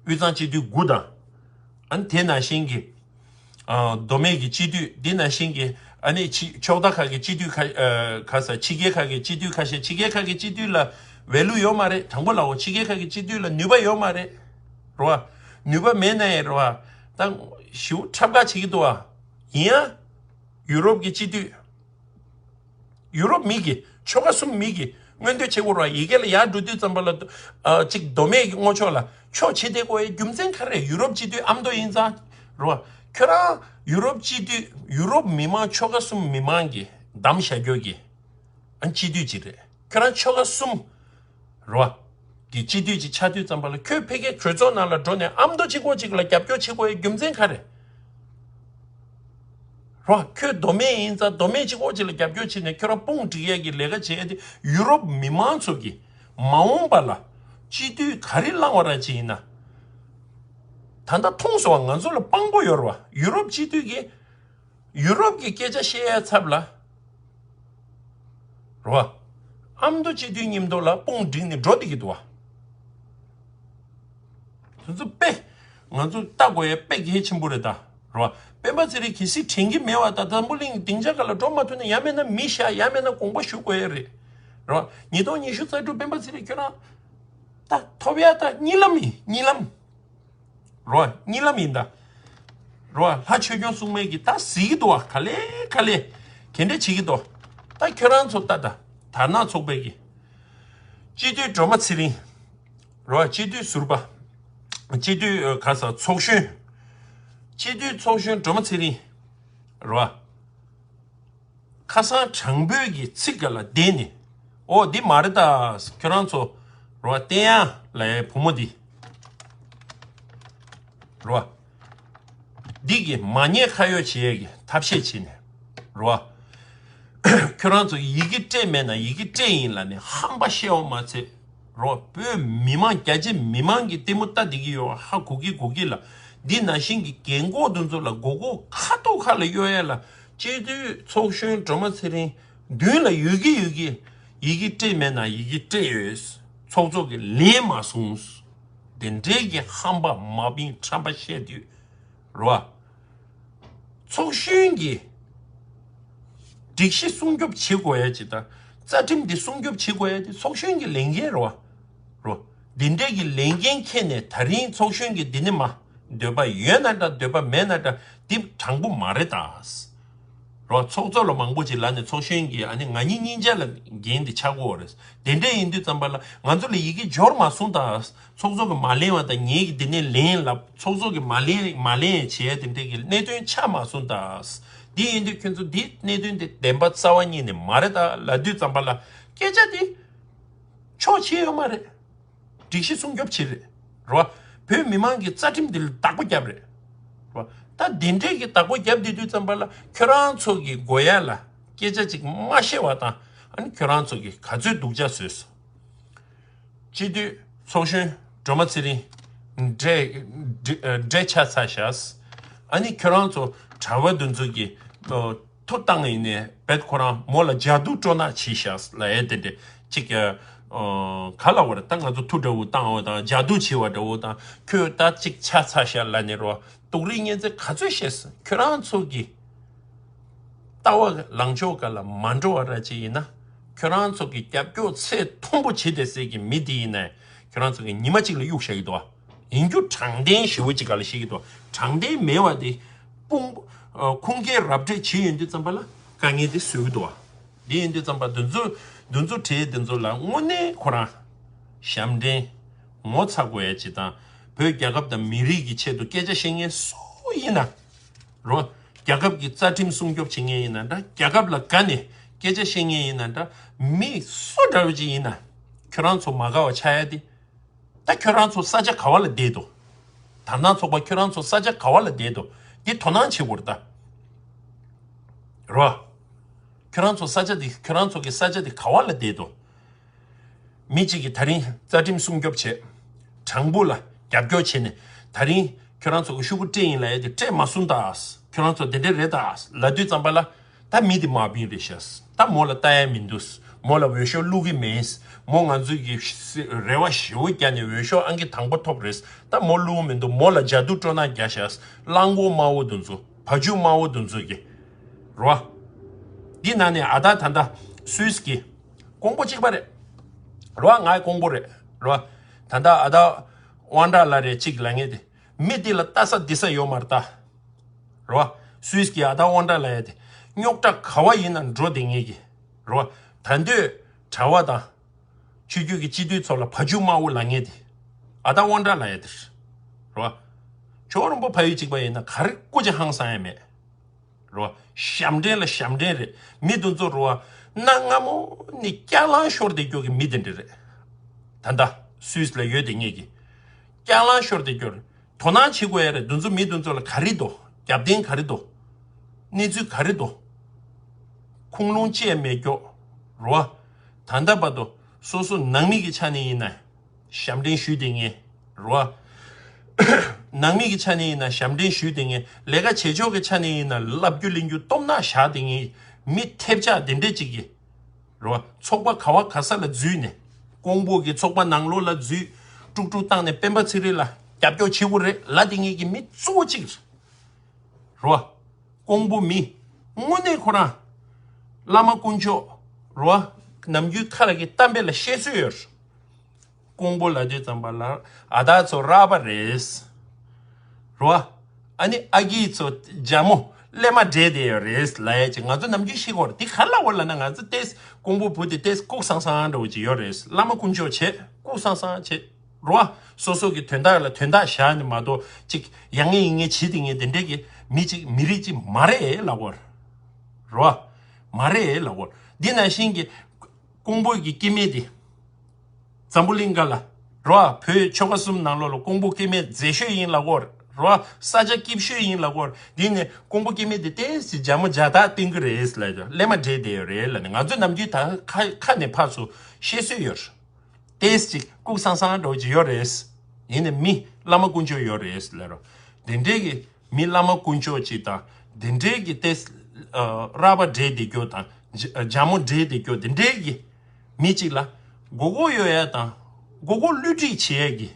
དབུས་གཙང་སྤྱི་འཐུས་དགུ་དང་། ཨ་ནི་དེ་ནང་བཞིན་གྱི། ཨ། མདོ་སྨད་ཀྱི་སྤྱི་འཐུས་འདི་ནང་བཞིན་གྱི་ཨ་ནི་ཕྱི་ཕྱོགས་མཐའ་ཁག་གི་སྤྱི་འཐུས་ཁ། ཨ། ཁ་ས་ཕྱི་རྒྱལ་ཁག་གི་སྤྱི་འཐུས་ཁ་ཤས། ཕྱི་རྒྱལ་ཁག་གི་སྤྱི་འཐུས་ལ་ཝེ་ལུ་ཡོད་མ་རེད། དྲང་པོ་ལབ་འོ། ཕྱི་རྒྱལ་ཁག་གི་སྤྱི་འཐུས་ལ་ནུས་པ་ཡོད་མ་རེད། རེད་བ། ནུས་པ་མེད་ན་ཡང་རེད་བ། ད་ཞེ་པོ་འཁྲབ་ཁ་བྱེད་ཀྱི་འདུག་བ། ཡིན་ཡང་། ཡུ་རོབ་ཀྱི་སྤྱི་འཐུས། ཡུ་རོབ་མི་གི་ཆོལ་ཁ་གསུམ་མི་གི་མངོན་འདོད་བྱེད་དགོས་ར། ཡི་གེ་ལ་ཡར་འགྲོ་དུས་ཙམ་པ་ལ། ཨ། གཅིག་མདོ་སྨད་ཀྱི་ངོ་ཕྱོགས་ལ་ཕྱོགས་ཕྱེ་བསྡད་དགོས་ཡའི་རྒྱུ་མཚན་ག་རེ། ཡུ་རོབ་སྤྱི་འཐུས་ཨ་མདོ་ཡིན་ཙང་ར། ཁྱོད་རང་ཡུ་རོབ་སྤྱི་འཐུས། ཡུ་རོབ་མི་མང་ཆོལ་ཁ་གསུམ་མི་མང་གི་བདམས་བཞག་རྒྱུ་གི་ཨ་སྤྱི་འཐུས་ཅིག་རེད། ཁྱོད་རང་ཆོལ་ཁ་གསུམ། རེད་བ། གི་སྤྱི་འཐུས་ཅིག་ཆགས་དུས་ཙམ་པ་ལ། ཁྱོད་ཕ་གིའི་གྲོས་ཚོགས་ནང་ལ་འགྲོ་ནས་ཨ་མདོ་གཅིག་པོ་གཅིག་ལ་རྒྱབ་སྐྱོར་བྱེད་དགོས་ཡའི་རྒྱུ་མཚན་ག་རེ། རེད་བ། ཁྱོད་མདོ་སྨད་ཡིན་ཙང་མདོ་སྨད་གཅིག་པོ་གཅིག་ལ་རྒྱབ་སྐྱོར་བྱས་ནས་ཁྱོད་རང་དཔུང་སྒྲིག་ཡས་ཀྱི་ལས་ཀ་བྱས་ཏེ། ཡུ་རོབ་མི་མང་ཚོ་གིས་མ་འོངས་པ་ལ་སྤྱི་འཐུས་ག་རེ་བླང་བ་ར་ཅིག་ཡིན་ན། ད་ལྟ་མཐོང་སོང་བ། ང་ཚོ་ལ་དཔང་པོ་ཡོད་རེད་བ། ཡུ་རོབ་སྤྱི་འཐུས་ཀྱིས། ཡུ་རོབ་ཀྱི་སྐད་ཆ་བཤད་ཡའི་ཚབ་ལ། རེད་བ། ཨ་མདོ་སྤྱི་འཐུས་མཉམ་དུ་ལ་དཔུང་བསྒྲིགས་ནས་འགྲོ་བསྡད་ཀྱི་འདུག་བ། དེ་ཚོ་དཔེ། ང་ཚོ་ལྟ་དགོས་ཡ་དཔེ་གལ་ཆེན་པོ་རེད་ད། རེད་བ། སྤེན་པ་ཚེ་རིང་གལ་སྲིད་དྲན་གྱི་མེད་པ་ད། འཛམ་བུ་གླིང་སྡིངས་ཆ་སྒང་ལ་འགྲོ་མ་ཐུབ་ན། ཡང་མིན་ན་མི་བཞག་ཡང་མིན་ན་དགོངས་པ་ཞུ་དགོས་ཡ་རེད། རེད་བ། ཉིས་སྟོང་ཉི་ཤུ་རྩ་དྲུག་སྤེན་པ་ཚེ་རིང་ཁྱོད་རང་ད་ཐོབ་ཡ་ད་གཉིད་ལམ་ཡིན། གཉིད་ལམ། རོ། གཉིད་ལམ་ཡིན་ད། རོ། ལྷ་ཆོས་སྐྱོང་སྲུང་མས་ཀྱི་ད་གཟིགས་ཀྱི་འདུག་བ། ག་ལེ་ག་ལེ། ག་འདྲ་བྱེད་ཀྱི་འདུག་ད་ཁྱོད་རང་ཚོ་ལྟ་ད། དར་ནག་ཚོགས་པའི་གི་སྤྱི་འཐུས་སྒྲོལ་མ་ཚེ་རིང་། རོ། སྤྱི་འཐུས་ཟུར་པ། སྤྱི་འཐུས་ཨ། ག་ས་ཚོགས་གཞོན། སྤྱི་འཐུས་ཚོགས་གཞོན་སྒྲོལ་མ་ཚེ་རིང་། རོ། ཁ་སང་དྲང་པོའི་གི་ཚིག་ག་ལ་བསྡད་ནས། ཨོ་འདི་མ་རེད་ད། ཁྱོད་རང་ཚོ། རོ། བསྟན་ཡ་ལ་ཡའི་བུ་མོ་འདི། རོ། འདི་གི་མ་ཉེས་ཁ་གཡོག་བྱེད་ཡས་ཀྱི་ཐབས་ཤེས་བྱེད་ནས། རོ། ཁྱོད་རང་ཚོ་ཡི་གེ་སྤྲད་མེད་ན་ཡི་གེ་སྤྲད་ཡིན་ལབ་ནས་ཧམ་པ་བཤད་པ་མ་ཚད། རོ། བོད་མི་མང་རྒྱ་ཆེ་མི་མང་གི་ལྟད་མོ་ལྟ་བསྡད་ཀྱི་ཡོད། ཧ་གོ་གི་གོ་གི་ལ། འདི་ནང་བཞིན་གྱི་རྒན་གོག་འདི་ཚོ་ལ་མགོ་སྐོར་ཁ་ཐུག་ཁ་ལ་གཡོག་ཡ་ལ། སྤྱི་འཐུས་ཚོགས་གཞོན་སྒྲོལ་མ་ཚེ་རིང་མདུན་ལ་ཡོད་ཀྱི་ཡོད་ཀྱི། ཡི་གེ་སྤྲད་མེད་ན་ཡི་གེ་སྤྲད་ཡོད། ཚོགས་གཙོ་གིས་ལན་མ་གསུངས། དེ་འདྲའི་གི་ཧམ་པ་མ་བིང་ཁྲམ་པ་བཤད་དུས། རོ། ཚོགས་གཞོན་གྱི་སྒྲིག་གཞི་སྲུང་སྐྱོབ་བྱེད་དགོས་ཡ་ཅིག་དང་། རྩ་ཁྲིམས་འདི་སྲུང་སྐྱོབ་བྱེད་དགོས་ཡ་དེ་ཚོགས་གཞོན་གྱི་ལས་འགན་རེད་བ། རོ། འདི་འདྲའི་གི་ལས་འགན་འཁྱེར་ནས་ད་རིང་ཚོགས་གཞོན་གྱི་འདི་ནི་མ། འདོད་པ་ཡོད་ན་འདྲ་འདོད་པ་མེད་ན་འདྲ། འདི་དྲང་པོ་མ་རེད་ད། རོ། ཚོགས་གཙོ་ལ་མང་པོ་ཅིག་ལབ་ནས་ཚོགས་གཞོན་གྱི་ཨ་ནི་ང་གཉིས་གཉིས་ཆ་ལ་འགན་འདི་ཆགས་ཀྱི་ཡོད་རེད། དེ་འདྲ་ཡིན་དུས་ཙམ་པ་ལ་ང་ཚོ་ལ་ཡི་གེ་འབྱོར་མ་སོང་ད། ཚོགས་གཙོ་གིས་མ་ལེན་པ་དང་ངེད་ཀྱིས་འདི་ནས་ལེན་ལབ། ཚོགས་གཙོ་གིས་མ་ལེན་མ་ལེན་བྱས་དེ་འདྲ་གི་གནད་དོན་ཆགས་མ་སོང་ད། འདི་ཡིན་དུས་ཁྱོད་ཚོ་འདི་གནད་དོན་དེ་བདེན་པ་རྩ་བ་ཉིད་ནས་མ་རེད་ད་ལབ་དུས་ཙམ་པ་ལ། སྐད་ཆ་དེ་ཕྱོགས་ཕྱེ་ཡོད་མ་རེད། སྒྲིག་གཞི་སྲུང་སྐྱོབ་བྱེད་རེད། རོ། བོད་མི་མང་གི་རྩ་ཁྲིམས་འདི་ལ་བདག་པོ་རྒྱབ་རེད། རོ། ད་དེ་འདྲས་ཀྱི་བདག་པོ་རྒྱབ་བསྡད་དུས་ཙམ་པ་ལ་ཁྱོད་རང་ཚོ་གི་དགོས་ཡ་ལ་སྐད་ཆ་ཅིག་མ་བཤད་པ་དང་། ཨ་ནི་ཁྱོད་རང་ཚོ་གིས་ག་ཚོད་སྡུག་ཅག་བཟོས་སོང་། སྤྱི་འཐུས་ཚོགས་གཞོན་སྒྲོལ་མ་ཚེ་རིང་། འདྲེ་འདྲེ་འདྲེ་ཆགས་ཚར་ཤག་ཨ་ནི་ཁྱོད་རང་ཚོ་གྲྭ་པ་འདི་ཚོ་གིས་ཨ་ཐུགས་བཏང་ཡིན་ནས་བེད་ཁོ་རང་མོ་ལ་ཇ་དུ་སྤྲོ་ན་བྱས་ཤག་ལབ་ཡས་དེ་འདྲས་ཅིག་ཨ་ག་ལ་བར་ད་ང་ཚོ་ཐུགས་འདྲ་བོ་བཏང་བ་དང་ཇ་དུ་བྱས་པ་འདྲ་བོ་དང་། ཁྱོད་ད་ཅིག་ཆགས་ཚར་ཤག་ལབ་ནས་རོ། སྡུག་རུས་སྙན་ཚིག་ག་ཚོད་བཤད་སོང་། ཁྱོད་རང་ཚོ་གི་ལྟ་བ་ལངས་ཕྱོགས་སྒང་ལ་མ་འགྲོ་བ་ར་ཅིག་ཡིན་ན། ཁྱོད་རང་ཚོ་གི་རྒྱབ་སྐྱོར་ཚད་མཐོན་པོ་བྱེད་བསྡད་སའི་གི་མི་དེ་ཡིན་ན། ཁྱོད་རང་ཚོ་གི་ཉི་མ་གཅིག་ལ་གཡུག་བཞག་གི་འདུག་བ། ཡིན་རྒྱུ་དྲང་བདེན་ཞེ་པོ་ཅིག་སྒང་ལ་བཤད་ཀྱི་འདུག་བ། དྲང་བདེན་མེད་པ་དེ་དཔུང་ཨ་ཁུངས་སྐྱེལ་ར་སྤྲོད་བྱེད་ཡོང་དུས་ཙམ་པ་ལ་དཀའ་ངལ་དེ་བཟོ་གི་འདུག་བ། དེ་ཡིན་དུས་ཙམ་པ་འདི་ཚོ་འདི་ཚོ་གྲས་འདི་ཚོ་ལ་དངོས་གནས་ཁོ་རང་ཞབས་འདྲེན་ངོ་ཚ་དགོས་ཡ་ཅིག་དང་། བོད་རྒྱལ་ཁབ་དང་མི་རིགས་ཀྱི་ཆེད་དུ་སྐད་ཆ་བཤད་མཁན་སུ་ཡིན་ན། རོ། རྒྱལ་ཁབ་ཀྱི་རྩ་ཁྲིམས་སྲུང་སྐྱོབ་བྱེད་མཁན་ཡིན་ན་འདྲ། རྒྱལ་ཁབ་ལ་དགའ་ནས་སྐད་ཆ་བཤད་མཁན་ཡིན་ན་འདྲ། མི་སུ་འདྲ་བོ་ཅིག་ཡིན་ན། ཁྱོད་རང་ཚོ་མ་དགའ་བ་ཆགས་ཡ་དེ། ད་ཁྱོད་རང་ཚོ་ས་ཆ་ག་བ་ལ་བསྡད་འདུག་དར་ནག་ཚོགས་པ་ཁྱོད་རང་ཚོ་ས་ཆ་ག་བ་ལ་བསྡད་འདུག་འདི་དོ་སྣང་བྱེད་དགོས་རེད་ད། རོ། ཁྱོད་རང་ཚོ་ས་ཆ་འདི་ཁྱོད་རང་ཚོ་གི་ས་ཆ་འདི་ག་བ་ལ་བསྡད་འདུག་མི་གཅིག་གིས་ད་རིང་རྩ་ཁྲིམས་སྲུང་སྐྱོབ་བྱས། དྲང་པོ་ལ་རྒྱབ་སྐྱོར་བྱས་ནས། ད་རིང་ཁྱོད་རང་ཚོ་གི་ཤོག་བུ་སྤྲད་ཡིན་ལབ་ཡས་དེ་སྤྲད་མ་སོང་ད། ཁྱོད་རང་ཚོ་དེ་འདྲས་རེད་ད་ལབ་དུས་ཙམ་པ་ལ། ད་མི་དེ་དམར་པོ་རེད་ཤག་ད་མོ་ལ་ལྟ་ཡ་མི་འདུག་མོ་ལ་འོས་ཤོག་བླུག་གི་མེད། མོ་ང་ཚོའི་གི་རེ་བ་ཞེ་པོ་བརྒྱབ་ནས་འོས་ཤོག་ཨང་ཀི་དང་པོ་ཐོབ་རེད། ད་མོ་བླུག་མི་འདུག་མོ་ལ་ཇ་དུ་སྤྲོ་ན་རྒྱ་ཤག་གླང་གོག་དམར་པོ་དེ་ཚོ། བ་ཕྱུགས་དམར་པོ་དེ་ཚོ་གི། རེད་བ། འདི་ནང་ནས་ཨ་ད་ད་ད་སུད་སི་གི་ཀོང་པོ་གཅིག་པ་རེད། རེད་བ། ང་ཀོང་པོ་རེད། རེད་བ། ད་ད་ཨ་ད་དབང་གྲགས་ལགས་རེད་གཅིག་ལབ་མཁན་དེ། མི་དེ་ལ་ལྟ་ས་འདི་ས་ཡོད་མ་རེད་ད། རེད་བ། སུད་སི་གི་ཨ་ད་དབང་གྲགས་ལབ་ཡ་དེ། རྙོག་དྲ་ག་བ་ཡིན་ན་འགྲོ་བསྡད་མཁན་གྱི། རེད་བ། ད་འདོད་གྲྭ་པ་དང་། ཆོས་བརྒྱུད་ཀྱི་སྤྱི་འཐུས་ཚོ་ལ་བ་ཕྱུགས་དམར་པོ་ལབ་མཁན་དེ། ཨ་ད་དབང་གྲགས་ལབ་ཡ་དེ། རེད་བ། ཇོ་བོ་རིན་པོ་ཕ་ཡུལ་གཅིག་པ་ཡིན་ན་ག་རེ་སྐུ་ཅི་ཧང་སང་ཡ་མེད། རེད་བ། ཞབས་འདྲེན་ལ་ཞབས་འདྲེན་རེད། མི་དེ་ཚོ་རེད་བ། གནའ་སྔ་མོ་ནས་སྐྱག་ལང་ཤོར་བསྡད་རྒྱུ་གི་མི་དེ་འདྲ་རེད། ད་ལྟ་སུད་སི་ལ་ཡོད་བསྡད་མཁན་གྱི། སྐྱག་ལང་ཤོར་བསྡད་རྒྱུ་རེད། དོ་སྣང་བྱེད་དགོས་ཡ་རེད། དེ་ཚོ་མི་དེ་ཚོ་ལ་ག་རེ་འདུག་རྒྱབ་རྟེན་ག་རེ་འདུག་གནས་ཚུལ་ག་རེ་འདུག་ཁུངས་ལུང་བཅད་མེད་རྒྱུ། རེད་བ། ད་ལྟ་བར་དུ་སོ་སོ་ནང་མི་གི་ཆ་ནས་ཡིན་ན། ཞབས་འདྲེན་ཞུས་བསྡད་མཁན། རེད་བ། ནང་མི་གི་ཆ་ནས་ཡིན་ན་ཞབས་འདྲེན་ཞུས་བསྡད་མཁན། ལས་ཀ་བྱེད་ཕྱོགས་ཀྱི་ཆ་ནས་ཡིན་ན་ལབ་རྒྱུ་གླེང་རྒྱུ་སྟོབས་ན་བཞག་བསྡད་མཁན། མི་ཐེབས་ཆག་དེ་འདྲས་ཅིག་གིས། རེད་བ། ཚོགས་པ་ག་བ་ག་ས་ལ་འཛུལ་ནས། ཀོང་པོ་གི་ཚོགས་པ་ནང་ལོགས་ལ་འཛུལ། དཀྲུག་དཀྲུག་བཏང་ནས་སྤེན་པ་ཚེ་རིང་ལ་རྒྱབ་སྐྱོར་བྱེད་དགོས་རེད་ལབ་བསྡད་མཁན་གྱི་མི་གཙོ་བོ་གཅིག་རེད། རེད་བ། ཀོང་པོ་མི། དངོས་གནས་ཁོ་རང་། བླ་མ་དཀོན་མཆོག་རེད་བ། ནམ་རྒྱུན་ཁ་ལ་གི་གཏམ་དཔེ་ལ་བཤད་སྲོལ་ཡོད། ཀོང་པོ་ལབ་དུས་ཙམ་པ་ལ་ཨ་ད་ཚོ་རགས་པ་རེད། རེད་བ། ཨ་ནི་ཨ་ཀི་ཚོ་རྒྱ་མོ་གླེ་མ་འདྲེས་བསྡད་ཡོད་རེད་ལབ་ཡ་ཅིག་ང་ཚོ་ནམ་རྒྱུན་ཤེས་གོ་རེད། དེ་ག་ལ་བོར་ལབ་ན་ང་ཚོ་ཏེས་ཀོང་པོ་བུ་དེ་ཏེས་ལྐུགས་སང་སང་འདྲ་བོ་ཅིག་ཡོད་རེད། བླ་མ་དཀོན་མཆོག་བྱེད་ལྐུགས་སང་སང་བྱེད། རེད་བ། སོ་སོ་གི་དོན་དག་ལ་དོན་དག་བཞག་ནས་མ་གཏོགས་ཅིག་ཡ་ངེ་ཡིན་ངེ་བྱེད་དེ་ངེ་དེ་འདྲས་ཀྱི་མི་ཅིག་མི་རིགས་ཅིག་མ་རེད་ལབ་གོ་རེད། རེད་བ། མ་རེད་ལབ་གོ་རེད། འདི་ནང་བཞིན་གྱི་ཀོང་པོ་གི་སྐྱེ་དམན་དེ། འཛམ་བུ་གླིང་ག་ལ། རེད་བ། བོད་ཆོལ་ཁ་གསུམ་ནང་ལོགས་ལ་ཀོང་པོ་སྐྱེ་དམན་མཛེས་ཤོས་ཡིན་ལབ་གོ་རེད། རེད་བ། ས་ཆ་སྐྱིད་ཤོས་ཡིན་ལབ་གོ་རེད། འདི་ནས་ཀོང་པོ་སྐྱེ་དམན་དེ་ཏེས་སི་རྒྱ་མོ་རྒྱ་སྟག་བསྟེན་གི་རེད་ལབ་ཀླད་མ་འདྲེས་བསྡད་ཡོད་རེད་ལབ་ནས་ང་ཚོ་ནམ་རྒྱུན་ད་ཁ་ཁ་ནས་ཕར་ཚུར་བཤད་སྲོལ་ཡོད་རེད། ཏེས་ཅིག་ལྐུགས་སང་སང་འདྲ་བོ་ཅིག་ཡོད་རེད། ཡིན་ནའི་མི་བླ་མ་དཀོན་མཆོག་ཡོད་རེད་ལབ་རོ། དེ་འདྲའི་གི་མི་བླ་མ་དཀོན་མཆོག་ཅིག་དང་དེ་འདྲའི་གི་ཏེས་རགས་པ་འདྲེས་བསྡད་རྒྱུ་དང་རྒྱ་རྒྱ་མོ་འདྲེས་བསྡད་རྒྱུ་དེ་འདྲའི་གི་མི་ཅིག་ལ་མགོ་སྐོར་གཡོག་ཡ་དང་མགོ་སྐོར་བསླུ་བྲིད་བྱེད་ཡ་གི་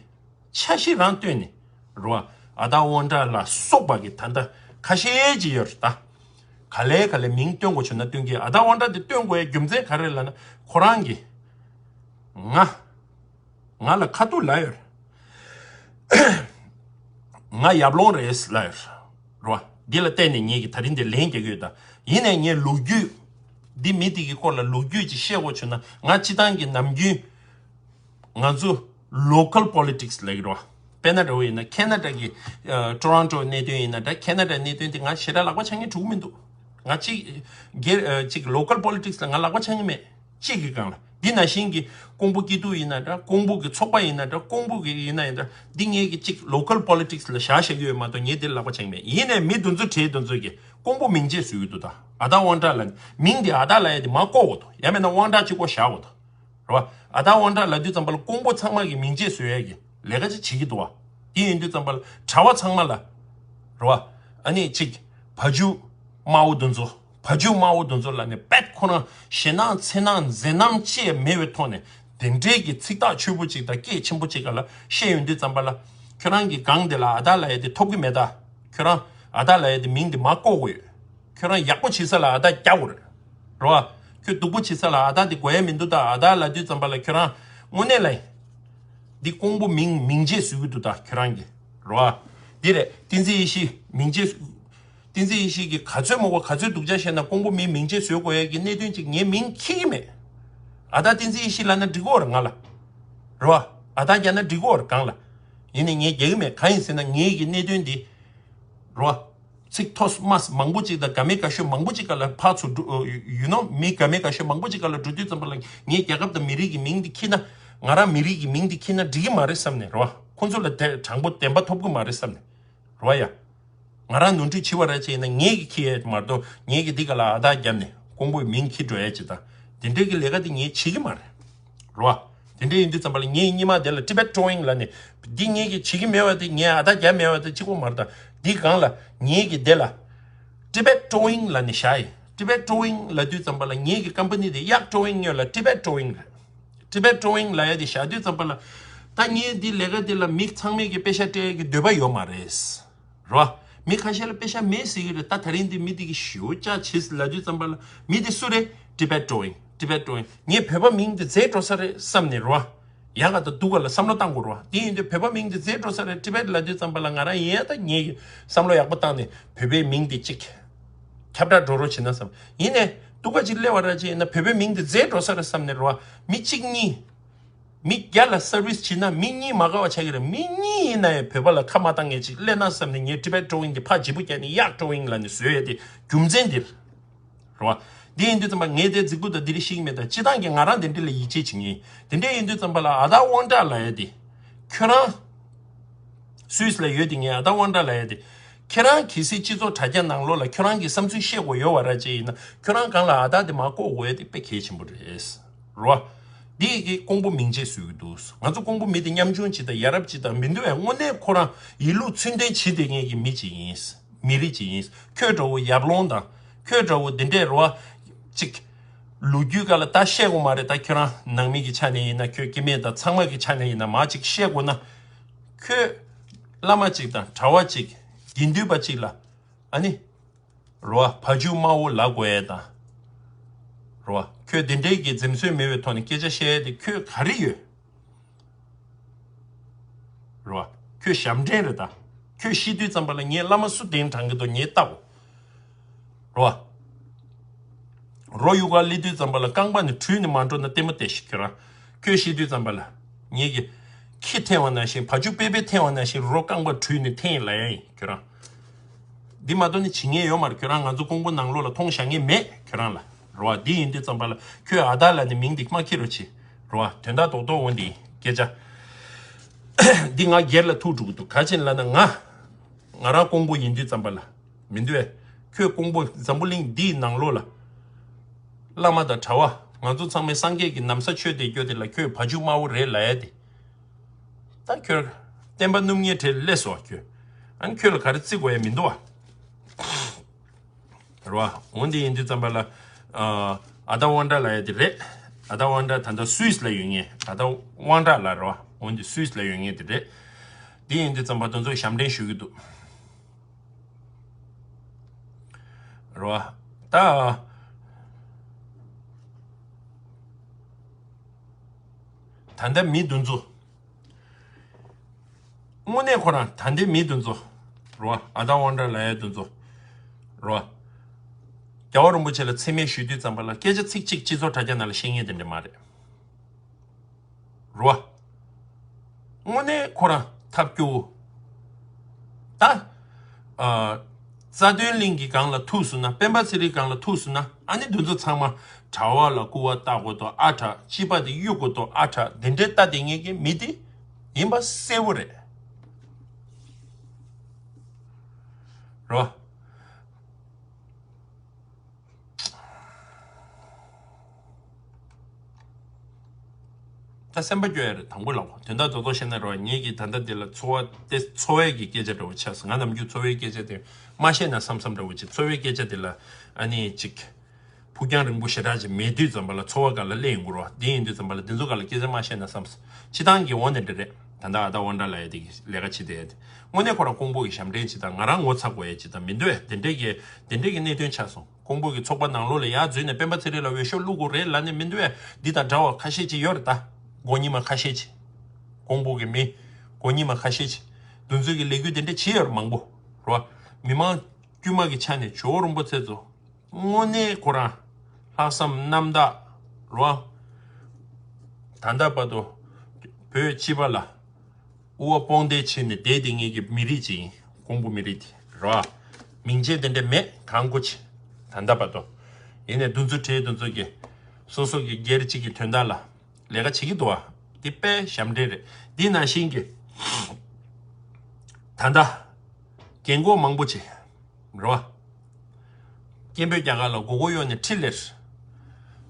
འཆར་གཞི་རང་བཏོན་ནས་རོ། ཨ་ད་དབང་གྲགས་ལ་སོགས་པ་གི་ད་ལྟ་ཁ་ཤས་ཅིག་ཡོད་རེད་ད། ག་ལེ་ག་ལེ་མིང་བཏོན་དགོས་བྱུང་ན་བཏོན་གི། ཨ་ད་དབང་གྲགས་དེ་བཏོན་དགོས་ཡ་རྒྱུ་མཚན་ག་རེ་ལབ་ན་ཁོ་རང་གི་ང་། ང་ལ་ཁ་ཐུག་ལབ་ཡོད་རེད། ང་ཡབ་ལོང་རེད་ལབ་ཡོད་རེད་བ། འདི་ལ་བརྟེན་ནས་ངེད་ཀྱིས་ད་རིང་འདི་ལན་རྒྱག་གི་ཡོད་ད། ཡིན་ནའི་ངས་ལོ་རྒྱུས། འདི་མི་དེ་གི་སྐོར་ལ་ལོ་རྒྱུས་ཅིག་བཤད་དགོས་བྱུང་ན་ང་སྤྱི་བཏང་གི་ནམ་རྒྱུན། ང་ཚོ་local politics ལབ་ཀྱི་རེད་བ། དཔེར་ན་འདྲ་བོ་ཡིན་ན་ཁེ་ན་ཌ་གི་ཨ་ཊོ་རོན་ཊོ་གནད་དོན་ཡིན་ན་འདྲ། ཁེ་ན་ཌ་གནད་དོན་དེ་ང་ཞེ་དྲག་ལག་པ་འཆང་མཁན་འགྲོ་གི་མི་འདུག་ང་གཅིག་སྒེར་ཨ་གཅིག་local politics ལ་ང་ལག་པ་འཆང་མཁན་མེད། གཅིག་གི་སྒང་ལ་འདི་ནང་བཞིན་གྱི་ཀོང་པོ་སྐྱིད་སྡུག་ཡིན་ན་འདྲ། ཀོང་པོ་གི་ཚོགས་པ་ཡིན་ན་འདྲ། ཀོང་པོ་གི་ཡིན་ན་ཡིན་འདྲ། འདི་ངེད་ཀྱི་གཅིག་local politics ལ་བཞག་བཞག་གི་ཡོད་མ་གཏོགས་ངས་འདི་ལ་ལག་པ་འཆང་མེད། ཡིན་ནའི་མི་འདི་ཚོ་གྲས་འདི་ཚོ་གིས་ཀོང་པོ་མིང་ཆད་བཟོ་གི་འདུག་ད་ཨ་ད་དབང་གྲགས་ལ་མིང་འདི་ཨ་ད་ལབ་ཡ་འདི་མར་བཀོག་དགོས་འདུག་ཡང་མིན་ན་དབང་གྲགས་གཅིག་པོ་བཞག་དགོས་འདུག་རེད་བ། ཨ་ད་དབང་གྲགས་ལབ་དུས་ཙམ་པ་ལ་ཀོང་པོ་ཚང་མ་གི་མིང་ཆད་བཟོ་ཡ་གི་ལས་ཀ་ཅིག་བྱེད་ཀྱི་འདུག་བ། དེ་ཡིན་དུས་ཙམ་པ་ལ་གྲྭ་པ་ཚང་མ་ལ། རེད་བ། ཨ་ནི་གཅིག་བ་ཕྱུགས་དམར་པོ་འདི་ཚོ། བ་ཕྱུགས་དམར་པོ་འདི་ཚོ་ལབ་ནས་དཔེ་ཁོ་རང་ཞེད་སྣང་འཚེར་སྣང་འཛེམ་སྣང་ཅི་ཡང་མེད་པའི་ཐོག་ནས་དེ་འདྲའི་གི་ཚིག་ཐག་ཆོད་པོ་ཅིག་དང་སྐད་ཆེན་པོ་ཅིག་ག་ལ་བཤད་ཡོང་དུས་ཙམ་པ་ལ། ཁྱོད་རང་གི་སྒང་དེ་ལ་ཨ་ད་ལབ་ཡ་དེ་ཐོབ་ཀྱི་མེད་ད། ཁྱོད་རང་ཨ་ད་ལབ་ཡ་དེ་མིང་དེ་མར་བཀོག་དགོས་ཡོད། ཁྱོད་རང་ཡག་པོ་བྱེད་ས་ལ་ཨ་ད་རྒྱག་དགོས་རེད། རེད་བ། ཁྱོད་སྡུག་པོ་བྱེད་ས་ལ་ཨ་ད་དེ་དགོས་ཡ་མི་འདུག་ད་ཨ་ད་ལབ་དུས་ཙམ་པ་ལ་ཁྱོད་རང་དངོས་གནས་ལ། འདི་ཀོང་པོ་མིང་མིང་ཆད་བཟོ་གི་འདུག་ད་ཁྱོད་རང་གི། རེད་བ། འདི་རེད་བསྟན་འཛིན་ཡེ་ཤེས་མིང་ཆད། བསྟན་འཛིན་ཡེ་ཤེས་ཀྱིས་ག་ཚོད་མང་པོ་ག་ཚོད་སྡུག་ཅག་བཤད་ན་ཀོང་པོ་མིང་མིང་ཆད་བཟོ་དགོས་ཡ་གི་གནད་དོན་ཅིག་ངས་མིང་འཁྱེར་གྱི་མེད། ཨ་ད་བསྟན་འཛིན་ཡེ་ཤེས་ལབ་ན་འགྲིག་གི་ཡོད་རེད་ང་ལ། རེད་བ། ཨ་ད་རྒྱག་ན་འགྲིག་གི་ཡོད་རེད་གང་ལ། ཡིན་ནའི་ངས་རྒྱག་གི་མེད། གང་ཡིན་ཟེར་ན་ངའི་གི་གནད་དོན་འདི། རེད་བ། ཚིག་ཐོས་མ་མང་པོ་ཅིག་དང་དགའ་མོས་དགའ་ཤོས་མང་པོ་ཅིག་ག་ལ་ཕར་ཚུར་འགྲོ། ཡུ་ནོ་མི་དགའ་མོས་དགའ་ཤོས་མང་པོ་ཅིག་ག་ལ་འགྲོ་དུས་ཙམ་པ་ལ་ངས་རྒྱལ་ཁབ་དང་མི་རིགས་ཀྱི་མིང་འདི་འཁྱེར་ན། ང་རང་མི་རིགས་ཀྱི་མིང་འདི་འཁྱེར་ན་འགྲིག་གི་མ་རེད་བསམ་ནས་རེད་བ། ཁོང་ཚོ་ལ་དེ་དྲང་པོ་བདེན་པ་ཐོབ་གི་མ་རེད་བསམ་ནས་རེད་བ་ཡ། ང་རང་ནོར་འཁྲུལ་བྱས་པ་རེད་བྱས་ན་ངས་ཀྱི་འཁྱེར་ཡས་མ་གཏོགས་ངས་ཀྱི་འདི་ག་ལ་ཨ་ད་བརྒྱབ་ནས་ཀོང་པོའི་མིང་འཁྱེར་འགྲོ་ཡས་ཅིག་དང་དེ་འདྲའི་གི་ལས་ཀ་དེ་ངས་བྱེད་ཀྱི་མ་རེད། རེད་བ། དེ་འདྲ་ཡིན་དུས་ཙམ་པ་ལ་ངས་སྔོན་མ་དེ་ལ་Tibet Towing ལབ་ནས་འདི་ངས་ཀྱི་བྱེད་ཀྱི་མེད་པ་དེ་ངས་ཨ་ད་རྒྱབ་མེད་པ་དེ་གཅིག་པོ་མ་རེད་ད། འདི་སྒང་ལ་ངས་ཀྱི་དེ་ལ་Tibet Towing ལབ་ནས་བཞག་ཡིན། Tibet Towing ལབ་དུས་ཙམ་པ་ལ་ངེད་ཀྱི་ཀམ་པ་ནི་དེ་Yak Towing་ཡོད་ལ་Tibet Towing་རེད། Tibet Towing་ལབ་ཡ་དེ་བཞག་དུས་ཙམ་པ་ལ་ད་ངེད་འདི་ལས་ཀ་འདི་ལ་མི་ཚང་མས་ཀྱི་པེ་ཤ་སྤྲད་ཀྱི་འདོད་པ་ཡོད་མ་རེད། རོ། མི་ཁ་ཤས་ལ་པེ་ཤ་མེད་ཟེར་གྱི་རེད། ད་དེ་རིང་འདི་མི་འདི་གི་ཞེ་པོ་ཅག་བྱེད་ལབ་དུས་ཙམ་པ་ལ་མི་འདི་སུ་རེད། Tibet Towing Tibet Towing ངས་བོད་པ་མིང་འདི་མཛེས་འགྲོ་ས་རེད་བསམ་ནས་རོ། ཡང་ག་ད་སྡུག་ག་ལ་བསམ་བློ་བཏང་དགོས་རོ། དེ་ཡིན་དུས་བོད་པ་མིང་འདི་མཛེས་འགྲོ་ས་རེད། Tibet་ལབ་དུས་ཙམ་པ་ལ་ང་རང་ཡིན་ཡ་ད་ངས་བསམ་བློ་ཡག་པོ་བཏང་ནས་བོད་པའི་མིང་འདི་གཅིག་ཁྱབ་བསྒྲགས་འགྲོ་རོགས་བྱེད་ན་བསམ། ཡིན་ནས་སྡུག་ག་ཅིག་སླེབས་པ་ར་ཅིག་ཡིན་ན་བོད་པའི་མིང་འདི་མཛེས་འགྲོ་ས་རེད་བསམ་ནས་རོ། མི་གཅིག་གཉིས། མི་བརྒྱ་ལ་སར་བིས་བྱེད་ན་མི་གཉིས་མ་དགའ་བ་ཆགས་ཀྱི་རེད། མི་གཉིས་ཡིན་ན་ཡང་བོད་པ་ལ་ཁ་མ་བཏང་མཁན་ཅིག་སླེབས་ན་བསམ་ནས་ངས་Tibet Towing གྱི་ཕར་ལྗིད་པོ་བརྒྱབ་ནས་Yak Towing ལབ་ནས་བཟོས་ཡས་དེ་རྒྱུ་མཚན་འདིར། རེད་བ། འདི་ཡིན་དུས་ཙམ་པ་ངས་དེ་རྫིག་པོ་དང་འདི་རིགས་ཤེས་ཀྱི་མེད། ད་སྤྱི་བཏང་གི་ང་རང་དེ་འདྲ་ལ་ཡིད་ཆེས་བྱེད་ངེས། དེ་འདྲ་ཡིན་དུས་ཙམ་པ་ལ་ཨ་ད་དབང་གྲགས་ལབ་ཡས་དེ། ཁྱོད་རང་། སུད་སི་ལ་ཡོད་དེ་ངས་ཨ་ད་དབང་གྲགས་ལབ་ཡས་དེ། ཁྱེད་རང་གལ་སྲིད་སྤྱི་ཚོགས་དྲ་རྒྱ་ནང་ལོགས་ལ་ཁྱོད་རང་གི་བསམ་ཚུལ་བཤད་དགོས་ཡོད་པ་ར་ཅིག་ཡིན་ན་ཁྱོད་རང་སྒང་ལ་ཨ་ད་དེ་མ་བཀོད་དགོས་ཡས་དེ་དཔེ་གལ་ཆེན་པོ་རེད། རོ། འདི་ཡི་གི་ཀོང་པོ་མིང་ཆད་བཟོས་ཀྱི་འདུག་ང་ཚོ་ཀོང་པོ་མི་དེ་ཉམ་ཆུང་ཅིག་དང་ཡ་རབས་ཅིག་དང་མི་འདུག་བས། དངོས་གནས་ཁོ་རང་ཡིད་ལུགས་ཚུལ་ལྡན་བྱེད་བསྡད་མཁན་གྱི་མི་ཅིག་ཡིན། མི་རིགས་ཅིག་ཡིན། ཁྱོད་འདྲ་བོ་ཡབ་ལོང་དང་ཁྱོད་འདྲ་བོ་འདི་འདྲས་རོ། ཅིག་ལོ་རྒྱུས་སྒང་ལ་ད་བཤད་དགོས་མ་རེད། ད་ཁྱོད་རང་ནང་མི་གི་ཆ་ནས་ཡིན་ན་ཁྱོད་སྐྱེ་དམན་དང་ཚང་མ་གི་ཆ་ནས་ཡིན་ན་མ་ཅིག་བཤད་དགོས་ན། ཁྱོད་བླ་མ་ཅིག་དང་གྲྭ་བ་ཅིག་དགེ་འདུན་པ་ཅིག་ལ་ཨ་ནི། རོ། བ་ཕྱུགས་དམར་པོ་ལབ་དགོས་ཡས་དང་། རོ། བ་ཁྱོད་དེ་འདྲའི་གི་འཛེམ་ཟོན་མེད་པའི་ཐོག་ནས་སྐད་ཆ་བཤད་ཡས་དེ་ཁྱོད་ག་རེ་ཡོད། རོ། བ་ཁྱོད་ཞབས་འདྲེན་རེད་ད། ཁྱོད་ཤི་དུས་ཙམ་པ་ལ་ངས་བླ་མ་སུ་གདན་དྲངས་ཀྱི་འདུག་ངས་བལྟ་གོ། རོ། བ། རོ་གཡུག་ག་སླེབས་དུས་ཙམ་པ་ལ་རྐང་པ་ནས་བྲུས་ནས་མ་འགྲོ་ན་ལྟད་མོ་བལྟས་ཤིག་ཁྱོད་རང་། ཁྱོད་ཤི་དུས་ཙམ་པ་ལ། ངེད་ཀྱི། ཁྱི་འཐེན་པ་ནང་བཞིན་བ་ཕྱུགས་པེ་པེ་འཐེན་པ་ནང་བཞིན་རོ་རྐང་པ་བྲུས་ནས་འཐེན་ལབ་ཡ་ཡིན་ཁྱོད་རང་། འདི་མ་གཏོགས་ནི་བྱེད་ངེས་ཡོད་མ་རེད། ཁྱོད་རང་ང་ཚོ་ཀོང་པོ་ནང་ལོགས་ལ་མཐོང་བཞག་ངེས་མེད་ཁྱོད་རང་ལ། རོ་བ། འདི་ཡིན་དུས་ཙམ་པ་ལ་ཁྱོད་ཨ་ད་ལ་ནི་མིང་འདི་མ་འཁྱེར་རོགས་གྱིས། རོ་བ། དོན་དག་རྡོག་རྡོག་འོ་འདི་སྐད་ཆ། འདི་ང་སྒེར་ལ་ཐུག་འགྲོ་གི་འདུག་ག་ཅིན་ལབ་ན་ང་། ང་རང་ཀོང་པོ་ཡིན་དུས་ཙམ་པ་ལ། མི་འདུག་བས། ཁྱོད་ཀོང་པོ་འཛམ་བུ་གླིང་འདིའི་ནང་ལོགས་ལ། བླ་མ་དང་གྲྭ་བ། ང་ཚོ་ཚང་མས་སངས་རྒྱས་ཀྱི་ན་བཟའ་མཆོད་བསྡད་རྒྱུ་དེ་ལ་ཁྱོད་བ་ཕྱུགས་དམར་པོ་རེད་ལབ་ཡ་དེ། ད་ཁྱོད། བསྟན་པ་སྣུམ་ངན་བྲེལ་སླེབས་སོ་ཁྱོད། ཨ་ནི་ཁྱོད་ལ་ག་རེ་བརྩི་དགོས་ཡ་མི་འདུག་བ། རེད་བ། འོན་ཏེ་ཡིན་དུས་ཙམ་པ་ལ། ཨ། ཨ་ད་དབང་གྲགས་ལབ་ཡ་དེ་རེད། ཨ་ད་དབང་གྲགས་ད་ལྟ་སུད་སི་ལ་ཡོད་ངེས། ཨ་ད་དབང་གྲགས་ལ་རེད་བ། འོན་ཏེ་སུད་སི་ལ་ཡོད་ངེས་དེ་རེད། འདི་ཡིན་དུས་ཙམ་པ་དེ་ཚོ་ཞབས་འདྲེན་ཞུ་གི་འདུག་རེད་བ། ད། ད་ལྟ་མི་འདི་ཚོ། དངོས་གནས་ཁོ་རང་ད་ལྟའི་མི་འདི་ཚོ། རེད་བ། ཨ་ད་དབང་གྲགས་ལབ་ཡ་འདི་ཚོ། རེད་བ། རྒྱལ་བ་རིན་པོ་ཆེ་ལ་མཚན་སྨད་ཞུ་དུས་ཙམ་པ་ལ་སྐད་ཆ་ཚིག་གཅིག་སྤྱི་ཚོགས་དྲ་རྒྱ་ནང་ལ་བཤད་མཁན་དེ་འདྲ་མ་རེད། རེད་བ། དངོས་གནས་ཁོ་རང་ཐབས་སྐྱོ་བོ། ད། ཨ། རྩ་དོན་གླིང་གི་སྒང་ལ་ཐུག་སོང་ན། སྤེན་པ་ཚེ་རིང་སྒང་ལ་ཐུག་སོང་ན། ཨ་ནི་འདི་ཚོ་ཚང་མ་གྲྭ་བ་ལ་སྐུར་བ་བཏབ་དགོས་དོ་ཨ་དྲག་སྤྱི་པ་དེ་གཡུག་དགོས་དོ་ཨ་དྲག་དེ་འདྲའི་ལྟ་དེ་ངེད་ཀྱི་མི་དེ་ཡིན་པ་གསལ་བོ་རེད། རོ། ད་སེམས་པ་སྐྱོ་ཡ་རེད། དང་པོ་ལ་དོན་དག་རྡོག་རྡོག་བཤད་ན་རོ། ངེད་ཀྱི་ད་ལྟ་འདི་ལ་ཚོར་བ་དེ་ཚོར་བའི་གི་སྐད་ཆ་འདྲ་བོ་ཆགས་སོང་། ང་ནམ་རྒྱུན་ཚོར་བའི་སྐད་ཆ་དེ་མ་བཤད་ན་བསམ་བསམ་འདྲ་བོ་ཅིག་ཚོར་བའི་སྐད་ཆ་དེ་ལ་ཨ་ནི་ཅིག་ཕུགས་རྒྱང་རིང་པོ་ཞེ་དྲག་ཅིག་མེད་དུས་ཙམ་པ་ལ་ཚོར་བ་ག་ལ་སླེབས་ཡོང་གི་རོ། དེ་ཡིན་དུས་ཙམ་པ་ལ་འདི་ཚོ་ག་ལ་སྐད་ཆ་མ་བཤད་ན་བསམ་སོང་། སྤྱི་བཏང་གི་འོ་ནི་འདྲ་རེད། ད་ལྟ་ཨ་ད་དབང་གྲགས་ལབ་ཡ་དེ་གི་ལས་ཀ་བྱེད་བསྡད་ཡ་དེ་དངོས་གནས་ཁོ་རང་ཀོང་པོ་གི་ཞབས་འདྲེན་ཅིག་དང་ང་རང་ངོ་ཚ་དགོས་ཡ་ཅིག་དང་མི་འདུག་ཨེ། དེ་འདྲས་ཀྱི་དེ་འདྲས་ཀྱི་གནད་དོན་ཆགས་སོང་། ཀོང་པོ་གི་ཚོགས་པ་ནང་ལོགས་ལ་ཡར་འཛུལ་ནས་སྤེན་པ་ཚེ་རིང་ལ་འོས་ཤོག་བླུག་དགོས་རེད་ལབ་ནས་མི་འདུག་ཨེ། འདི་དང་འདྲ་བ་ཁ་ཤས་ཅིག་ཡོད་རེད་ད། མགོ་རྙིང་མ་ཁ་ཤས་ཅིག་ཀོང་པོ་གི་མི། མགོ་རྙིང་མ་ཁ་ཤས་ཅིག་འདི་ཚོས་ཀྱི་ལས་འགུལ་དེ་འདྲས་བྱེད་ཡོད་རེད་མང་པོ། རོ། མི་མང་དཀྱུས་མ་གི་ཆ་ནས་ཇོ་བོ་རིན་པོ་ཆེ་ཚོ། དངོས་གནས་ཁོ་རང་ལྷག་བསམ་རྣམ་དག་རོ། ད་ལྟ་བར་དུ་བོད་སྤྱི་པ་ལ་དབུ་བ་དཔུང་འདེགས་བྱས་ནས་བསྡད་དེ་ངེད་ཀྱི་མི་རིགས་ཅིག་ཡིན། ཀོང་པོ་མི་རིགས་དེ་རོ། མིང་ཆད་དེ་འདྲ་མེད་གང་དགོས་ཆེ། ད་ལྟ་བར་དུ། ཡིན་ནས་འདུ་འཛོམས་གྲས་འདུ་འཛོམས་ཀྱི་སོ་སོ་གི་སྒེར་གཅིག་གི་དོན་དག་ལ་ལས་ཀ་བྱེད་ཀྱི་འདུག་བ། འདི་དཔེ་ཞབས་འདྲེན་རེད། འདི་ནང་བཞིན་གྱི་ད་ལྟ་རྒན་གོག་མང་པོ་ཆེ་རོ། སྐད་འབོད་རྒྱག་ག་ལ་མགོ་སྐོར་གཡོག་ནས་ཁྲིད་ལེར།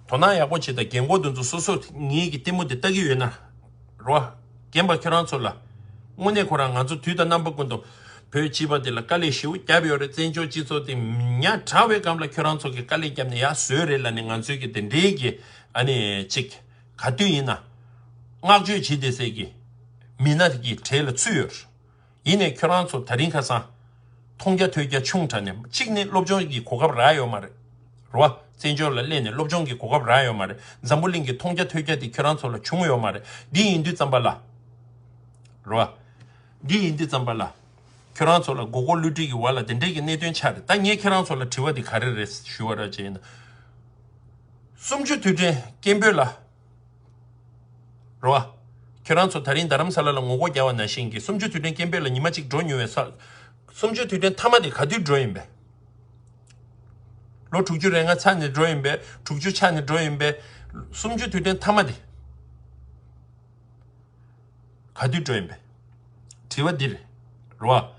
དོ་སྣང་ཡག་པོ་བྱེད་དང་། རྒན་གོག་འདི་ཚོ་སོ་སོ་ངེད་ཀྱི་ལྟད་མོ་འདི་ལྟ་གི་ཡོད་ན། རོ། རྒན་པ་ཁྱོད་རང་ཚོ་ལ། དངོས་གནས་ཁོ་རང་ང་ཚོ་དུས་དང་རྣམ་པ་ཀུན་ཏུ་ བོད་སྤྱི་པ་དེ་ལ་དཀའ་ལས་ཞེ་པོ་བརྒྱབ་ཡོད་རེད། བཙན་བྱོལ་སྤྱི་ཚོགས་དེ་ཉག་ཕྲ་བའི་སྒང་ལ་ཁྱོད་རང་ཚོ་གི་དཀའ་ལས་བརྒྱབ་ནས་ཡར་བཟོས་རེད་ལབ་ནས་ང་ཚོའི་གི་དེ་འདྲའི་གི་ཨ་ནི་ཅིག་ག་དུས་ཡིན་ན་བསྔགས་བརྗོད་བྱེད་བསྡད་སའི་གི་མི་སྣ་གི་གྲས་ལ་ཚུད་ཡོད་རེད། ཡིན་ནའི་ཁྱོད་རང་ཚོ་ད་རིང་ཁ་སང་མཐོང་རྒྱ་ཐོས་རྒྱ་ཆུང་དྲགས་ནས་གཅིག་ནི་སློབ་སྦྱོང་གི་གོ་སྐབས་རག་ཡོད་མ་རེད། རེད་བ། བཙན་བྱོལ་ལ་སླེབས་ནས་སློབ་སྦྱོང་གི་གོ་སྐབས་རག་ཡོད་མ་རེད། འཛམ་བུ་གླིང་གི་མཐོང་རྒྱ་ཐོས་རྒྱ་དེ་ཁྱོད་རང་ཚོ་ལ་བྱུང་ཡོད་མ་རེད། འདི་ཡིན་དུས་ཙམ་པ་ལ། རེད་བ། འདི་ཡིན་དུས་ཙམ་པ་ལ། ཁྱོད་རང་ཚོ་ལ་མགོ་སྐོར་བསླུ་བྲིད་ཀྱི་བར་ལ་དེ་འདྲས་ཀྱི་གནད་དོན་ཆགས་རེད། ད་ངས་ཁྱོད་རང་ཚོ་ལ་དྲི་བ་དེ་ག་རེ་རེད་ཞུ་བ་ར་བྱས་ཡིན་ན། གསུམ་བཅུ་དུས་དྲན་སྐད་འབོད་ལ། རེད་བ། ཁྱོད་རང་ཚོ་ད་རིང་རྡ་རམ་ས་ལ་ལ་ངོ་རྒོལ་རྒྱག་པ་ནང་བཞིན་གྱི་གསུམ་བཅུ་དུས་དྲན་སྐད་འབོད་ལ་ཉི་མ་གཅིག་འགྲོ་མྱོང་བའི་ས། གསུམ་བཅུ་དུས་དྲན་མཐའ་མ་དེ་ག་དུས་འགྲོ་ཡིན་པས། ལོ་དྲུག་ཅུ་རེ་ལྔ་ཚར་ནས་འགྲོ་ཡིན་པས། དྲུག་ཅུ་ཆགས་ནས་འགྲོ་ཡིན་པས། གསུམ་བཅུ་དུས་དྲན་མཐའ་མ་དེ་ག་དུས་འགྲོ་ཡིན་པས། དྲི་བ་འདི་རེད། རེད་བ།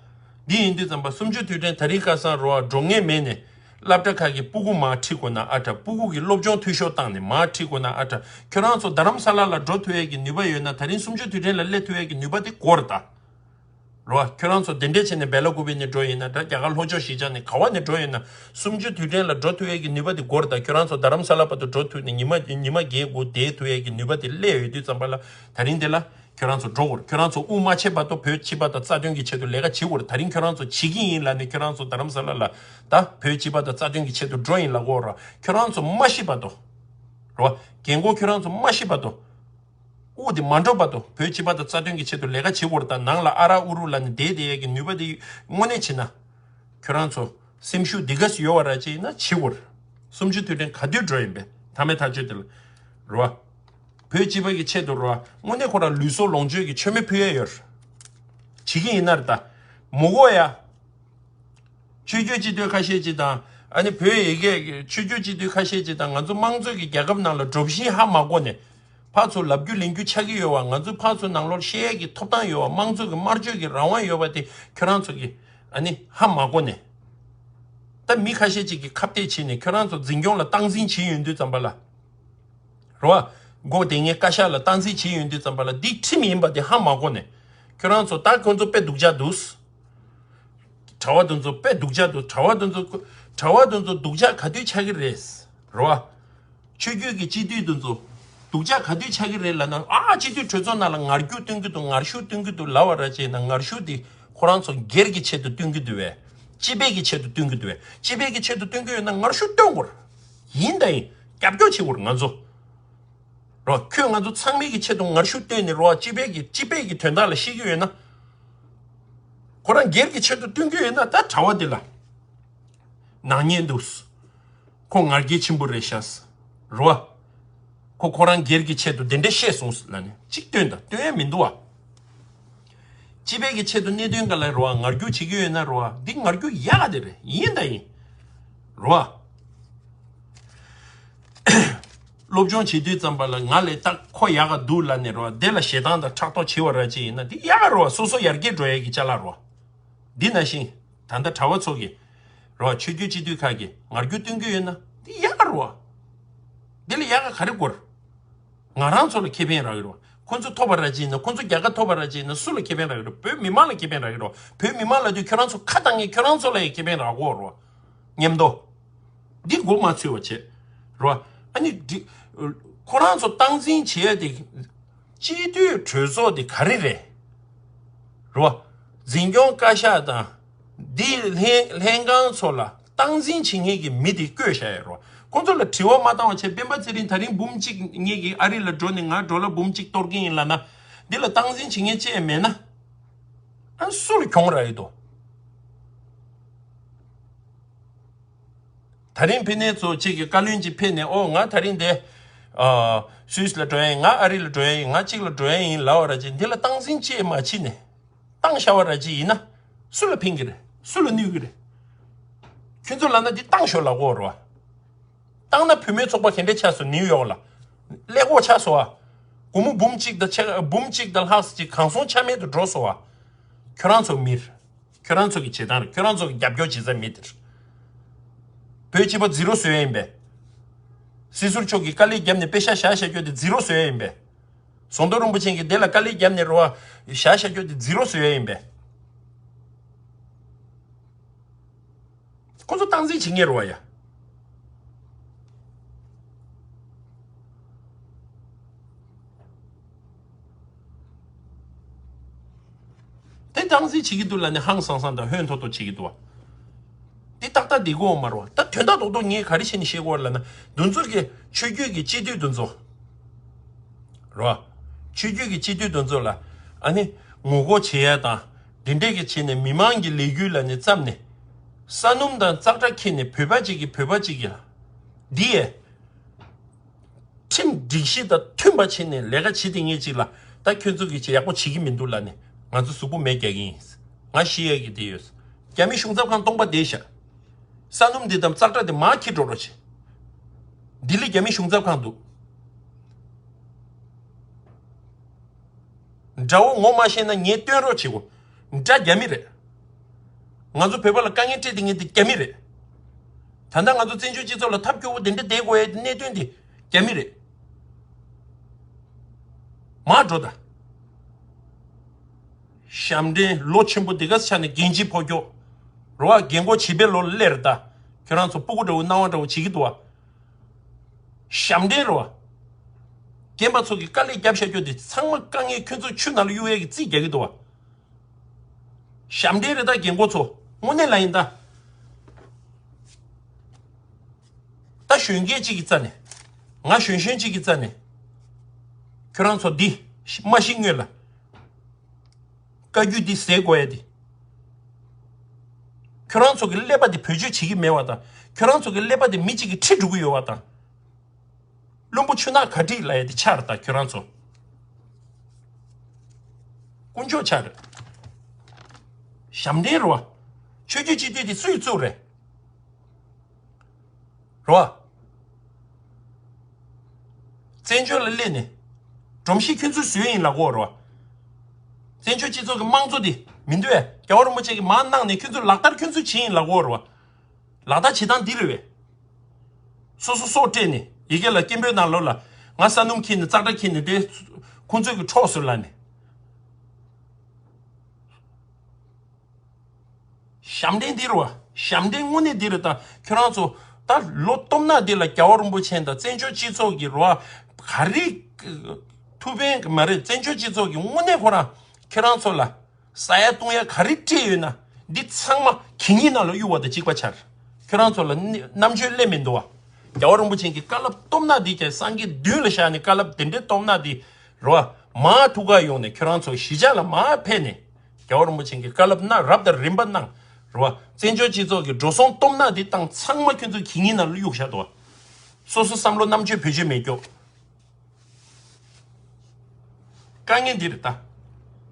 འདི་ཡིན་དུས་ཙམ་པ་གསུམ་བཅུ་དུས་དྲན་ད་རིང་ཁ་སང་རེད་བ། འགྲོ་ངེས་མེད་ནས་སློབ་གྲྭ་ཁག་གི་སྤུ་གུ་མར་ཁྲིད་དགོས་ན་ཨ་དྲག་སྤུ་གུ་གི་སློབ་སྦྱོང་འཐུས་ཤོར་བཏང་ནས་མར་ཁྲིད་དགོས་ན་ཨ་དྲག་ཁྱོད་རང་ཚོ་རྡ་རམ་ས་ལ་ལ་འགྲོ་ཐུབ་ཡས་ཀྱི་ནུས་པ་ཡོད་ན་ད་རིང་གསུམ་བཅུ་དུས་དྲན་ལ་སླེབས་ཐུབ་ཡས་ཀྱི་ནུས་པ་དེ་དགོས་རེད་ད། རེད་བ། ཁྱོད་རང་ཚོ་དེ་འདྲས་བྱས་ནས་སྦེ་ལ་ཀུ་པེ་ནས་འགྲོ་ཡིན་ན་འདྲ། རྒྱ་གར་ལྷོ་ཕྱོགས་གཞིས་ཆགས་ནས་ག་བ་ནས་འགྲོ་ཡིན་ན་གསུམ་བཅུ་དུས་དྲན་ལ་འགྲོ་ཐུབ་ཡས་ཀྱི་ནུས་པ་དེ་དགོས་རེད་ད། ཁྱོད་རང་ཚོ་རྡ་རམ་ས་ལ་བར་དུ་འགྲོ་ཐུབ་ནས་ཉི་མ་ཉི་མ་བརྒྱད་དགུ་བསྡད་ཐུབ་ཡས་ཀྱི་ནུས་པ་དེ་སླེབས་ཡོད་དུས་ཙམ་པ་ལ་ད་རིང་དེ་ལ་ཁྱོད་རང་ཚོ་འགྲོ་དགོས་རེད། ཁྱོད་རང་ཚོ་དབུགས་མ་ཆད་བར་དུ་བོད་སྤྱི་པ་དང་རྩ་དོན་གྱི་ཆེད་དུ་ལས་ཀ་བྱེད་དགོས་རེད། ད་རིང་ཁྱོད་རང་ཚོ་བྱེད་ཀྱི་ཡིན་ལབ་ནས་ཁྱོད་རང་ཚོ་རྡ་རམ་ས་ལ་ལ་ད་བོད་སྤྱི་པ་དང་རྩ་དོན་གྱི་ཆེད་དུ་འགྲོ་ཡིན་ལབ་དགོས་རེད། ཁྱོད་རང་ཚོ་མ་ཤི་བར་དུ། རེད་བ། རྒན་གོག་ཁྱོད་རང་ཚོ་མ་ཤི་བར་དུ། དབུགས་དེ་མ་འགྲོ་བར་དུ་བོད་སྤྱི་པ་དང་རྩ་དོན་གྱི་ཆེད་དུ་ལས་ཀ་བྱེད་དགོས་རེད། ད་ནང་ལ་ཨ་རག་ཨུ་རུ་ལབ་ནས་བསྡད་བསྡད་ཡས་ཀྱི་ནུས་པ་དེ་དངོས་གནས་བྱེད་ན། ཁྱོད་རང་ཚོ་སེམས་ཤུགས་འདི་ག་ཞིག་ཡོད་པ་ར་ཅིག་ཡིན་ན་བྱེད་དགོས་རེད། གསུམ་བཅུ་དུས་དྲན་ག་དུས་འགྲོ་ཡིན་པས་མཐའ་མའི་ཐག་གཅོད་དེ་ལ། རེད་བ། བོད་སྤྱི་པ་གི་ཆེད་དུ་རེད་བ། དངོས་གནས་ཁོ་རང་ལུས་སྲོག་ལོངས་སྤྱོད་ཀྱི་མཆོད་མེ་ཕུལ་ཡས་ཡོད་རེད། བྱེད་ཀྱི་ཡིན་ན་རེད་ད། མོ་གོ་ཡ། ཆོས་བརྒྱུད་སྤྱི་འཐུས་ཁ་ཤས་ཅིག་དང་། ཨ་ནི་བོད་ཡི་གེ་ཆོས་བརྒྱུད་སྤྱི་འཐུས་ཁ་ཤས་ཅིག་དང་། ང་ཚོ་དམངས་གཙོ་གི་རྒྱལ་ཁབ་ནང་ལ་སྒྲོམ་གཞི་ཧ་མ་གོ་ནས། ཕར་ཚུར་ལབ་རྒྱུ་ལེན་རྒྱུ་ཆགས་ཀྱི་ཡོད་པ། ང་ཚོ་ཕར་ཚུར་ནང་ལོགས་བཤད་ཡས་ཀྱི་ཐོབ་ཐང་ཡོད་པ། དམངས་གཙོ་གི་སྨྲ་བརྗོད་ཀྱི་རང་དབང་ཡོད་པ་དེ་ཁྱོད་རང་ཚོ་གིས་ཨ་ནི་ཧ་མ་གོ་ནས། ད་མི་ཁ་ཤས་ཅིག་གིས་ཁ་གཏད་བྱས་ནས་ཁྱོད་རང་ཚོ་འཛིན་སྐྱོང་ལ་སྟངས་འཛིན་བྱེད་ཡོང་དུས་ཙམ་པ་ལ། རེད་བ། སྒོ་དེ་ངའི་བཀའ་ཤག་ལ་སྟངས་འཛིན་བྱེད་ཡོང་དུས་ཙམ་པ་ལ་འདི་ཁྲིམས་ཡིན་པ་དེ་ཧ་མ་གོ་ནས། ཁྱོད་རང་ཚོ་ད་ཁོང་ཚོ་དཔེ་སྡུག་ཅག་འདུག་གྲྭ་བ་དེ་ཚོ་དཔེ་སྡུག་ཅག་འདུག་གྲྭ་བ་དེ་ཚོ་གྲྭ་བ་དེ་ཚོ་སྡུག་ཅག་ག་དུས་ཆགས་ཀྱི་རེད། རེད་བ། ཆོས་བརྒྱུད་ཀྱི་སྤྱི་འཐུས་དེ་ཚོ་སྡུག་ཅག་ག་དུས་ཆགས་ཀྱི་རེད་ལབ་ན། ཨ་སྤྱི་འཐུས་གྲོས་ཚོགས་ནང་ལ་ངར་རྒྱུག་སྟོན་གྱི་འདུག་ངར་ཤུགས་སྟོན་གྱི་འདུག་ལབ་པ་ར་བྱས་ན། ངར་ཤུགས་དེ་ཁོ་རང་ཚོ་སྒེར་གྱི་ཆེད་དུ་སྟོན་གྱི་འདུག་བས། སྤྱི་པའི་གི་ཆེད་དུ་སྟོན་གྱི་འདུག་བས། སྤྱི་པའི་གི་ཆེད་དུ་སྟོན་གྱི་ཡོད་ན་ངར་ཤུགས་སྟོན་དགོས་རེད། ཡིན་ད་ཡིན། རྒྱབ་སྐྱོར་བྱེད་དགོས་རེད་ང་ཚོ། རོ། ཁྱོད་ང་ཚོ་ཚང་མའི་གི་ཆེད་དུ་ངར་ཤུགས་བཏོན་ནས་རོ། སྤྱི་པའི་གི་སྤྱི་པའི་གི་དོན་དག་ལ་བཤད་ཀྱི་ཡོད་ན། ཁོ་རང་སྒེར་གྱི་ཆེད་དུ་བཏོན་གྱི་ཡོད་ན། ད་གྲྭ་བ་འདི་ལ་ནག་ཉེས་འདུག་ཁོ་ང་རྒྱལ་ཆེན་པོ་རེད་ཤག་རོ། ཁོ་ཁོ་རང་སྒེར་གྱི་ཆེད་དུ་དེ་འདྲ་བཤད་སོང་ལབ་ནས་གཅིག་བཏོན་དང་བཏོན་ཡ་མི་འདུག་བ། སྤྱི་པའི་གི་ཆེད་དུ་གནད་དོན་འགའ་ལ་རོ། ང་རྒྱུག་བྱེད་ཀྱི་ཡོད་ན་རོ། འདི་ང་རྒྱུག་ཡག་ག་དེ་རེད། ཡིན་ད་ཡིན། རོ། སློབ་སྦྱོང་བྱེད་དུས་ཙམ་པ་ལ་ང་ལས་ད་ཁོ་ཡག་ག་འདུག་ལབ་ནས་རོ། དེ་ལ་ཞེ་སྡང་དང་ཕྲག་དོག་བྱེད་པ་ར་ཅིག་ཡིན་ན་འདི་ཡག་ག་རོ། སོ་སོ་ཡར་རྒྱས་འགྲོ་ཡས་ཀྱི་ཅ་ལག་རོ། འདི་ནང་བཞིན་ད་ལྟ་གྲྭ་བ་ཚོ་གི་རོ། ཆོས་བརྒྱུད་སྤྱི་འཐུས་ཁག་གི་ང་རྒྱུག་སྟོན་གྱི་ཡོད་ན་འདི་ཡག་ག་རོ། འདི་ལ་ཡག་ག་ག་རེ་དགོས། ང་རང་ཚོ་ལ་ཁེ་ཕན་རག་གི་རོ། ཁོ་ཚོ་ཐོབ་པ་ར་ཅིག་ཡིན་ན། ཁོ་ཚོ་རྒྱལ་ཁ་ཐོབ་པ་ར་ཅིག་ཡིན་ན། སུ་ལ་ཁེ་ཕན་རག་གི་རོ། བོད་མི་མང་ལ་ཁེ་ཕན་རག་གི་རོ། བོད་མི་མང་ལ་དུས་ཁྱོད་རང་ཚོ་ཁ་བཏང་ངེས་ཁྱོད་རང་ཚོ་ལ་ཡང་ཁེ་ཕན་རག་གོ་རོ། མཉམ་དུ། འདི་མགོ་མ་ཚོས་པ་བྱེད། རོ། ཨ་ནི་འདི། ཁོ་རང་ཚོ་སྟངས་འཛིན་བྱེད་ཡ་དེ། སྤྱི་འཐུས་གྲོས་ཚོགས་དེ་ག་རེ་རེད། རོ། འཛིན་སྐྱོང་བཀའ་ཤག་དང་། འདི་ལྷན་ལྷན་ཁང་ཚོ་ལ་སྟངས་འཛིན་བྱེད་མཁན་གྱི་མི་དེ་བསྐོས་བཞག་ཡོད་རོ། ཁོང་ཚོ་ལ་དྲི་བ་མ་བཏང་བ་བྱས། སྤེན་པ་ཚེ་རིང་ད་རིང་འབུམ་གཅིག་ངེད་ཀྱི་ཨ་རི་ལ་འགྲོ་ནས་ང་ཌོ་ལར་འབུམ་གཅིག་གཏོར་གྱི་ཡིན་ལབ་ན། འདི་ལ་སྟངས་འཛིན་བྱེད་མཁན་ཅི་ཡང་མེད་ན། ཨ་སུ་ལ་གྱོང་རག་ཡོད་དོ། ད་རིང་ཕི་ནས་ཚོ་གཅིག་གི་བཀའ་བློན་གཅིག་ཕེབས་ནས། ཨོ་ང་ད་རིང་འདི། ཨ། སུད་སི་ལ་འགྲོ་ཡ་ཡིན། ང་ཨ་རི་ལ་འགྲོ་ཡ་ཡིན། ང་གཅིག་ལ་འགྲོ་ཡ་ཡིན་ལབ་པ་ར་ཅིག་འདི་ལ་སྟངས་འཛིན་ཅི་ཡང་མ་བྱེད་ནས། བཏང་བཞག་པ་ར་ཅིག་ཡིན་ན། སུ་ལ་ཕན་གི་རེད། སུ་ལ་གནོད་གི་རེད། ཁྱོད་ཚོ་ལབ་ན་འདི་བཏང་ཤོག་ལབ་དགོས་རེད་བ། བཏང་ན་བུད་མེད་ཚོགས་པ་ག་འདྲས་ཆགས་སོང་། ནིའུ་ཡོག་ལ་ཀླད་ཀོར་ཆགས་སོང་བ། སྒོར་མོ་འབུམ་གཅིག་དང་ཕྱེད་ཀ་འབུམ་གཅིག་དང་ལྷག་ཙམ་ཅིག་གང་སོང་ཆ་མེད་དུ་འགྲོ་སོང་བ། ཁྱོད་རང་ཚོ་མི་རེད། ཁྱོད་རང་ཚོ་གི་བྱེད་སྟངས་རེད། ཁྱོད་རང་ཚོ་གི་རྒྱབ་སྐྱོར་བྱེད་ས་མི་དེ་རེད། བོད་སྤྱི་པ་ཛི་རོ་བཟོ་ཡ་ཡིན་པས། སྲིད་ཟུར་མཆོག་གིས་དཀའ་ལས་བརྒྱབ་ནས་པེ་ཤག་བཞག་བཞག་རྒྱུ་དེ་ཛི་རོ་བཟོ་ཡ་ཡིན་པས། ཟམ་གདོང་རིན་པོ་ཆེ་གིས་དེ་ལ་དཀའ་ལས་བརྒྱབ་ནས་རོ། བཞག་བཞག་རྒྱུ་དེ་ཛི་རོ་བཟོ་ཡ་ཡིན་པས། ཁོ་ཚོ་སྟངས་འཛིན་བྱེད་ངེས་རེད་བ་ཡ། དེ་སྟངས་འཛིན་བྱེད་ཀྱི་འདུག་ལབ་ནས་ཧང་སང་སང་དང་ཧོན་ཐོར་ཐོར་བྱེད་ཀྱི་འདུག་བ། འདི་ཏག་ཏག་འདི་གོ་མ་རེད་བ། ད་དོན་དག་རྡོག་རྡོག་ངས་ག་རེ་བྱས་ནས་བཤད་དགོས་རེད་ལབ་ན། འདི་ཚོ་གི་ཆོས་བརྒྱུད་ཀྱི་སྤྱི་འཐུས་འདི་ཚོ། རེད་བ། ཆོས་བརྒྱུད་ཀྱི་སྤྱི་འཐུས་འདི་ཚོ་ལ་ཨ་ནི་ངོ་རྒོལ་བྱེད་ཡ་དང་། འདི་འདྲས་ཀྱི་བྱས་ནས་མི་མང་གི་ལས་འགུལ་ལབ་ནས་བརྩམས་ནས། ས་སྣུམ་དང་ཙག་སྒྲ་འཁྱེར་ནས་བོད་པ་གཅིག་གིས་བོད་པ་གཅིག་གིས་ལ། འདི་ཡས། ཁྲིམས་སྒྲིག་གཞི་དང་མཐུན་པ་བྱས་ནས་ལས་ཀ་བྱེད་དེ་ངེས་ཅིག་ལ། ད་ཁྱོད་ཚོ་གིས་ཅིག་ཡག་པོ་བྱེད་ཀྱི་མི་འདུག་ལབ་ནས་ང་ཚོ་གཟུགས་པོ་མེ་རྒྱག་གི་ཡིན། ང་ཤི་ཡས་ཀྱི་དེ་ཡོད། རྒྱ་མི་གཞུང་ཚབ་ཁང་སྟོང་པ་བསྡད་ཤག། ས་སྣུམ་འདི་དང་ཙག་སྒྲ་དེ་མར་འཁྱེར་འགྲོ་རོགས་བྱེད། ལྡི་ལི་རྒྱ་མི་གཞུང་ཚབ་ཁང་འདུག། དགྲ་བོ་ངོ་མ་ཤེས་ན་ངས་སྟོན་རོགས་བྱེད་གོ། དགྲ་རྒྱ་མི་རེད། ང་ཚོ་བོད་པ་ལ་དཀའ་ངལ་སྤྲད་དེ་ངས་དེ་རྒྱ་མི་རེད། ད་ལྟ་ང་ཚོ་བཙན་བྱོལ་སྤྱི་ཚོགས་ལ་ཐབས་སྐྱོ་བོ་དེ་འདྲ་བསྡད་དགོས་ཡ་དེ་གནད་དོན་དེ་རྒྱ་མི་རེད། མར་འགྲོ་ད། ཞབས་འདྲེན་ལོ་ཆེན་པོ་འདི་ག་ཆ་ནས་རྒན་གཅིག་ཕོ་ཁྱོ། རོ་བ་རྒན་གོག་བྱིས་པའི་ལོ་ལ་སླེབས་རེད་ད། ཁྱོད་རང་ཚོ་སྤུ་གུ་འདྲ་བོ་སྣང་བ་འདྲ་བོ་བྱེད་ཀྱི་འདུག་བ། ཞབས་འདྲེན་རོ་བ། རྒན་པ་ཚོ་གི་དཀའ་ལས་བརྒྱབ་བཞག་རྒྱུ་དེ་ཚང་མ་དཀའ་ངལ་ཁྱོད་ཚོ་ཆུ་ནང་ལ་གཡུག་ཡས་ཀྱི་རྩིས་རྒྱག་གི་འདུག་བ། ཞབས་འདྲེན་རེད་ད་རྒན་གོག་ཚོ། དངོས་གནས་ལ་ཡིན་ད། ད་གཞོན་སྐྱེས་གཅིག་གི་རྩ་ནས། ང་གཞོན་གཞོན་གཅིག་གི་རྩ་ནས། ཁྱོད་རང་ཚོ་འདི་མ་ཤི་སྔོན་ལ། བཀའ་བརྒྱུད་འདི་ཟས་དགོས་ཡ་འདི། ཁྱོད་རང་ཚོ་གི་ཀླད་པ་འདི་བེད་སྤྱོད་བྱེད་ཀྱི་མེད་པ་དང་། ཁྱོད་རང་ཚོ་གི་ཀླད་པ་འདི་མི་གཅིག་གིས་ཁྲིད་འགྲོ་གི་ཡོད་པ་དང་། བླུན་པོ་ཆུ་ནག་ག་ཁྲིད་ལ་ཡ་འདི་ཆགས་རེད་ད་ཁྱོད་རང་ཚོ། དཀོན་མཆོག་ཆགས་རེད། ཞབས་འདྲེན་རོ། ཆོས་བརྒྱུད་སྤྱི་འཐུས་འདི་སུས་བཙུགས་རེད། རོ། བཙན་བྱོལ་ལ་སླེབས་ནས། སྒྲོམ་གཞི་ཁྱོད་ཚོས་བཟོས་ཡིན་ལབ་གོ་རོ། བཙན་བྱོལ་སྤྱི་ཚོགས་ཀྱི་དམངས་གཙོ་འདི་མི་འདུག་བས། རྒྱལ་བ་རིན་པོ་ཆེ་གིས་མར་གནང་ནས་ཁྱོད་ཚོས་ལག་བསྟར་ཁྱོད་ཚོས་བྱས་ཡིན་ལབ་གོ་རོ། ལག་བསྟར་བྱེད་སྟངས་འདི་རེད་བས། སོ་སོ་སྲོག་སྤྲད་ནས་ཡི་གེ་ལ་སྐད་འབོད་གནང་ལོ་ལ། ང་ས་སྣུམ་འཁྱེར་ནས་ཙག་སྒྲ་འཁྱེར་ནས་དེ་ཁོང་ཚོས་ཀྱི་འཕྲོག་སོང་ལབ་ནས། ཞབས་འདྲེན་འདི་རུ་བ། ཞབས་འདྲེན་དངོས་གནས་འདི་རུ་ད་ཁྱོད་རང་ཚོ་ད་ལོ་སྟོབས་ན་འདི་ལ་རྒྱལ་བ་རིན་པོ་ཆེ་དང་བཙན་བྱོལ་སྤྱི་ཚོགས་ཀྱི་རུ་བ་ག་རེ་ཐུགས་ཕན་མ་རེད། བཙན་བྱོལ་སྤྱི་ཚོགས་ཀྱི་དངོས་གནས་ཁོ་རང་ཁྱོད་རང་ཚོ་ལ་ཟ་ཡ་བཏུང་ཡ་ག་རེ་སྤྲད་ཡོད་ན་འདི་ཚང་མ་གད་སྙིགས་ནང་ལ་གཡུག་པ་དང་གཅིག་པ་ཆགས། ཁྱོད་རང་ཚོ་ལ་རྣམ་དཔྱོད་སླེབས་མི་འདུག་བ། རྒྱལ་བ་རིན་པོ་ཆེ་གི་བཀའ་སློབ་སྟོབས་ན་འདི་ཀྱང་སངས་རྒྱས་མདུན་ལ་བཞག་ནས་བཀའ་སློབ་དེ་འདྲའི་སྟོབས་ན་འདི་རུ་བ་མ་ཐུགས་ཁ་ཡོང་ནས་ཁྱོད་རང་ཚོ་གཞིས་ཆགས་ལ་མ་ཕེབས་ནས། རྒྱལ་བ་རིན་པོ་ཆེ་གི་བཀའ་སློབ་གནང་རབ་དང་རིམ་པ་གནང་། རེད་བ། བཙན་བྱོལ་སྤྱི་ཚོགས་ཀྱི་འགྲོ་སོང་སྟོབས་ན་འདི་བཏང་ཚང་མ་ཁྱོད་ཚོའི་གད་སྙིགས་ནང་ལ་གཡུག་བཞག་འདུག་བ། སོ་སོ་བསམ་བློ་རྣམ་དཔྱོད་བེད་སྤྱོད་མེད་སྐྱོ། དཀའ་ངལ་འདི་རེད་ད།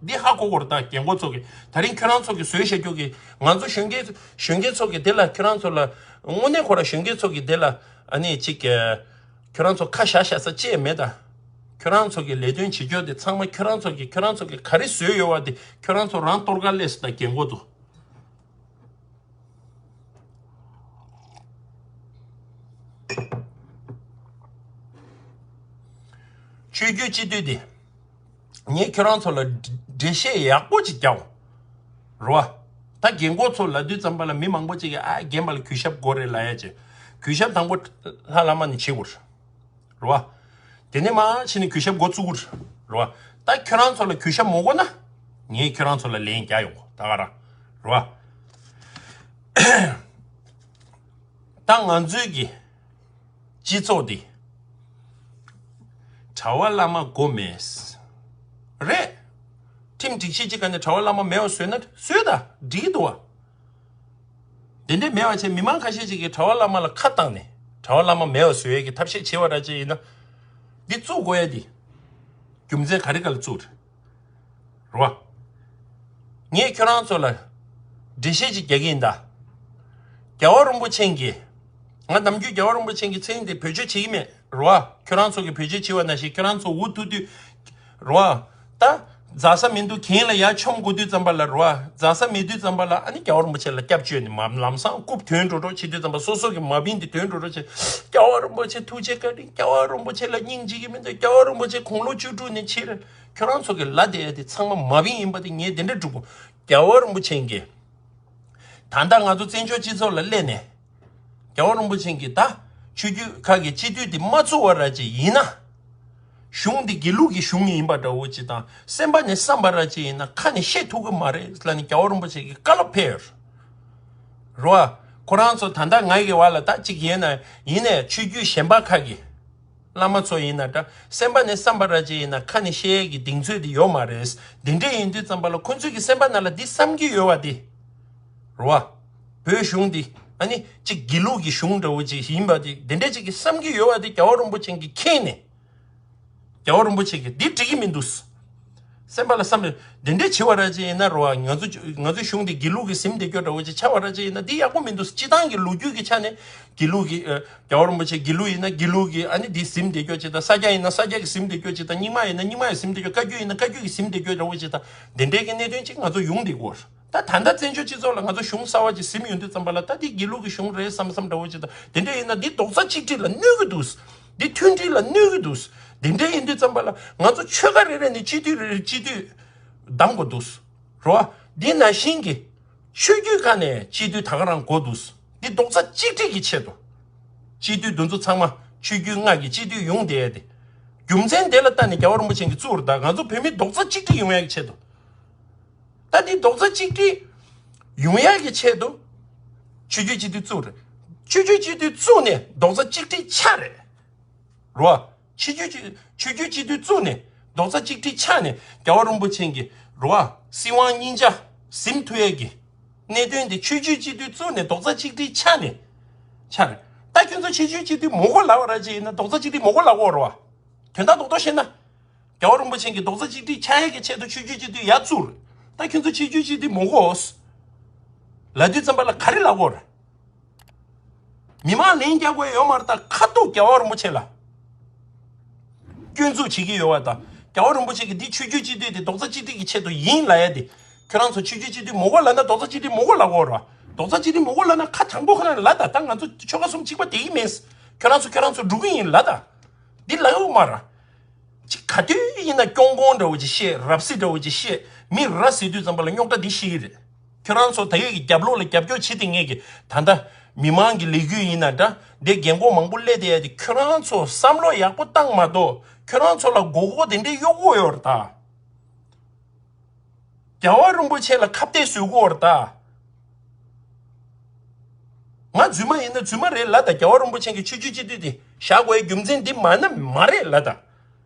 འདི་ཧ་གོ་གོ་རེད་ད་རྒན་གོག་ཚོ་གི། ད་རིང་ཁྱོད་རང་ཚོ་གི་བཟོས་བཞག་རྒྱུ་གི་ང་ཚོ་གཞོན་སྐྱེས་གཞོན་སྐྱེས་ཚོ་གི་དེ་ལ་ཁྱོད་རང་ཚོ་ལ་དངོས་གནས་ཁོ་ར་གཞོན་སྐྱེས་ཚོ་གི་དེ་ལ་ཨ་ནི་ཅིག་གི་ཁྱོད་རང་ཚོ་ཁ་བཞག་བཞག་ས་ཅི་ཡང་མེད་ད། ཁྱོད་རང་ཚོ་གི་ལས་དོན་བྱེད་རྒྱུ་དེ་ཚང་མ་ཁྱོད་རང་ཚོ་གི་ཁྱོད་རང་ཚོ་གི་ག་རེ་བཟོས་ཡོད་བ་དེ་ཁྱོད་རང་ཚོ་རང་གཏོར་ག་སླེབས་སོང་ད་རྒན་གོག་ཚོ། ཆོས་བརྒྱུད་སྤྱི་འཐུས་དེ། ངས་ཁྱོད་རང་ཚོ་ལ་འགྲེལ་བཤད་ཡག་པོ་ཅིག་རྒྱག་རོ། རོ། ད་རྒན་གོག་ཚོ་ལབ་དུས་ཙམ་པ་ལ་མི་མང་པོ་ཅིག་གིས་ཨ་རྒན་པ་ལ་གུས་ཞབས་དགོས་རེད་ལབ་ཡ་ཅིག་གུས་ཞབས་དང་པོ་ལྷ་བླ་མ་ནས་བྱེད་དགོས་རེད། རོ། དེ་ནས་མ་ཕྱི་ནས་གུས་ཞབས་འགོ་བཙུགས་རོ། ད་ཁྱོད་རང་ཚོ་ལ་གུས་ཞབས་མ་དགོས་ན། ངས་ཁྱོད་རང་ཚོ་ལ་ལན་རྒྱག་ཡོང་གོ་ད་ག་རང་། རོ། ད་ང་ཚོའི་གི་སྤྱི་ཚོགས་འདི་གྲྭ་བ་བླ་མ་དགོས་མེད། རེད། ཁྲིམས་སྒྲིག་གཞི་གཅིག་ག་ནས་གྲྭ་བ་བླ་མ་མེད་པ་བཟོས་ན་བཟོས་ད་འགྲིག་གི་འདུག་བ། དེ་འདྲས་མེད་པ་བྱས་མི་མང་ཁ་ཤས་ཅིག་གིས་གྲྭ་བ་བླ་མ་ལ་ཁ་བཏང་ནས་གྲྭ་བ་བླ་མ་མེད་པ་བཟོ་ཡས་ཀྱི་ཐབས་ཤེས་བྱེད་པ་འདྲ་ཅིག་ཡིན་ན། འདི་བཙུགས་དགོས་ཡ་འདི། རྒྱུ་མཚན་ག་རེ་ག་ལ་བཙུགས་རེད། རོ། ངས་ཁྱོད་རང་ཚོ་ལ་འགྲེལ་བཤད་ཅིག་རྒྱག་གི་ཡིན་ད། རྒྱལ་བ་རིན་པོ་ཆེ་གིས། ང་ནམ་རྒྱུན་རྒྱལ་བ་རིན་པོ་ཆེ་གི་མཚན་དེ་བེད་སྤྱོད་བྱེད་ཀྱི་མེད་རོ། ཁྱོད་རང་ཚོ་གིས་བེད་སྤྱོད་བྱེད་པ་ནང་བཞིན་ཁྱོད་རང་ཚོ་འུ་ཐུག་དུས། རོ། ད། རྫ་ས་མི་འདུག་གྱེན་ལ་ཡར་མཆོང་དགོས་དུས་ཙམ་པ་ལ་རོ། རྫ་ས་མེད་དུས་ཙམ་པ་ལ་ཨ་ནི་རྒྱལ་བ་རིན་པོ་ཆེ་ལ་སྐྱབས་བཅོལ་ནས་མ་ལམ་སང་རྐུབ་དོན་འགྲོ་འགྲོ་བྱེད་དུས་ཙམ་པ་སོ་སོ་གི་མ་བིན་དེ་དོན་འགྲོ་འགྲོ་བྱེད། རྒྱལ་བ་རིན་པོ་ཆེ་ཐུགས་རྗེ་བཀའ་དྲིན། རྒྱལ་བ་རིན་པོ་ཆེ་ལ་སྙིང་རྗེ་གི་མི་འདུག་རྒྱལ་བ་རིན་པོ་ཆེ་དགུང་ལོ་བཅུ་དྲུག་ནས་ཕྱིར། ཁྱོད་རང་ཚོ་གི་ལ་དེ་ཡ་དེ་ཚང་མ་མ་བིན་ཡིན་པ་དེ་ངས་དེ་འདྲ་སྒྲུབ་དགོས། རྒྱལ་བ་རིན་པོ་ཆེ་གིས། ད་ལྟ་ང་ཚོ་བཙན་བྱོལ་སྤྱི་ཚོགས་ལ་སླེབས་ནས་རྒྱལ་བ་རིན་པོ་ཆེ་གིས་ད་ཆོས་བརྒྱུད་ཁག་གི་སྤྱི་འཐུས་དེ་མ་བཙུགས་པ་ར་ཅིག་ཡིན་ན། གཞུང་འདི་དགེ་ལུགས་ཀྱི་གཞུང་ཡིན་པ་འདྲ་བོ་ཅིག་དང་སེམས་པ་ནས་བསམ་པ་ར་ཅིག་ཡིན་ན་ཁ་ནས་བཤད་ཐུབ་ཀྱི་མ་རེད་ལབ་ནས་རྒྱལ་བ་རིན་པོ་ཆེ་གིས་བཀའ་སློབ་ཕེབས་ཡོད་རེད་བ། ཁོ་རང་ཚོ་ད་ལྟ་ང་གི་བར་ལ་ད་ཅིག་ཡིན་ན་ཡིན་ནས་ཆོས་བརྒྱུད་གཞན་པ་ཁག་གི་བླ་མ་ཚོ་ཡིན་ན་འདྲ་སེམས་པ་ནས་བསམ་པ་ར་ཅིག་ཡིན་ན་ཁ་ནས་བཤད་ཡས་ཀྱི་གདེང་ཚོད་དེ་ཡོད་མ་རེད། དེ་འདྲས་ཡིན་དུས་ཙམ་པ་ལ་ཁོ་ཚོས་ཀྱི་སེམས་པ་ནང་ལ་འདི་བསམ་གྱི་ཡོད་བ་དེ་རེད་བ། བོད་གཞུང་འདི་ཨ་ནི་ཅིག་དགེ་ལུགས་ཀྱི་གཞུང་འདྲ་བོ་ཅིག་ཡིན་པ་དེ་དེ་འདྲས་ཅིག་གི་བསམ་གྱི་ཡོད་བ་དེ་རྒྱལ་བ་རིན་པོ་ཆེ་གིས་མཁྱེན་ནས། རྒྱལ་བ་རིན་པོ་ཆེ་གིས་འདི་འགྲིག་གི་མི་འདུག་སེམས་པ་ལ་བསམ་བློ་འདི་འདྲས་བྱེད་པ་ར་ཅིག་ཡིན་ན་རེད་བ། ང་ཚོ་ང་ཚོའི་གཞུང་འདི་དགེ་ལུགས་ཀྱི་ཟིན་བསྡད་རྒྱུ་འདྲ་བོ་ཅིག་ཆགས་པ་ར་ཅིག་ཡིན་ན་འདི་ཡག་པོ་མི་འདུག་སྤྱི་བཏང་གི་ལོ་རྒྱུས་ཀྱི་ཆ་ནས་དགེ་ལུགས་ཀྱི་ཨ། རྒྱལ་བ་རིན་པོ་ཆེ་དགེ་ལུགས་ཡིན་ན་དགེ་ལུགས་ཀྱི་ཨ་ནི་འདི་ཟིན་བསྡད་རྒྱུ་ཅིག་དང་ས་སྐྱ་ཡིན་ན་ས་སྐྱ་གི་ཟིན་བསྡད་རྒྱུ་ཅིག་དང་རྙིང་མ་ཡིན་ན་རྙིང་མ་ཡི་ཟིན་བསྡད་རྒྱུ་བཀའ་བརྒྱུད་ཡིན་ན་བཀའ་བརྒྱུད་ཀྱི་ཟིན་བསྡད་རྒྱུ་འདྲ་བོ་ཅིག་དང་དེ་འདྲས་ཀྱི་གནད་དོན་ཅིག་ང་ཚོ་ཡོང་བསྡད་ཀྱི་ཡོད་རེད། ད་ད་ལྟ་བཙན་བྱོལ་སྤྱི་ཚོགས་ལ་ང་ཚོ་གཞུང་གསར་བ་ཅིག་ཟིན་ཡོང་དུས་ཙམ་པ་ལ་ད་འདི་དགེ་ལུགས་ཀྱི་གཞུང་རེད་བསམ་བསམ་འདྲ་བོ་ཅིག་དང་དེ་འདྲ་ཡིན་ན་འདི་རྡོག་རྩ་གཅིག་སྒྲིལ་ལ་གནོད་ཀྱི་འདུག་འདི་མཐུན་སྒྲིལ་ལ་གནོད་ཀྱི་འདུག་དེ་འདྲ་ཡིན་དུས་ཙམ་པ་ལ་ང་ཚོ་ཆོལ་ཁ་རེ་རེ་ནས་སྤྱི་འཐུས་རེ་རེ་སྤྱི་འཐུས་བདམས་དགོས་འདུག་རེད་བ། འདི་ནང་བཞིན་གྱི་ཆོས་བརྒྱུད་ཁག་ནས་སྤྱི་འཐུས་ད་ག་རང་དགོས་འདུག་འདི་རྡོག་རྩ་གཅིག་སྒྲིལ་གྱི་ཆེད་དུ། སྤྱི་འཐུས་འདི་ཚོ་ཚང་མ་ཆོས་བརྒྱུད་ལྔ་གི་སྤྱི་འཐུས་ཡོང་བསྡད་ཡ་དེ། རྒྱུ་མཚན་དེ་ལ་ལྟ་ནས་རྒྱལ་བ་རིན་པོ་ཆེ་གིས་བཙུགས་རེད། ད་ང་ཚོ་བོད་མི་རྡོག་རྩ་གཅིག་སྒྲིལ་ཡོང་ཡ་གི་ཆེད་དུ། ད་འདི་རྡོག་རྩ་གཅིག་སྒྲིལ་ཡོང་ཡག་གི་ཆེད་དུ་ཆོས་བརྒྱུད་སྤྱི་འཐུས་བཙུགས་རེད། ཆོས་བརྒྱུད་སྤྱི་འཐུས་བཙུགས་ནས་རྡོག་རྩ་གཅིག་སྒྲིལ་ཆགས་རེད། རོ། ཆོས་བརྒྱུད་སྤྱི་ཆོས་བརྒྱུད་སྤྱི་འཐུས་བཙུགས་ནས་རྡོག་རྩ་གཅིག་སྒྲིལ་ཆགས་ནས་རྒྱལ་བ་རིན་པོ་ཆེ་གི་རོ། སྲིད་དབང་གཉིས་ཆ་ཟིན་ཐུབ་ཡག་གི་གནད་དོན་དེ་ཆོས་བརྒྱུད་སྤྱི་འཐུས་བཙུགས་ནས་རྡོག་རྩ་གཅིག་སྒྲིལ་ཆགས་ནས་ཆགས་རེད། ད་ཁྱོད་ཚོ་ཆོས་བརྒྱུད་སྤྱི་འཐུས་མང་པོ་ལབ་པ་ར་ཅིག་ཡིན་ན་རྡོག་རྩ་གཅིག་སྒྲིལ་མང་པོ་ལབ་ཀྱི་ཡོད་རེད་བ། དོན་དག་རྡོག་རྡོག་བཤད་ན། རྒྱལ་བ་རིན་པོ་ཆེ་གིས་རྡོག་རྩ་གཅིག་སྒྲིལ་ཆགས་ཡག་གི་ཆེད་དུ་ཆོས་བརྒྱུད་སྤྱི་འཐུས་ཡར་བཙུགས་རེད། ད་ཁྱོད་ཚོ་ཆོས་བརྒྱུད་སྤྱི་འཐུས་མང་པོ་ལབ་དུས་ཙམ་པ་ལ་ག་རེ་ལབ་ཀྱི་ཡོད་རེད། མི་མང་ལན་རྒྱག་དགོས་ཡོད་མ་རེད། ད་ཁ་ཐུག་རྒྱལ་བ་རིན་པོ་ཆེ་ལ་སྐྱོན་འཛུགས་བྱེད་ཀྱི་ཡོད་པ་དང་རྒྱལ་བ་རིན་པོ་ཆེ་གིས་འདི་ཆོས་བརྒྱུད་སྤྱི་འཐུས་དེ་རྡོག་རྩ་གཅིག་སྒྲིལ་གྱི་ཆེད་དུ་ཡིན་ལབ་ཡ་དེ། ཁྱོད་རང་ཚོ་ཆོས་བརྒྱུད་སྤྱི་འཐུས་མང་པོ་ལབ་ན་རྡོག་རྩ་གཅིག་སྒྲིལ་མང་པོ་ལབ་ཀྱི་ཡོད་རེད་བ། རྡོག་རྩ་གཅིག་སྒྲིལ་མང་པོ་ལབ་ན་ཁ་དྲང་པོ་ཁོ་རང་ལབ་ད། ད་ང་ཚོ་ཆོལ་ཁ་གསུམ་གཅིག་པ་དེ་ཡིན་མིན། ཁྱོད་རང་ཚོ་ཁྱོད་རང་ཚོ་འགྲོ་གི་ཡིན་ལབ་ད། འདི་ལབ་ཡོད་མ་རེད། ཅིག་ག་དུས་ཡིན་ན་སྐྱོང་གོང་འདྲ་བོ་ཅིག་བཤད། རབ་སྲིད་འདྲ་བོ་ཅིག་བཤད། མི་ར་ཟེར་དུས་ཙམ་པ་ལ་རྙོག་དྲ་འདི་ཤི་གི་རེད། ཁྱོད་རང་ཚོ་ད་གི་རྒྱབ་ལོགས་ལ་རྒྱབ་སྐྱོར་བྱེད་དེ་ངེས་ཀྱི་ད་ལྟ་མི་མང་གི་ལས་འགུལ་ཡིན་ན་འདྲ་འདི་རྒན་གོག་མང་པོ་སླེབས་བསྡད་ཡ་དེ་ཁྱོད་རང་ཚོ་བསམ་བློ་ཡག་པོ་བཏང་མ་གཏོགས་ཁྱོད་རང་ཚོ་ལ་མགོ་སྐོར་དེ་འདྲས་གཡོག་གི་ཡོད་རེད་ད། རྒྱལ་བ་རིན་པོ་ཆེ་ལ་ཁ་གཏད་བཟོ་གི་ཡོད་རེད་ད། ང་རྫུན་མ་ཡིན་ན་རྫུན་མ་རེད་ལབ་ད། རྒྱལ་བ་རིན་པོ་ཆེ་གི་ཆོས་བརྒྱུད་སྤྱི་འཐུས་དེ་བཞག་དགོས་རྒྱུ་མཚན་འདི་མ་ན་མ་རེད་ལབ་ད།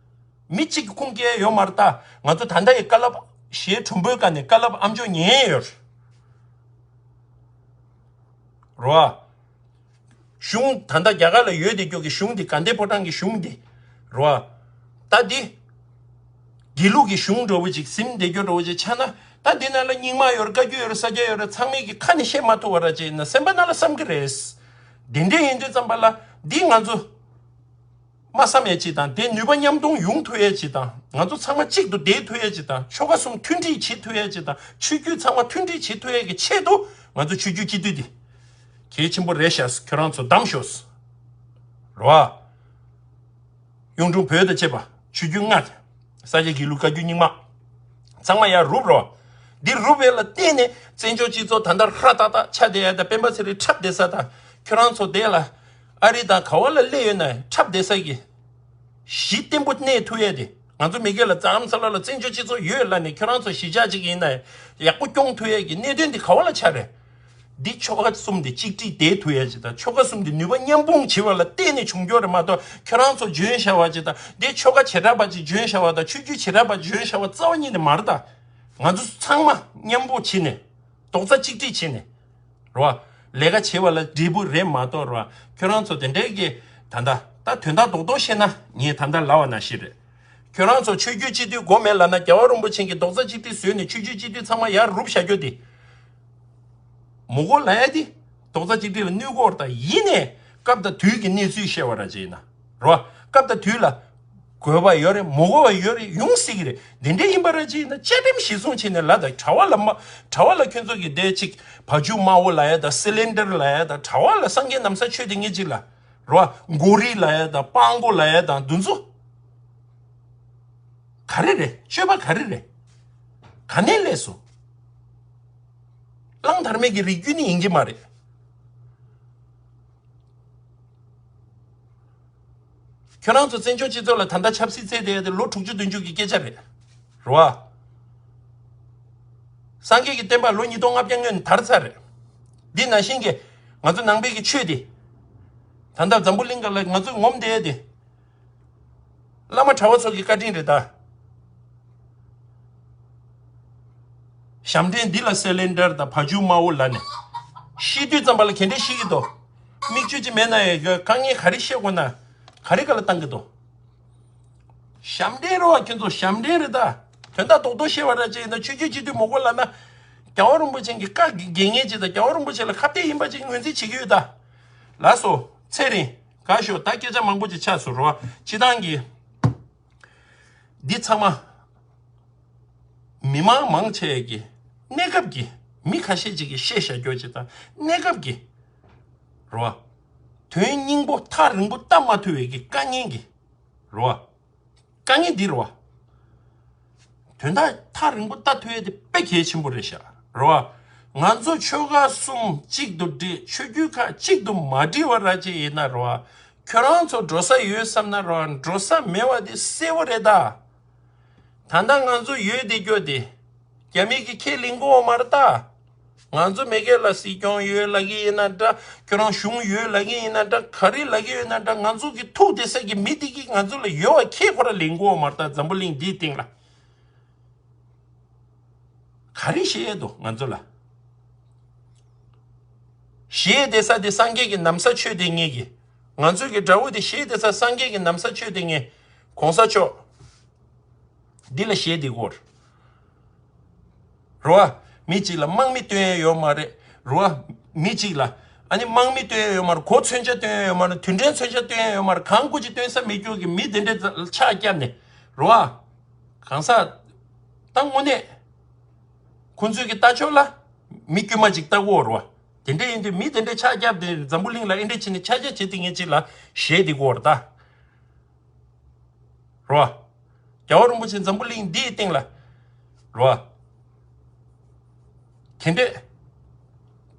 མི་གཅིག་གི་ཁུངས་སྐྱེལ་ཡོད་མ་རེད་ད། ང་ཚོ་ད་ལྟ་ཡི་བཀའ་སློབ་ཞེ་དྲུང་པོའི་བཀའ་ནས་བཀའ་སློབ་ཨ་མཆོག་ཉན་ཡོད་རེད་བ། གཞུང་ད་ལྟ་རྒྱ་གར་ལ་ཡོད་དེ་སྐྱོ་གི་གཞུང་འདི་དགའ་ལྡན་ཕོ་བྲང་གི་གཞུང་འདི་རེད་བ། ད་འདི་དགེ་ལུགས་ཀྱི་གཞུང་འདྲ་བོ་ཅིག་ཟིན་བསྡད་རྒྱུ་འདྲ་བོ་ཅིག་ཆགས་ན་ད་འདི་ནང་ལ་རྙིང་མ་ཡོད་རེད། བཀའ་བརྒྱུད་ཡོད་རེད། ས་སྐྱ་ཡོད་རེད། ཚང་མས་ཀྱི་ཁ་ནས་བཤད་མ་ཐུབ་པ་ར་ཅིག་ཡིན་ན་སེམས་པ་ནང་ལ་བསམ་གི་རེད། འདི་འདྲ་ཡིན་དུས་ཙམ་པ་ལ་འདི་ང་ཚོ་མ་བསམ་ཡས་ཅིག་དང་དེ་ནུས་པ་མཉམ་གཏོང་ཡོང་ཐུབ་ཡས་ཅིག་དང་ང་ཚོ་ཚང་མ་གཅིག་ཏུ་བསྡད་ཐུབ་ཡས་ཅིག་དང་ཆོལ་ཁ་གསུམ་མཐུན་སྒྲིལ་བྱེད་ཐུབ་ཡས་ཅིག་དང་ཆོས་བརྒྱུད་ཚང་མ་མཐུན་སྒྲིལ་བྱེད་ཐུབ་ཡས་ཀྱི་ཆེད་དུ་ང་ཚོ་ཆོས་བརྒྱུད་སྤྱི་འཐུས་འདི་གལ་ཆེན་པོ་རེད་ཤག་ཁྱོད་རང་ཚོ་གདམ་ཤོག་རེད་བ། གཡུང་དྲུང་བོན་དང་བཅས་པ་ཆོས་བརྒྱུད་ལྔ། ས་སྐྱ་དགེ་ལུགས་བཀའ་བརྒྱུད་རྙིང་མ། ཚང་མ་ཡར་རུབ་རོགས། འདི་རུབ་ཡས་ལ་བརྟེན་ནས་བཙན་བྱོལ་སྤྱི་ཚོགས་ད་ལྟ་ཧྲ་ཏག་ཏག་ཆགས་བསྡད་ཡ་དང་སྤེན་པ་ཚེ་རིང་འཁྲབ་བསྡད་ས་དང་ཁྱོད་རང་ཚོ་དེ་ལ་ཨ་རི་དང་ག་བ་ལ་སླེབས་ཡོད་ན་འཁྲབ་བསྡད་ས་གི་གཞི་བརྟན་པོ་གནས་ཐུབ་ཡས་དེ་ང་ཚོ་མི་སྒེར་ལ་རྩ་ལམ་ས་ལ་ལ་བཙན་བྱོལ་སྤྱི་ཚོགས་ཡོད་ལ་ནས་ཁྱོད་རང་ཚོ་གཞིས་ཆགས་གཅིག་ཡིན་ན་ཡག་པོ་སྐྱོང་ཐུབ་ཡས་ཀྱི་གནད་དོན་འདི་ག་བ་ལ་ཆགས་རེད། འདི་ཆོལ་ཁ་གསུམ་དེ་གཅིག་སྒྲིལ་བསྡད་ཐུབ་ཡ་ཅིག་དང་ཆོལ་ཁ་གསུམ་དེ་ནུས་པ་མཉམ་སྤུངས་བྱེད་པ་ལ་བརྟེན་ནས་བྱུང་རྒྱུ་རེད་མ་གཏོགས་ཁྱོད་རང་ཚོ་འཇོན་ཤ་བ་ཅིག་དང་འདི་ཆོལ་ཁ་བྱེ་བྲག་པ་ཅིག་འཇོན་ཤ་བ་དང་ཆོས་བརྒྱུད་བྱེ་བྲག་པ་འཇོན་ཤ་བ་རྩ་བ་ཉིད་ནས་མ་རེད་ད། ང་ཚོ་ཚང་མ་མཉམ་པོ་བྱེད་ནས་རྡོག་རྩ་གཅིག་སྒྲིལ་བྱེད་ནས་རེད་བ། ལས་ཀ་བྱེད་པ་ལ་འབྲས་བུ་རེད་མ་གཏོགས་རེད་བ། ཁྱོད་རང་ཚོ་དེ་འདྲའི་གི་ད་ལྟ་ད་དོན་དག་རྡོག་རྡོག་བཤད་ན་ངས་ད་ལྟ་ལབ་པ་ནང་བཞིན་རེད། ཁྱོད་རང་ཚོ་ཆོས་བརྒྱུད་སྤྱི་འཐུས་དགོས་མེད་ལབ་ན་རྒྱལ་བ་རིན་པོ་ཆེ་གིས་རྡོག་རྩ་གཅིག་སྒྲིལ་བཟོས་ནས་ཆོས་བརྒྱུད་སྤྱི་འཐུས་ཚང་མ་ཡར་རུབ་བཞག་རྒྱུ་དེ། མོ་གོ་ལ་ཡ་དེ་རྡོག་རྩ་གཅིག་སྒྲིལ་ལ་གནོད་གོ་ར་ད་ཡིན་ནས་སྐབས་དང་དུས་ཀྱི་གནས་ཚུལ་བཤད་པ་ར་ཅིག་ཡིན་ན་རོ། སྐབས་དང་དུས་ལ་དགོས་པ་ཡོད་རེད་མོ་གོ་བ་ཡོད་རེད་ཡོང་སྲིད་ཀྱི་རེད། འདི་འདྲ་ཡིན་པ་ར་ཅིག་ཡིན་ན་བཅའ་ཁྲིམས་གཞིར་བཟུང་བྱས་ནས་ལ་ད་གྲྭ་བ་ལ་མ་གྲྭ་བ་ལ་ཁྱོད་ཚོ་གི་དེ་ཅིག་བ་ཕྱུགས་དམར་བོ་ལ་ཡ་ད་སི་ལིན་ཌར་ལ་ཡ་ད་གྲྭ་བ་ལ་སངས་རྒྱས་ན་བཟའ་མཆོད་དེ་ངེད་ཅིག་ལ་རོ། མགོ་རིལ་ལ་ཡ་ད་སྤང་མགོ་ལ་ཡ་ད་འདུ་ཚོ། ག་རེ་རེད། སྤྱོད་པ་ག་རེ་རེད། ག་ནས་སླེབས་སོང་། གླང་དར་མའི་གི་རིགས་རྒྱུད་ནི་ཡིན་གྱི་མ་རེད། ཁྱོད་རང་ཚོ་བཙན་བྱོལ་སྤྱི་ཚོགས་ལ་ད་ལྟ་ཆབ་སྲིད་རྩེད་བསྡད་ཡ་དེ་ལོ་དྲུག་ཅུ་བདུན་ཅུ་གི་སྐད་ཆ་རེད། རེད་བ། སངས་རྒྱས་ཀྱི་བསྟན་པ་ལོ་ཉིས་སྟོང་ལྔ་བརྒྱ་སྔོན་དར་ཚར་རེད། འདི་ནང་བཞིན་གྱི་ང་ཚོ་ནང་པའི་གི་ཆོས་འདི། ད་ལྟ་འཛམ་བུ་གླིང་ག་ལ་ང་ཚོས་ངོམ་བསྡད་ཡ་དེ། བླ་མ་གྲྭ་བ་ཚོ་གི་བཀའ་དྲིན་རེད་ད། ཞབས་འདྲེན་འདི་ལ་སེ་ལེན་ཌར་དང་བ་ཕྱུགས་དམར་པོ་ལ་ནས། ཤི་དུས་ཙམ་པ་ལ་ག་འདྲས་ཤི་གི་འདུག་མིག་ཆུ་ཅིག་མེད་ན་ཡང་དཀའ་ངལ་ག་རེ་བཤད་དགོས་ན། ག་རེ་ག་ལ་བཏང་གི་འདུག་ཞབས་འདྲེན་རོ་བ་ཁྱོད་ཚོ་ཞབས་འདྲེན་རེད་ད། དོན་དག་རྡོག་རྡོག་བཤད་པ་ར་ཅིག་ཡིན་ན་ཆོས་བརྒྱུད་སྤྱི་འཐུས་མང་པོ་ལ་ན། རྒྱལ་བ་རིན་པོ་ཆེ་གི་བཀའ་དགེ་བསྙེན་ཅིག་དང་རྒྱལ་བ་རིན་པོ་ཆེ་ལ་ཁ་གཏད་ཡིན་པ་ཅིག་ངོས་འཛིན་བྱེད་ཀྱི་ཡོད་ད། ལགས་སོ། ཚེ་རིང་། དགའ་ཤོག་ད་སྐད་ཆ་མང་པོ་ཅིག་ཆགས་སོང་རོ་བ། སྤྱི་བཏང་གི་འདི་ཚང་མ། མི་མང་མང་ཆེ་གི་གནས་སྐབས་ཀྱི་མི་ཁ་ཤས་ཅིག་གིས་བཤད་བཞག་རྒྱུ་ཅིག་དང་གནས་སྐབས་ཀྱི་རོ། དོན་སྙིང་པོ་ཐག་རིང་པོ་ལྟ་མ་ཐུབ་པའི་གི་དཀའ་ངལ་གྱི་རོ། དཀའ་ངལ་འདི་རོ། དོན་དག་ཐག་རིང་པོ་ལྟ་ཐུབ་ཡས་དེ་དཔེ་གལ་ཆེན་པོ་རེད་ཤག་རོ། ང་ཚོ་ཆོལ་ཁ་གསུམ་གཅིག་ཏུ་སྒྲིལ། ཆོས་བརྒྱུད་ཁག་གཅིག་ཏུ་མ་སྒྲིལ་བ་ར་ཅིག་ཡིན་ན་རོ། ཁྱོད་རང་ཚོ་འགྲོ་ས་ཡོད་བསམ་ན་རོ། འགྲོ་ས་མེད་པ་དེ་གསལ་པོ་རེད་ད། ད་ལྟ་ང་ཚོ་ཡོད་བསྡད་རྒྱུ་དེ། རྒྱ་མི་གིས་ཁས་ལེན་གི་ཡོད་མ་རེད་ད། ང་ཚོ་མེས་རྒྱལ་ལ་སྲིད་སྐྱོང་ཡོད་ལབ་ཀྱི་ཡིན་ན་འདྲ། ཁྱོད་རང་གཞུང་ཡོད་ལབ་ཀྱི་ཡིན་ན་འདྲ། ག་རེ་ལབ་ཀྱི་ཡོད་ན་འདྲ། ང་ཚོ་གི་ཐུག་བསྡད་ས་གི་མི་དེ་གིས་ང་ཚོ་ལ་ཡོད་པ་ཁས་ཁོ་རང་ལེན་གི་ཡོད་མ་རེད་ད། འཛམ་བུ་གླིང་འདིའི་སྟེང་ལ། ག་རེ་བཤད་ཡས་འདུག་ང་ཚོ་ལ། བཤད་བསྡད་ས་དེ་སངས་རྒྱས་ཀྱི་ན་བཟའ་མཆོད་བསྡད་མཁན་གྱི། ང་ཚོ་གི་དགྲ་བོ་དེ་བཤད་བསྡད་ས་སངས་རྒྱས་ཀྱི་ན་བཟའ་མཆོད་བསྡད་མཁན། གོང་ས་མཆོག་འདི་ལ་བཤད་བསྡད་ཀྱི་ཡོད་རེད། རོ་བ། མི་གཅིག་ལ་དམག་མི་སྟོན་ཡས་ཡོད་མ་རེད། རོ་བ། མི་གཅིག་ལ། ཨ་ནི་དམག་མི་སྟོན་ཡས་ཡོད་མ་རེད། གོ་མཚོན་ཆ་སྟོན་ཡས་ཡོད་མ་རེད། དུས་དྲན་མཚོན་ཆ་སྟོན་ཡས་ཡོད་མ་རེད། གང་དགོས་ཀྱི་སྟོན་ས་མེད་རྒྱུ་གི་མི་དེ་འདྲས་ཆགས་བརྒྱབ་ནས། རོ་བ། གང་ཟག་ད་དངོས་གནས། ཁོང་ཚོའི་གི་ལྟ་ཕྱོགས་ལ། མི་དཀྱུས་མ་ཅིག་ལྟ་གི་ཡོད་རེད་བ། དེ་འདྲས་ཡིན་དུས་མི་དེ་འདྲས་ཆགས་བརྒྱབ་སྟེ་འཛམ་བུ་གླིང་ལ་ཨེ་འདྲས་བྱས་ནས་ཆགས་བརྒྱབ་བྱེད་དེ་ངས་ཅིག་ལ་ཞེད་དེ་གི་ཡོད་རེད་ད། རོ། རྒྱལ་བ་རིན་པོ་ཆེ་འཛམ་བུ་གླིང་འདིའི་སྟེང་ལ། རོ། དེ་འདྲས།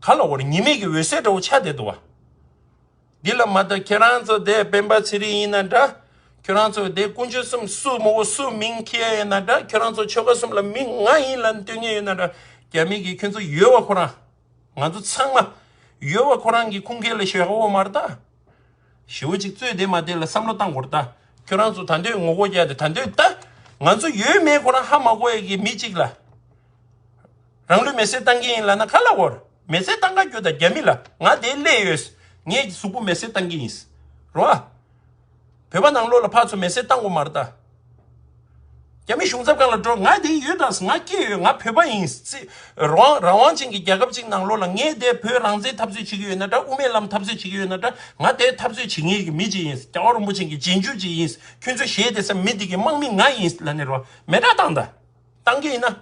ག་ལ་འོར་ཉི་མའི་གི་འོད་ཟེར་འདྲ་བོ་ཆགས་བསྡད་འདུག་བ། འདི་ལ་མ་ལྟ་ཁྱེད་རང་ཚོ་དེ་སྤེན་པ་ཚེ་རིང་ཡིན་ན་འདྲ། ཁྱེད་རང་ཚོ་དེ་དཀོན་མཆོག་གསུམ་སུ་མོ་བོ་སུ་མིང་ཁྱེར་ཡིན་ན་འདྲ། ཁྱེད་རང་ཚོ་ཆོལ་ཁ་གསུམ་ལ་མིང་ང་ཡིན་ལབ་སྟོན་མཁན་ཡོད་ན་འདྲ། རྒྱ་མི་གིས་ཁྱོད་ཚོ་ཡོད་བ་ཁོ་རང་། ང་ཚོ་ཚང་མ་ཡོད་པ་ཁོ་རང་གི་ཁུངས་སྐྱེལ་ལ་ཞོག་འོ་མར་ད། ཞེ་བོ་ཅིག་རྩོད་དེ་མ་དེ་ལ་བསམ་བློ་བཏང་དགོས་རེད་ད། ཁྱོད་རང་ཚོ་ད་འདོད་ངོ་རྒོལ་རྒྱག་དེ་ད་འདོད་ད། ང་ཚོ་ཡོད་མེད་ཁོ་རང་ཧ་མ་གོ་ཡ་གི་མི་གཅིག་ལ། རང་ལུས་མེར་སྲེག་བཏང་གི་ཡིན་ལབ་ན་ག་ལ་འོར། མེར་སྲེག་བཏང་ག་རྒྱུ་ད་རྒྱ་མི་ལ་ང་དེ་སླེབས་ཡོད། ངའི་གཟུགས་པོ་མེར་སྲེག་བཏང་གི་ཡིན། རོ་ཨ། བོད་པ་ནང་ལོགས་ལ་ཕར་ཚུར་མེར་སྲེག་བཏང་དགོས་མ་རེད་ད། རྒྱ་མི་གཞུང་ཚབ་ཁང་ལ་འགྲོ། ང་དེ་ཡོད་ད། ང་སྐྱེས་ཡོད། ང་བོད་པ་ཡིན། རང་དབང་རང་དབང་ཅན་གྱི་རྒྱལ་ཁབ་ཅིག་ནང་ལོགས་ལ་ངས་དེ་བོད་རང་བཙན་འཐབ་རྩོད་བྱེད་ཀྱི་ཡོད་ན་འདྲ། དབུ་མའི་ལམ་འཐབ་རྩོད་བྱེད་ཀྱི་ཡོད་ན་འདྲ། ང་དེ་འཐབ་རྩོད་བྱེད་མཁན་གྱི་མི་ཅིག་ཡིན། རྒྱལ་བ་རིན་པོ་ཆེ་གི་རྗེས་འཇུག་ཅིག་ཡིན། ཁྱོད་ཚོ་ཞེད་བསྡད་ས་མི་དེ་གི་དམག་མི་ང་ཡིན་ལབ་ནས་རོ་མེ་སྲེག་བཏང་ད། བཏང་གི་ཡིན་ན།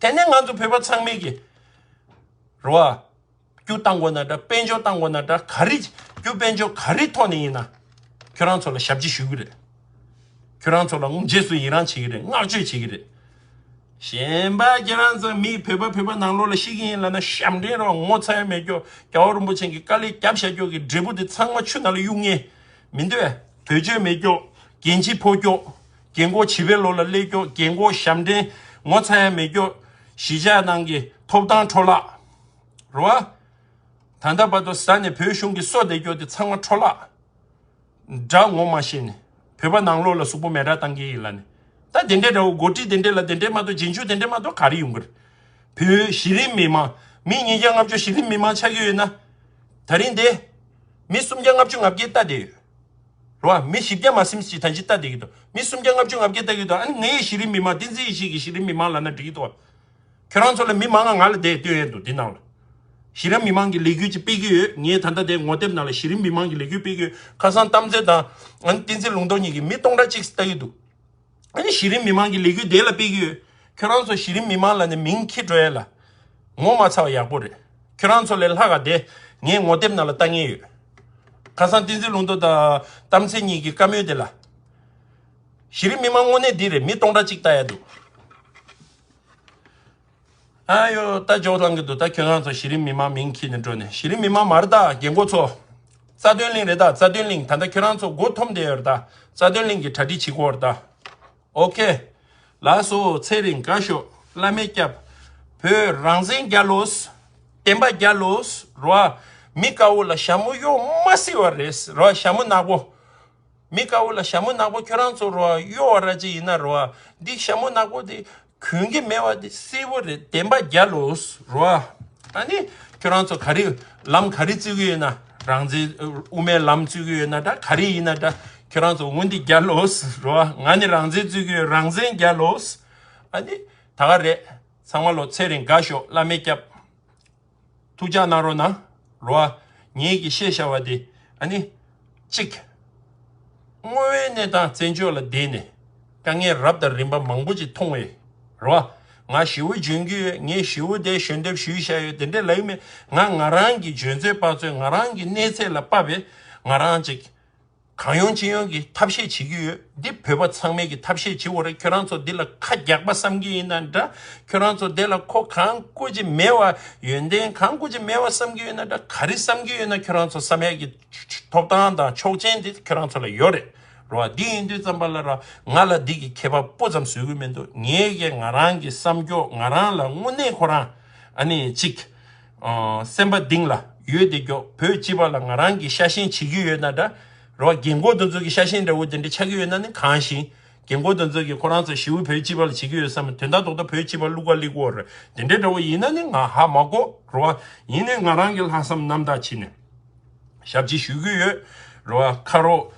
དེ་ནས་ང་ཚོ་བོད་པ་ཚང་མས་ཀྱི། རོ་ཨ། རྒྱུ་བཏང་དགོས་ན་འདྲ། དཔལ་འབྱོར་བཏང་དགོས་ན་འདྲ། ག་རེ། རྒྱུ་དཔལ་འབྱོར་ག་རེ་ཐོག་ནས་ཡིན་ན། ཁྱོད་རང་ཚོ་ལ་ཞབས་ཕྱི་ཞུ་གི་རེད། ཁྱོད་རང་ཚོ་ལ་རྗེས་སུ་ཡི་རང་བྱེད་ཀྱི་རེད། བསྔགས་བརྗོད་བྱེད་ཀྱི་རེད། གཞན་པ་ཁྱེད་རང་ཚོ་མི་བོད་པ་བོད་པ་ནང་ལོགས་ལ་ཤི་གི་ཡིན་ལབ་ན་ཞབས་འདྲེན་རོགས་ངོ་ཚ་ཡ་མེད་ཀྱོ། རྒྱལ་བ་རིན་པོ་ཆེ་གི་དཀའ་ལས་རྒྱབ་བཞག་ཀྱོ་གི་འབྲས་བུ་དེ་ཚང་མ་ཆུ་ནང་ལ་གཡུག་ངེས། མི་འདོད་དོད་བཅོས་མེད་ཀྱོ། རྒན་བྱིས་ཕོ་ཀྱོ། རྒན་གོག་བྱིས་པའི་ལོ་ལ་སླེབས་ཀྱོ། རྒན་གོག་ཞབས་འདྲེན་ངོ་ཚ་ཡ་མེད་ཀྱོ། གཞིས་ཆགས་ནང་གི་ཐོབ་ཐང་འཕྲོ་བརླག་རོ་ཨ། ད་ལྟ་བར་དུ་ཟ་ནས་བོད་གཞུང་གི་སོ་བསྡད་རྒྱུ་དེ་ཚང་མ་འཕྲོ་བརླག་དགྲ་ངོ་མ་ཤེས་ནས་བོད་པ་ནང་ལོགས་ལ་གཟུགས་པོ་མེ་སྲེག་བཏང་གི་ཡིན་ལབ་ནས། ད་དེ་འདྲའི་འདྲ་བོ་འགོ་ཁྲིད་དེ་འདྲས་ལ་དེ་འདྲས་མ་གཏོགས་རྗེས་འཇུག་དེ་འདྲས་མ་གཏོགས་ག་རེ་ཡོང་གི་རེད། བོད་གཞི་རིམ་མི་མང་མི་ཉིས་བརྒྱ་ལྔ་བཅུ་གཞི་རིམ་མི་མང་ཆགས་ཀྱི་ཡོད་ན། ད་རིང་དེ་མི་སུམ་བརྒྱ་ལྔ་བཅུ་ང་བརྒྱད་ལྟ་བསྡད་ཡོད། རོ་ཨ། མི་བཞི་བརྒྱ་མ་ཟིན་ཞིག་ད་ཅི་ལྟ་བསྡད་ཀྱི་འདུག་མི་སུམ་བརྒྱ་ལྔ་བཅུ་ང་བརྒྱད་ལྟ་གི་འདུག་ཨ་ནི་ངའི་གཞི་རིམ་མི་མང་བསྟན་འཛིན་ཡེ་ཤེས་ཀྱི་གཞི་རིམ་མི་མང་ལབ་ན་འགྲིག་གི་འདུག་ཁྱོད་རང་ཚོ་ལ་མི་མང་ང་ང་ལ་བསྡད་སྟོན་ཡས་འདུག་འདི་ནང་ལ། གཞི་རིམ་མི་མང་གི་ལས་འགུལ་ཅིག་སྤེལ་གི་ཡོད། ངས་ད་ལྟ་དེ་ངོ་དེབ་ནང་ལ་གཞི་རིམ་མི་མང་གི་ལས་འགུལ་སྤེལ་གི་ཡོད། ཁ་སང་གཏམ་ཚེ་དང་ཨ་ནི་བསྟན་འཛིན་ལུང་རྟོགས་གཉིས་ཀྱིས་མི་སྟོང་ཕྲག་གཅིག་ལྟ་གི་འདུག་ཨ་ནི་གཞི་རིམ་མི་མང་གི་ལས་འགུལ་དེ་ལ་སྤེལ་གི་ཡོད། ཁྱོད་རང་ཚོ་གཞི་རིམ་མི་མང་ལ་ནི་མིང་འཁྱེར་འགྲོ་ཡ་ལ། ངོ་མ་ཚ་བ་ཡག་པོ་རེད། ཁྱོད་རང་ཚོ་ལས་ལྷག་ག་དེ་ངས་ངོ་དེབ་ནང་ལ་ལྟ་མཁན་ཡོད། ཁ་སང་བསྟན་འཛིན་ལུང་རྟོགས་དང་གཏམ་ཚེ་གཉིས་ཀྱི་བཀའ་མོལ་དེ་ལ། གཞི་རིམ་མི་མང་དངོས་གནས་འདི་རེད། མི་སྟོང་ཕྲག་གཅིག་ལྟ་ཡ་འདུག་ཨ་ཡོ། ད་ཇོ་ལང་གི་འདུག་ད་ཁྱོད་རང་ཚོ་གཞི་རིམ་མི་མང་མིང་ཁྱེར་ནས་འགྲོ་ནས། གཞི་རིམ་མི་མང་མ་རེད། ད་རྒན་གོག་ཚོ། རྩ་དོན་གླིང་རེད། ད་རྩ་དོན་གླིང་ད་ལྟ་ཁྱོད་རང་ཚོ་མགོ་འཐོམ་བསྡད་ཡོད་རེད། ད་རྩ་དོན་གླིང་གི་གྲ་སྒྲིག་བྱེད་དགོས་རེད་ད། ཨོ་ཁེ། ལགས་སོ། ཚེ་རིང་དགའ་ཤོག་བླ་མས་སྐྱབས། བོད་རང་བཙན་རྒྱལ་ལོ། བསྟན་པ་རྒྱལ་ལོ། རོ་ཨ། མི་དཀར་པོ་ལ་ཞྭ་མོ་གཡོག་མ་སྲིད་པ་རེད། རོ་ཨ། ཞྭ་མོ་ནག་པོ། མི་དཀར་པོ་ལ་ཞྭ་མོ་ནག་པོ། ཁྱོད་རང་ཚོ་རོ་ཨ་གཡོག་པ་ར་ཅིག་ཡིན་ན་རོ་ཨ། འདི་ཞྭ་མོ་ནག་པོ་འདི་གྱོན་གྱི་མེད་པ་འདི་གསལ་པོ་རེད། བསྟན་པ་རྒྱལ་ལོ། རོ་ཨ། ཨ་ནི་ཁྱོད་རང་ཚོ་ག་རེ་ལམ་ག་རེ་བརྩི་གི་ཡོད་ན། རང་བཙན་དབུ་མའི་ལམ་བརྩི་གི་ཡོད་ན་འདྲ། ག་རེ་ཡིན་ན་འདྲ། ཁྱོད་རང་ཚོ་འོ་འདི་རྒྱལ་ལོ། རོ་ཨ། ང་ནི་རང་བཙན་བརྩི་གི་ཡོད། རང་བཙན་རྒྱལ་ལོ། ཨ་ནི་ད་ག་རེད། ཚང་མ་ལོ་ཚེ་རིང་དགའ་ཤོག་བླ་མས་སྐྱབས། ཐུགས་ཅག་གནང་རོགས་གནང་། རོ་ཨ། ངེད་ཀྱིས་བཤད་བཞག་པ་དེ། ཨ་ནི། གཅིག་དངོས་ཡོད་གནས་སྟངས་བཙན་བྱོལ་ལ་བསྡད་ནས་དཀའ་ངལ་རབ་དང་རིམ་པ་མང་པོ་ཅིག་མཐོང་བས། རོ་ཨ། ང་ཞི་བོ་འཇོན་གྱི་ཡོད། ངས་ཞི་བོ་དེ་ཞལ་འདེབས་ཞུས་བཞག་ཡོད། དེ་འདྲས་ལབ་ཀྱི་མེད། ང་ང་རང་གི་འཇོན་ཚོད་དཔག་ཚོད། ང་རང་གི་གནས་ཚད་ལ་དཔག་པའི་ང་རང་ཅིག་གང་ཡོང་ཅི་ཡོང་གི་ཐབས་ཤེས་བྱེད་ཀྱི་ཡོད། འདི་བོད་པ་ཚང་མས་ཀྱི་ཐབས་ཤེས་བྱེད་དགོས་རེད། ཁྱོད་རང་ཚོ་འདི་ལ་ཁ་རྒྱག་པ་བསམ་གྱི་ཡིན་ན་འདྲ། ཁྱོད་རང་ཚོ་འདི་ལ་ཁོ་གང་བཀོད་ཀྱི་མེད་པ། ཡོན་ཏན་གང་བཀོད་ཀྱི་མེད་པ་བསམ་གྱི་ཡོད་ན་འདྲ། ག་རེ་བསམ་གྱི་ཡོད་ན་ཁྱོད་རང་ཚོ་བསམ་ཡག་གི་ཐོབ་ཐང་དང་ཆོག་མཆན་འདི་ཁྱོད་རང་ཚོ་ལ་ཡོད་རེད། རོ་ཨ། འདི་ཡིན་དུས་ཙམ་པ་ལ་ར་ང་ལ་འདི་གི་ཁྱད་པར་སྤུ་ཙམ་བཟོ་གི་མི་འདུག་ངས་ཀྱི་ང་རང་གི་བསམ་སྐྱོ་ང་རང་ལ་དངོས་གནས་ཁོ་རང་ཨ་ནི་གཅིག་ཨ། སེམས་པ་གཏིང་ལ་ཡོད་དེ་མགྱོགས། བོད་སྤྱི་པ་ལ་ང་རང་གི་ཤ་ཞེན་བྱེད་ཀྱི་ཡོད་ན་འདྲ། རོ་རྒན་གོག་དེ་ཚོ་གི་ཤ་ཞེན་འདྲ་བོ་དེ་འདྲ་ཆགས་ཀྱི་ཡོད་ན་ནི་གང་ཞིག་རྒན་གོག་དེ་ཚོ་གི་ཁོ་རང་ཚོ་ཞི་བོ་བོད་སྤྱི་པ་ལ་བྱེད་ཀྱི་ཡོད་བསམ། དོན་དག་རྡོག་རྡོག་བོད་སྤྱི་པ་བླུག་ག་བླུག་གོ་རེད། དེ་འདྲ་འདྲ་བོ་ཡིན་ན་ནི་ང་ཧ་མ་གོ་རོ། ཡིན་ནའི་ང་རང་གི་ལྷག་བསམ་རྣམ་དག་བྱས་ནས་ཞབས་ཕྱི་ཞུ་གི་ཡོད་རོ། ཁ་རོག་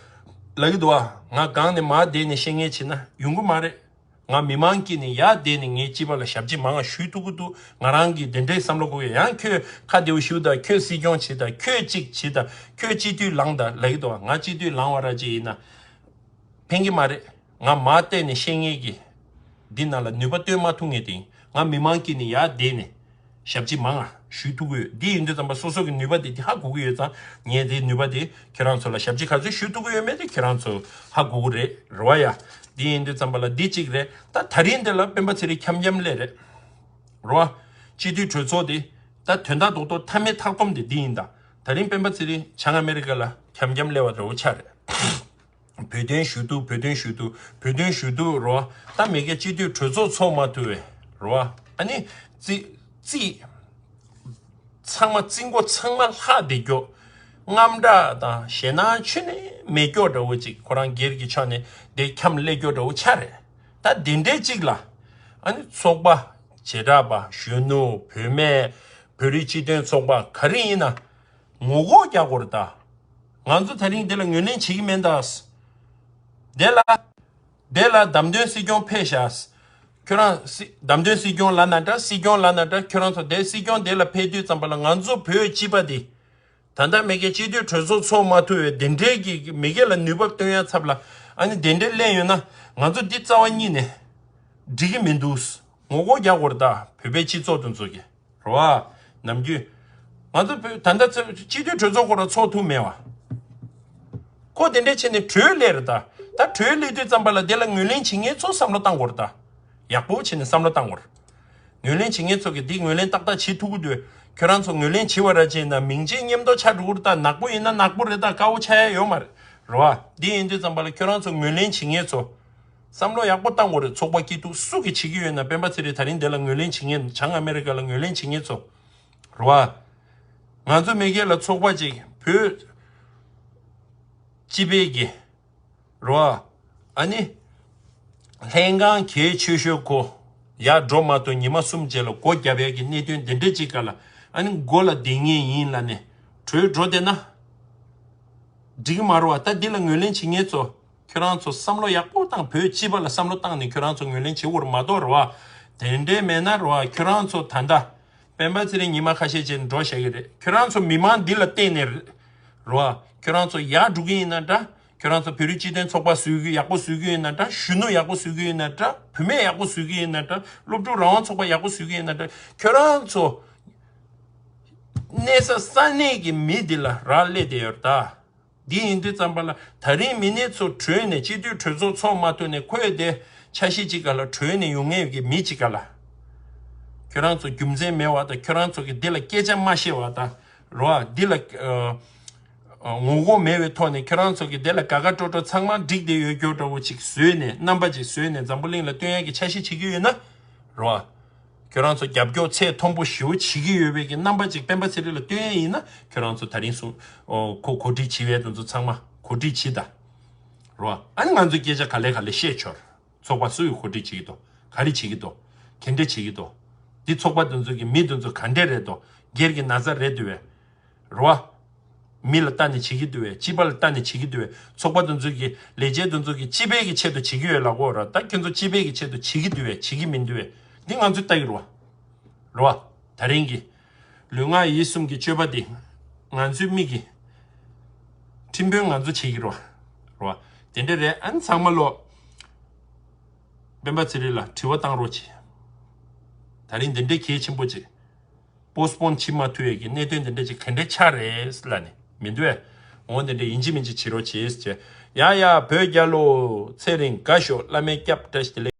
ལབ་ཀྱི་འདུག་བ། ང་སྒང་ནས་མར་བསྡད་ནས་བཤད་མཁན་བྱས་ན་ཡོང་གི་མ་རེད། ང་མི་མང་དཀྱིལ་ནས་ཡར་བསྡད་ནས་ངའི་སྤྱི་པ་ལ་ཞབས་ཕྱི་མང་ང་ཞུ་ཐུབ་ཀྱི་འདུག་ང་རང་གིས་དེ་འདྲའི་བསམ་བློ་འཁོར་གི་ཡོད། ཡང་ཁྱོད་ཁ་བདེ་བོ་ཞུ་དང་། ཁྱོད་སྲིད་སྐྱོང་བྱེད་དང་། ཁྱོད་གཅིག་བྱེད་དང་། ཁྱོད་སྤྱི་འཐུས་ལངས་དང་ལབ་ཀྱི་འདུག་ང་སྤྱི་འཐུས་ལངས་པ་ར་ཅིག་ཡིན་ན་ཕན་གྱི་མ་རེད། ང་མར་བལྟས་ནས་བཤད་མཁན་གྱི་འདི་ནང་ལ་ནུས་པ་བཏོན་མ་ཐུབ་མཁན་དེ་ཡིན། ང་མི་མང་དཀྱིལ་ནས་ཡར་བསྡད་ནས་ཞབས་ཕྱི་མང་ང་ཞུ་ཐུབ་ཀྱི་ཡོད། འདི་ཡིན་དུས་ཙམ་པ་སོ་སོ་གི་ནུས་པ་དེ་དེ་ཧ་གོ་གི་ཡོད་ཙང་། ངས་དེའི་ནུས་པ་དེ་ཁྱེད་རང་ཚོ་ལ་ཞབས་ཕྱི་ག་ཚོད་ཞུ་ཐུབ་ཀྱི་ཡོད་མེད་དེ་ཁྱེད་རང་ཚོ་ཧ་གོ་གི་རེད། རེད་བ་ཡ། འདི་ཡིན་དུས་ཙམ་པ་ལ་འདི་གཅིག་རེད། ད་ད་རིང་འདི་ལ་སྤེན་པ་ཚེ་རིང་འཁྱམ་འཁྱམ་སླེབས་རེད། རེད་བ། སྤྱི་འཐུས་གྲོས་ཚོགས་དེ་ད་དོན་དག་རྡོག་རྡོག་མཐའ་མའི་མཐའ་སྡོམ་དེ་འདི་ཡིན། ད་ད་རིང་སྤེན་པ་ཚེ་རིང་བྱང་ཨ་མེ་རི་ཀ་ལ་འཁྱམ་འཁྱམ་སླེབས་པ་འདྲ་བོ་ཆགས་རེད། བོད་དོན་ཞུ་གཏུག་བོད་དོན་ཞུ་གཏུག་བོད་དོན་ཞུ་གཏུག་རོ། ད་མི་སྒེར་སྤྱི་འཐུས་གྲོས་ཚོགས་ཚོགས་མ་ཐུབ་པས་རོ། ཨ་ནི་རྩིས་རྩིས་ཚང་མ་རྩིས་འགོ་ཚང་མ་ལྷག་བསྡད་མགྱོགས། དངངས་སྐྲག་དང་ཞེད་སྣང་ཁྱོན་ནས་མེད་མགྱོགས་འདྲ་བོ་ཅིག་ཁོ་རང་སྒེར་གྱི་ཕྱོགས་ནས་དེ་འཁྱམ་སླེབས་མགྱོགས་འདྲ་བོ་ཆགས་རེད། ད་དེ་འདྲའི་ཅིག་ལ་ཨ་ནི་ཚོགས་པ་བྱེ་བྲག་པ་གཞོན་ནུ་བུད་མེད་བོད་རིགས་སྤྱི་མཐུན་ཚོགས་པ་ག་རེ་ཡིན་ན་ངོ་ལྐོག་རྒྱག་དགོས་རེད་ད། ང་ཚོ་ད་རིང་འདི་ལ་ངོས་ལེན་བྱེད་ཀྱི་མེད་ད། དེ་ལ། དེ་ལ་བདམས་ཐོན་སྲིད་སྐྱོང་ཕེབས་ཤག་ཁྱོད་རང་སྲིད་བདམས་ཐོན་སྲིད་སྐྱོང་ལབ་ན་འདྲ། སྲིད་སྐྱོང་ལབ་ན་འདྲ། ཁྱོད་རང་ཚོ་དེ་སྲིད་སྐྱོང་དེ་ལ་ཕེབས་དུས་ཙམ་པ་ལ་ང་ཚོ་བོད་སྤྱི་པ་དེ། ད་ལྟ་མི་སྒེར་སྤྱི་འཐུས་གྲོས་ཚོགས་ཚོགས་མ་ཐུབ་པའི་དེ་འདྲའི་གི་མི་སྒེར་ལ་ནུས་པ་བཏོན་ཡ་ཚབ་ལ་ཨ་ནི་དེ་འདྲའི་གླེང་ཡོད་ན་ང་ཚོ་འདི་རྩ་བ་ཉིད་ནས་འགྲིག་གི་མི་འདུག་ངོ་ལྐོག་རྒྱག་དགོས་རེད་ད། བོད་པའི་སྤྱི་ཚོགས་དེ་ཚོ་གི། རེད་བ། ནམ་རྒྱུན། ང་ཚོ་བོད་ད་ལྟ་ཚོ་སྤྱི་འཐུས་གྲོས་ཚོགས་ཁོ་རང་ཚོགས་ཐུབ་མེད་བ། ཁོ་དེ་འདྲས་བྱས་ནས་གྲོས་སླེབས་རེད་ད། ད་གྲོས་སླེབས་དུས་ཙམ་པ་ལ་དེ་ལ་ངོས་ལེན་བྱེད་མཁན་ཚོ་བསམ་བློ་བཏང་དགོས་རེད་ད། ཡག་པོ་བྱས་ནས་བསམ་བློ་བཏང་དགོས་རེད། ངོས་ལེན་བྱེད་མཁན་ཚོ་གིས་འདི་ངོས་ལེན་ཏག་ཏག་བྱེད་ཐུབ་ཀྱི་འདུག་ཁྱོད་རང་ཚོ་ངོས་ལེན་བྱེད་པ་ར་བྱས་ན་མིང་ཆད་མཉམ་དུ་ཆགས་འགྲོ་གི་རེད་ད། ནག་པོ་ཡིན་ན་ནག་པོ་རེད་ད། དཀར་པོ་ཆགས་ཡ་ཡོད་མ་རེད། རེད་བ། འདི་ཡིན་དུས་ཙམ་པ་ལ་ཁྱོད་རང་ཚོ་ངོས་ལེན་བྱེད་མཁན་ཚོ། བསམ་བློ་ཡག་པོ་བཏང་དགོས་རེད། ཚོགས་པ་སྐྱིད་སྡུག་སུ་གིས་བྱེད་ཀྱི་ཡོད་ན། སྤེན་པ་ཚེ་རིང་ད་རིང་འདི་ལ་ངོས་ལེན་བྱེད་མཁན་བྱང་ཨ་མེ་རི་ཀ་ལ་ངོས་ལེན་བྱེད་མཁན་ཚོ། རེད་བ། ང་ཚོ་མི་སྒེར་ལ་ཚོགས་པ་ཅིག་བོད་སྤྱི་པའི་གི། རེད་བ། ཨ་ནི། ལྷན་ཁང་གལ་ཆེ་ཤོས་ཁོ། ཡར་འགྲོ་མ་ཐུབ་ཉི་མ་གསུམ་རྗེས་ལ་སྒོ་བརྒྱབ་ཡས་ཀྱི་གནད་དོན་འདི་འདྲ་ཅིག་ག་ལ་ཨ་ནི་སྒོ་ལ་བསྡད་མཁན་ཡིན་ལབ་ནས་གྲོས་འགྲོ་བསྡད་ན། འགྲིག་གི་མ་རེད་བ། ད་འདི་ལ་ངོས་ལེན་བྱེད་མཁན་ཚོ། ཁྱོད་རང་ཚོ་བསམ་བློ་ཡག་པོ་བཏང་། བོད་སྤྱི་པ་ལ་བསམ་བློ་བཏང་ནས་ཁྱོད་རང་ཚོ་ངོས་ལེན་བྱེད་དགོས་རེད་མ་གཏོགས་རེད་བ། དེ་འདྲས་མེད་ན་རེད་བ། ཁྱོད་རང་ཚོ་ད་ལྟ་སྤེན་པ་ཚེ་རིང་ཉི་མ་ཁ་ཤས་རྗེས་འགྲོ་བཞག་གི་རེད། ཁྱོད་རང་ཚོ་མི་མང་འདི་ལ་བརྟེན་ནས་རེད་བ། ཁྱོད་རང་ཚོ་ཡར་འགྲོ་གི་ཡིན་ན་འདྲ། ཁྱོད་རང་ཚོ་བོད་རིགས་སྤྱི་མཐུན་ཚོགས་པ་བཟོས་གི་ཡག་པོ་བཟོས་གི་ཡིན་ན་འདྲ། གཞོན་ནུ་ཡག་པོ་བཟོས་གི་ཡིན་ན་འདྲ། བུད་མེད་ཡག་པོ་བཟོས་གི་ཡིན་ན་འདྲ། སློབ་ཕྲུག་རང་དབང་ཚོགས་པ་ཡག་པོ་བཟོས་གི་ཡིན་ན་འདྲ། ཁྱོད་རང་ཚོ་གནས་ས་ས་གནས་ཀྱི་མི་འདི་ལ་རག་ལས་བསྡད་ཡོད་རེད་ད། འདི་ཡིན་དུས་ཙམ་པ་ལ་ད་རིང་མི་སྣ་ཚོ་བྲོས་ནས་སྤྱི་འཐུས་གྲོས་ཚོགས་ཚོགས་མ་ཐུབ་ནས་ཁོས་དེ་འཆར་གཞི་ཅིག་ག་ལ་བྲོས་ནས་ཡོང་མཁན་གྱི་མི་ཅིག་ག་ལ། ཁྱོད་རང་ཚོ་རྒྱུ་མཚན་མེད་པ་དང་། ཁྱོད་རང་ཚོ་གི་འདི་ལ་སྐད་ཆ་མ་བཤད་པ་དང་། རེད་བ། འདི་ལ་ཨ་ཨ་ངོ་རྒོལ་མེད་པའི་ཐོག་ནས་ཁྱོད་རང་ཚོ་གི་འདི་ལ་དགའ་དགའ་སྤྲོ་སྤྲོ་ཚང་མ་འགྲིག་བསྡད་ཡོད་རྒྱུ་འདྲ་བོ་ཅིག་བཟོས་ནས། རྣམ་པ་ཅིག་བཟོས་ནས་འཛམ་བུ་གླིང་ལ་སྟོན་ཡག་གི་འཆར་གཞི་བྱེད་ཀྱི་ཡོད་ན། རེད་བ། ཁྱོད་རང་ཚོ་རྒྱབ་སྐྱོར་ཚད་མཐོན་པོ་ཞེ་པོ་བྱེད་ཀྱི་ཡོད་པའི་གི་རྣམ་པ་ཅིག་སྤེན་པ་ཚེ་རིང་ལ་སྟོན་ཡག་ཡིན་ན། ཁྱོད་རང་ཚོ་ད་རིང་སུ་ཨོ་ཁོ་གོ་སྒྲིག་བྱེད་པའི་དེ་ཚོ་ཚང་མ་གོ་སྒྲིག་བྱེད་ད། རེད་བ། ཨ་ནི་ང་ཚོ་སྐད་ཆ་ག་ལེ་ག་ལེ་བཤད་ཆོག། ཚོགས་པ་སུ་ཡིས་གོ་སྒྲིག་བྱེད་ཀྱི་འདུག། ག་རེ་བྱེད་ཀྱི་འདུག། ག་འདྲ་བྱེད་ཀྱི་འདུག། འདི་ཚོགས་པ་དེ་ཚོ་གི་མི་དེ་ཚོ་ག་འདྲ་རེད་འདུག། སྒེར་གྱི་ན་ཚ་རེད་འདུག་བས། རེད་བ། མི་ལ་ལྟ་ནས་བྱེད་ཀྱི་འདུག་བས། སྤྱི་པ་ལ་ལྟ་ནས་བྱེད་ཀྱི་འདུག་བས། ཚོགས་པ་དེ་ཚོ་གི་ལས་བྱེད་དེ་ཚོ་གི་སྤྱི་པའི་གི་ཆེད་དུ་བྱེད་ཀྱི་ཡོད་ལབ་ཀྱི་ཡོད་རེད། ད་ཁྱོད་ཚོ་སྤྱི་པའི་གི་ཆེད་དུ་བྱེད་ཀྱི་འདུག་བས། བྱེད་ཀྱི་མི་འདུག་བས། འདི་ང་ཚོས་ལྟ་གི་རེད་བ། རེད་བ། ད་རིང་གི་ལུས་ངག་ཡིད་གསུམ་གྱི་སྤྱོད་པ་འདི་ང་ཚོའི་མིག་གི་ཁྲིམས་དཔོན་ང་ཚོ་བྱེད་ཀྱི་རེད་བ། རེད་བ། དེ་འདྲ་རེད། ཨ་ནི་ཚང་མ་ལོ། སྤེན་པ་ཚེ་རིང་ལ་དྲི་བ་བཏང་རོགས་བྱེད། ད་རིང་འདི་འདྲའི་གལ་ཆེན་པོ་ཅིག་པོ་སི་པོན་བྱེད་མ་ཐུབ་ཡས་ཀྱི་གནད་དོན་འདི་འདྲ་ཅིག་ག་འདྲ་ཆགས་རེད་ལབ་ནས་མི་འདུག་ཨེ། འོ་འདི་འདྲ་ཡིན་གཅིག་མིན་གཅིག་བྱེད་རོགས་བྱེད་ཟེར་བྱས། ཡ་ཡ་བོད་རྒྱལ་ལོ། ཚེ་རིང་དགའ་ཤོག། བླ་མའི་སྐྱབས་བཀྲ་ཤིས་བདེ་ལེགས།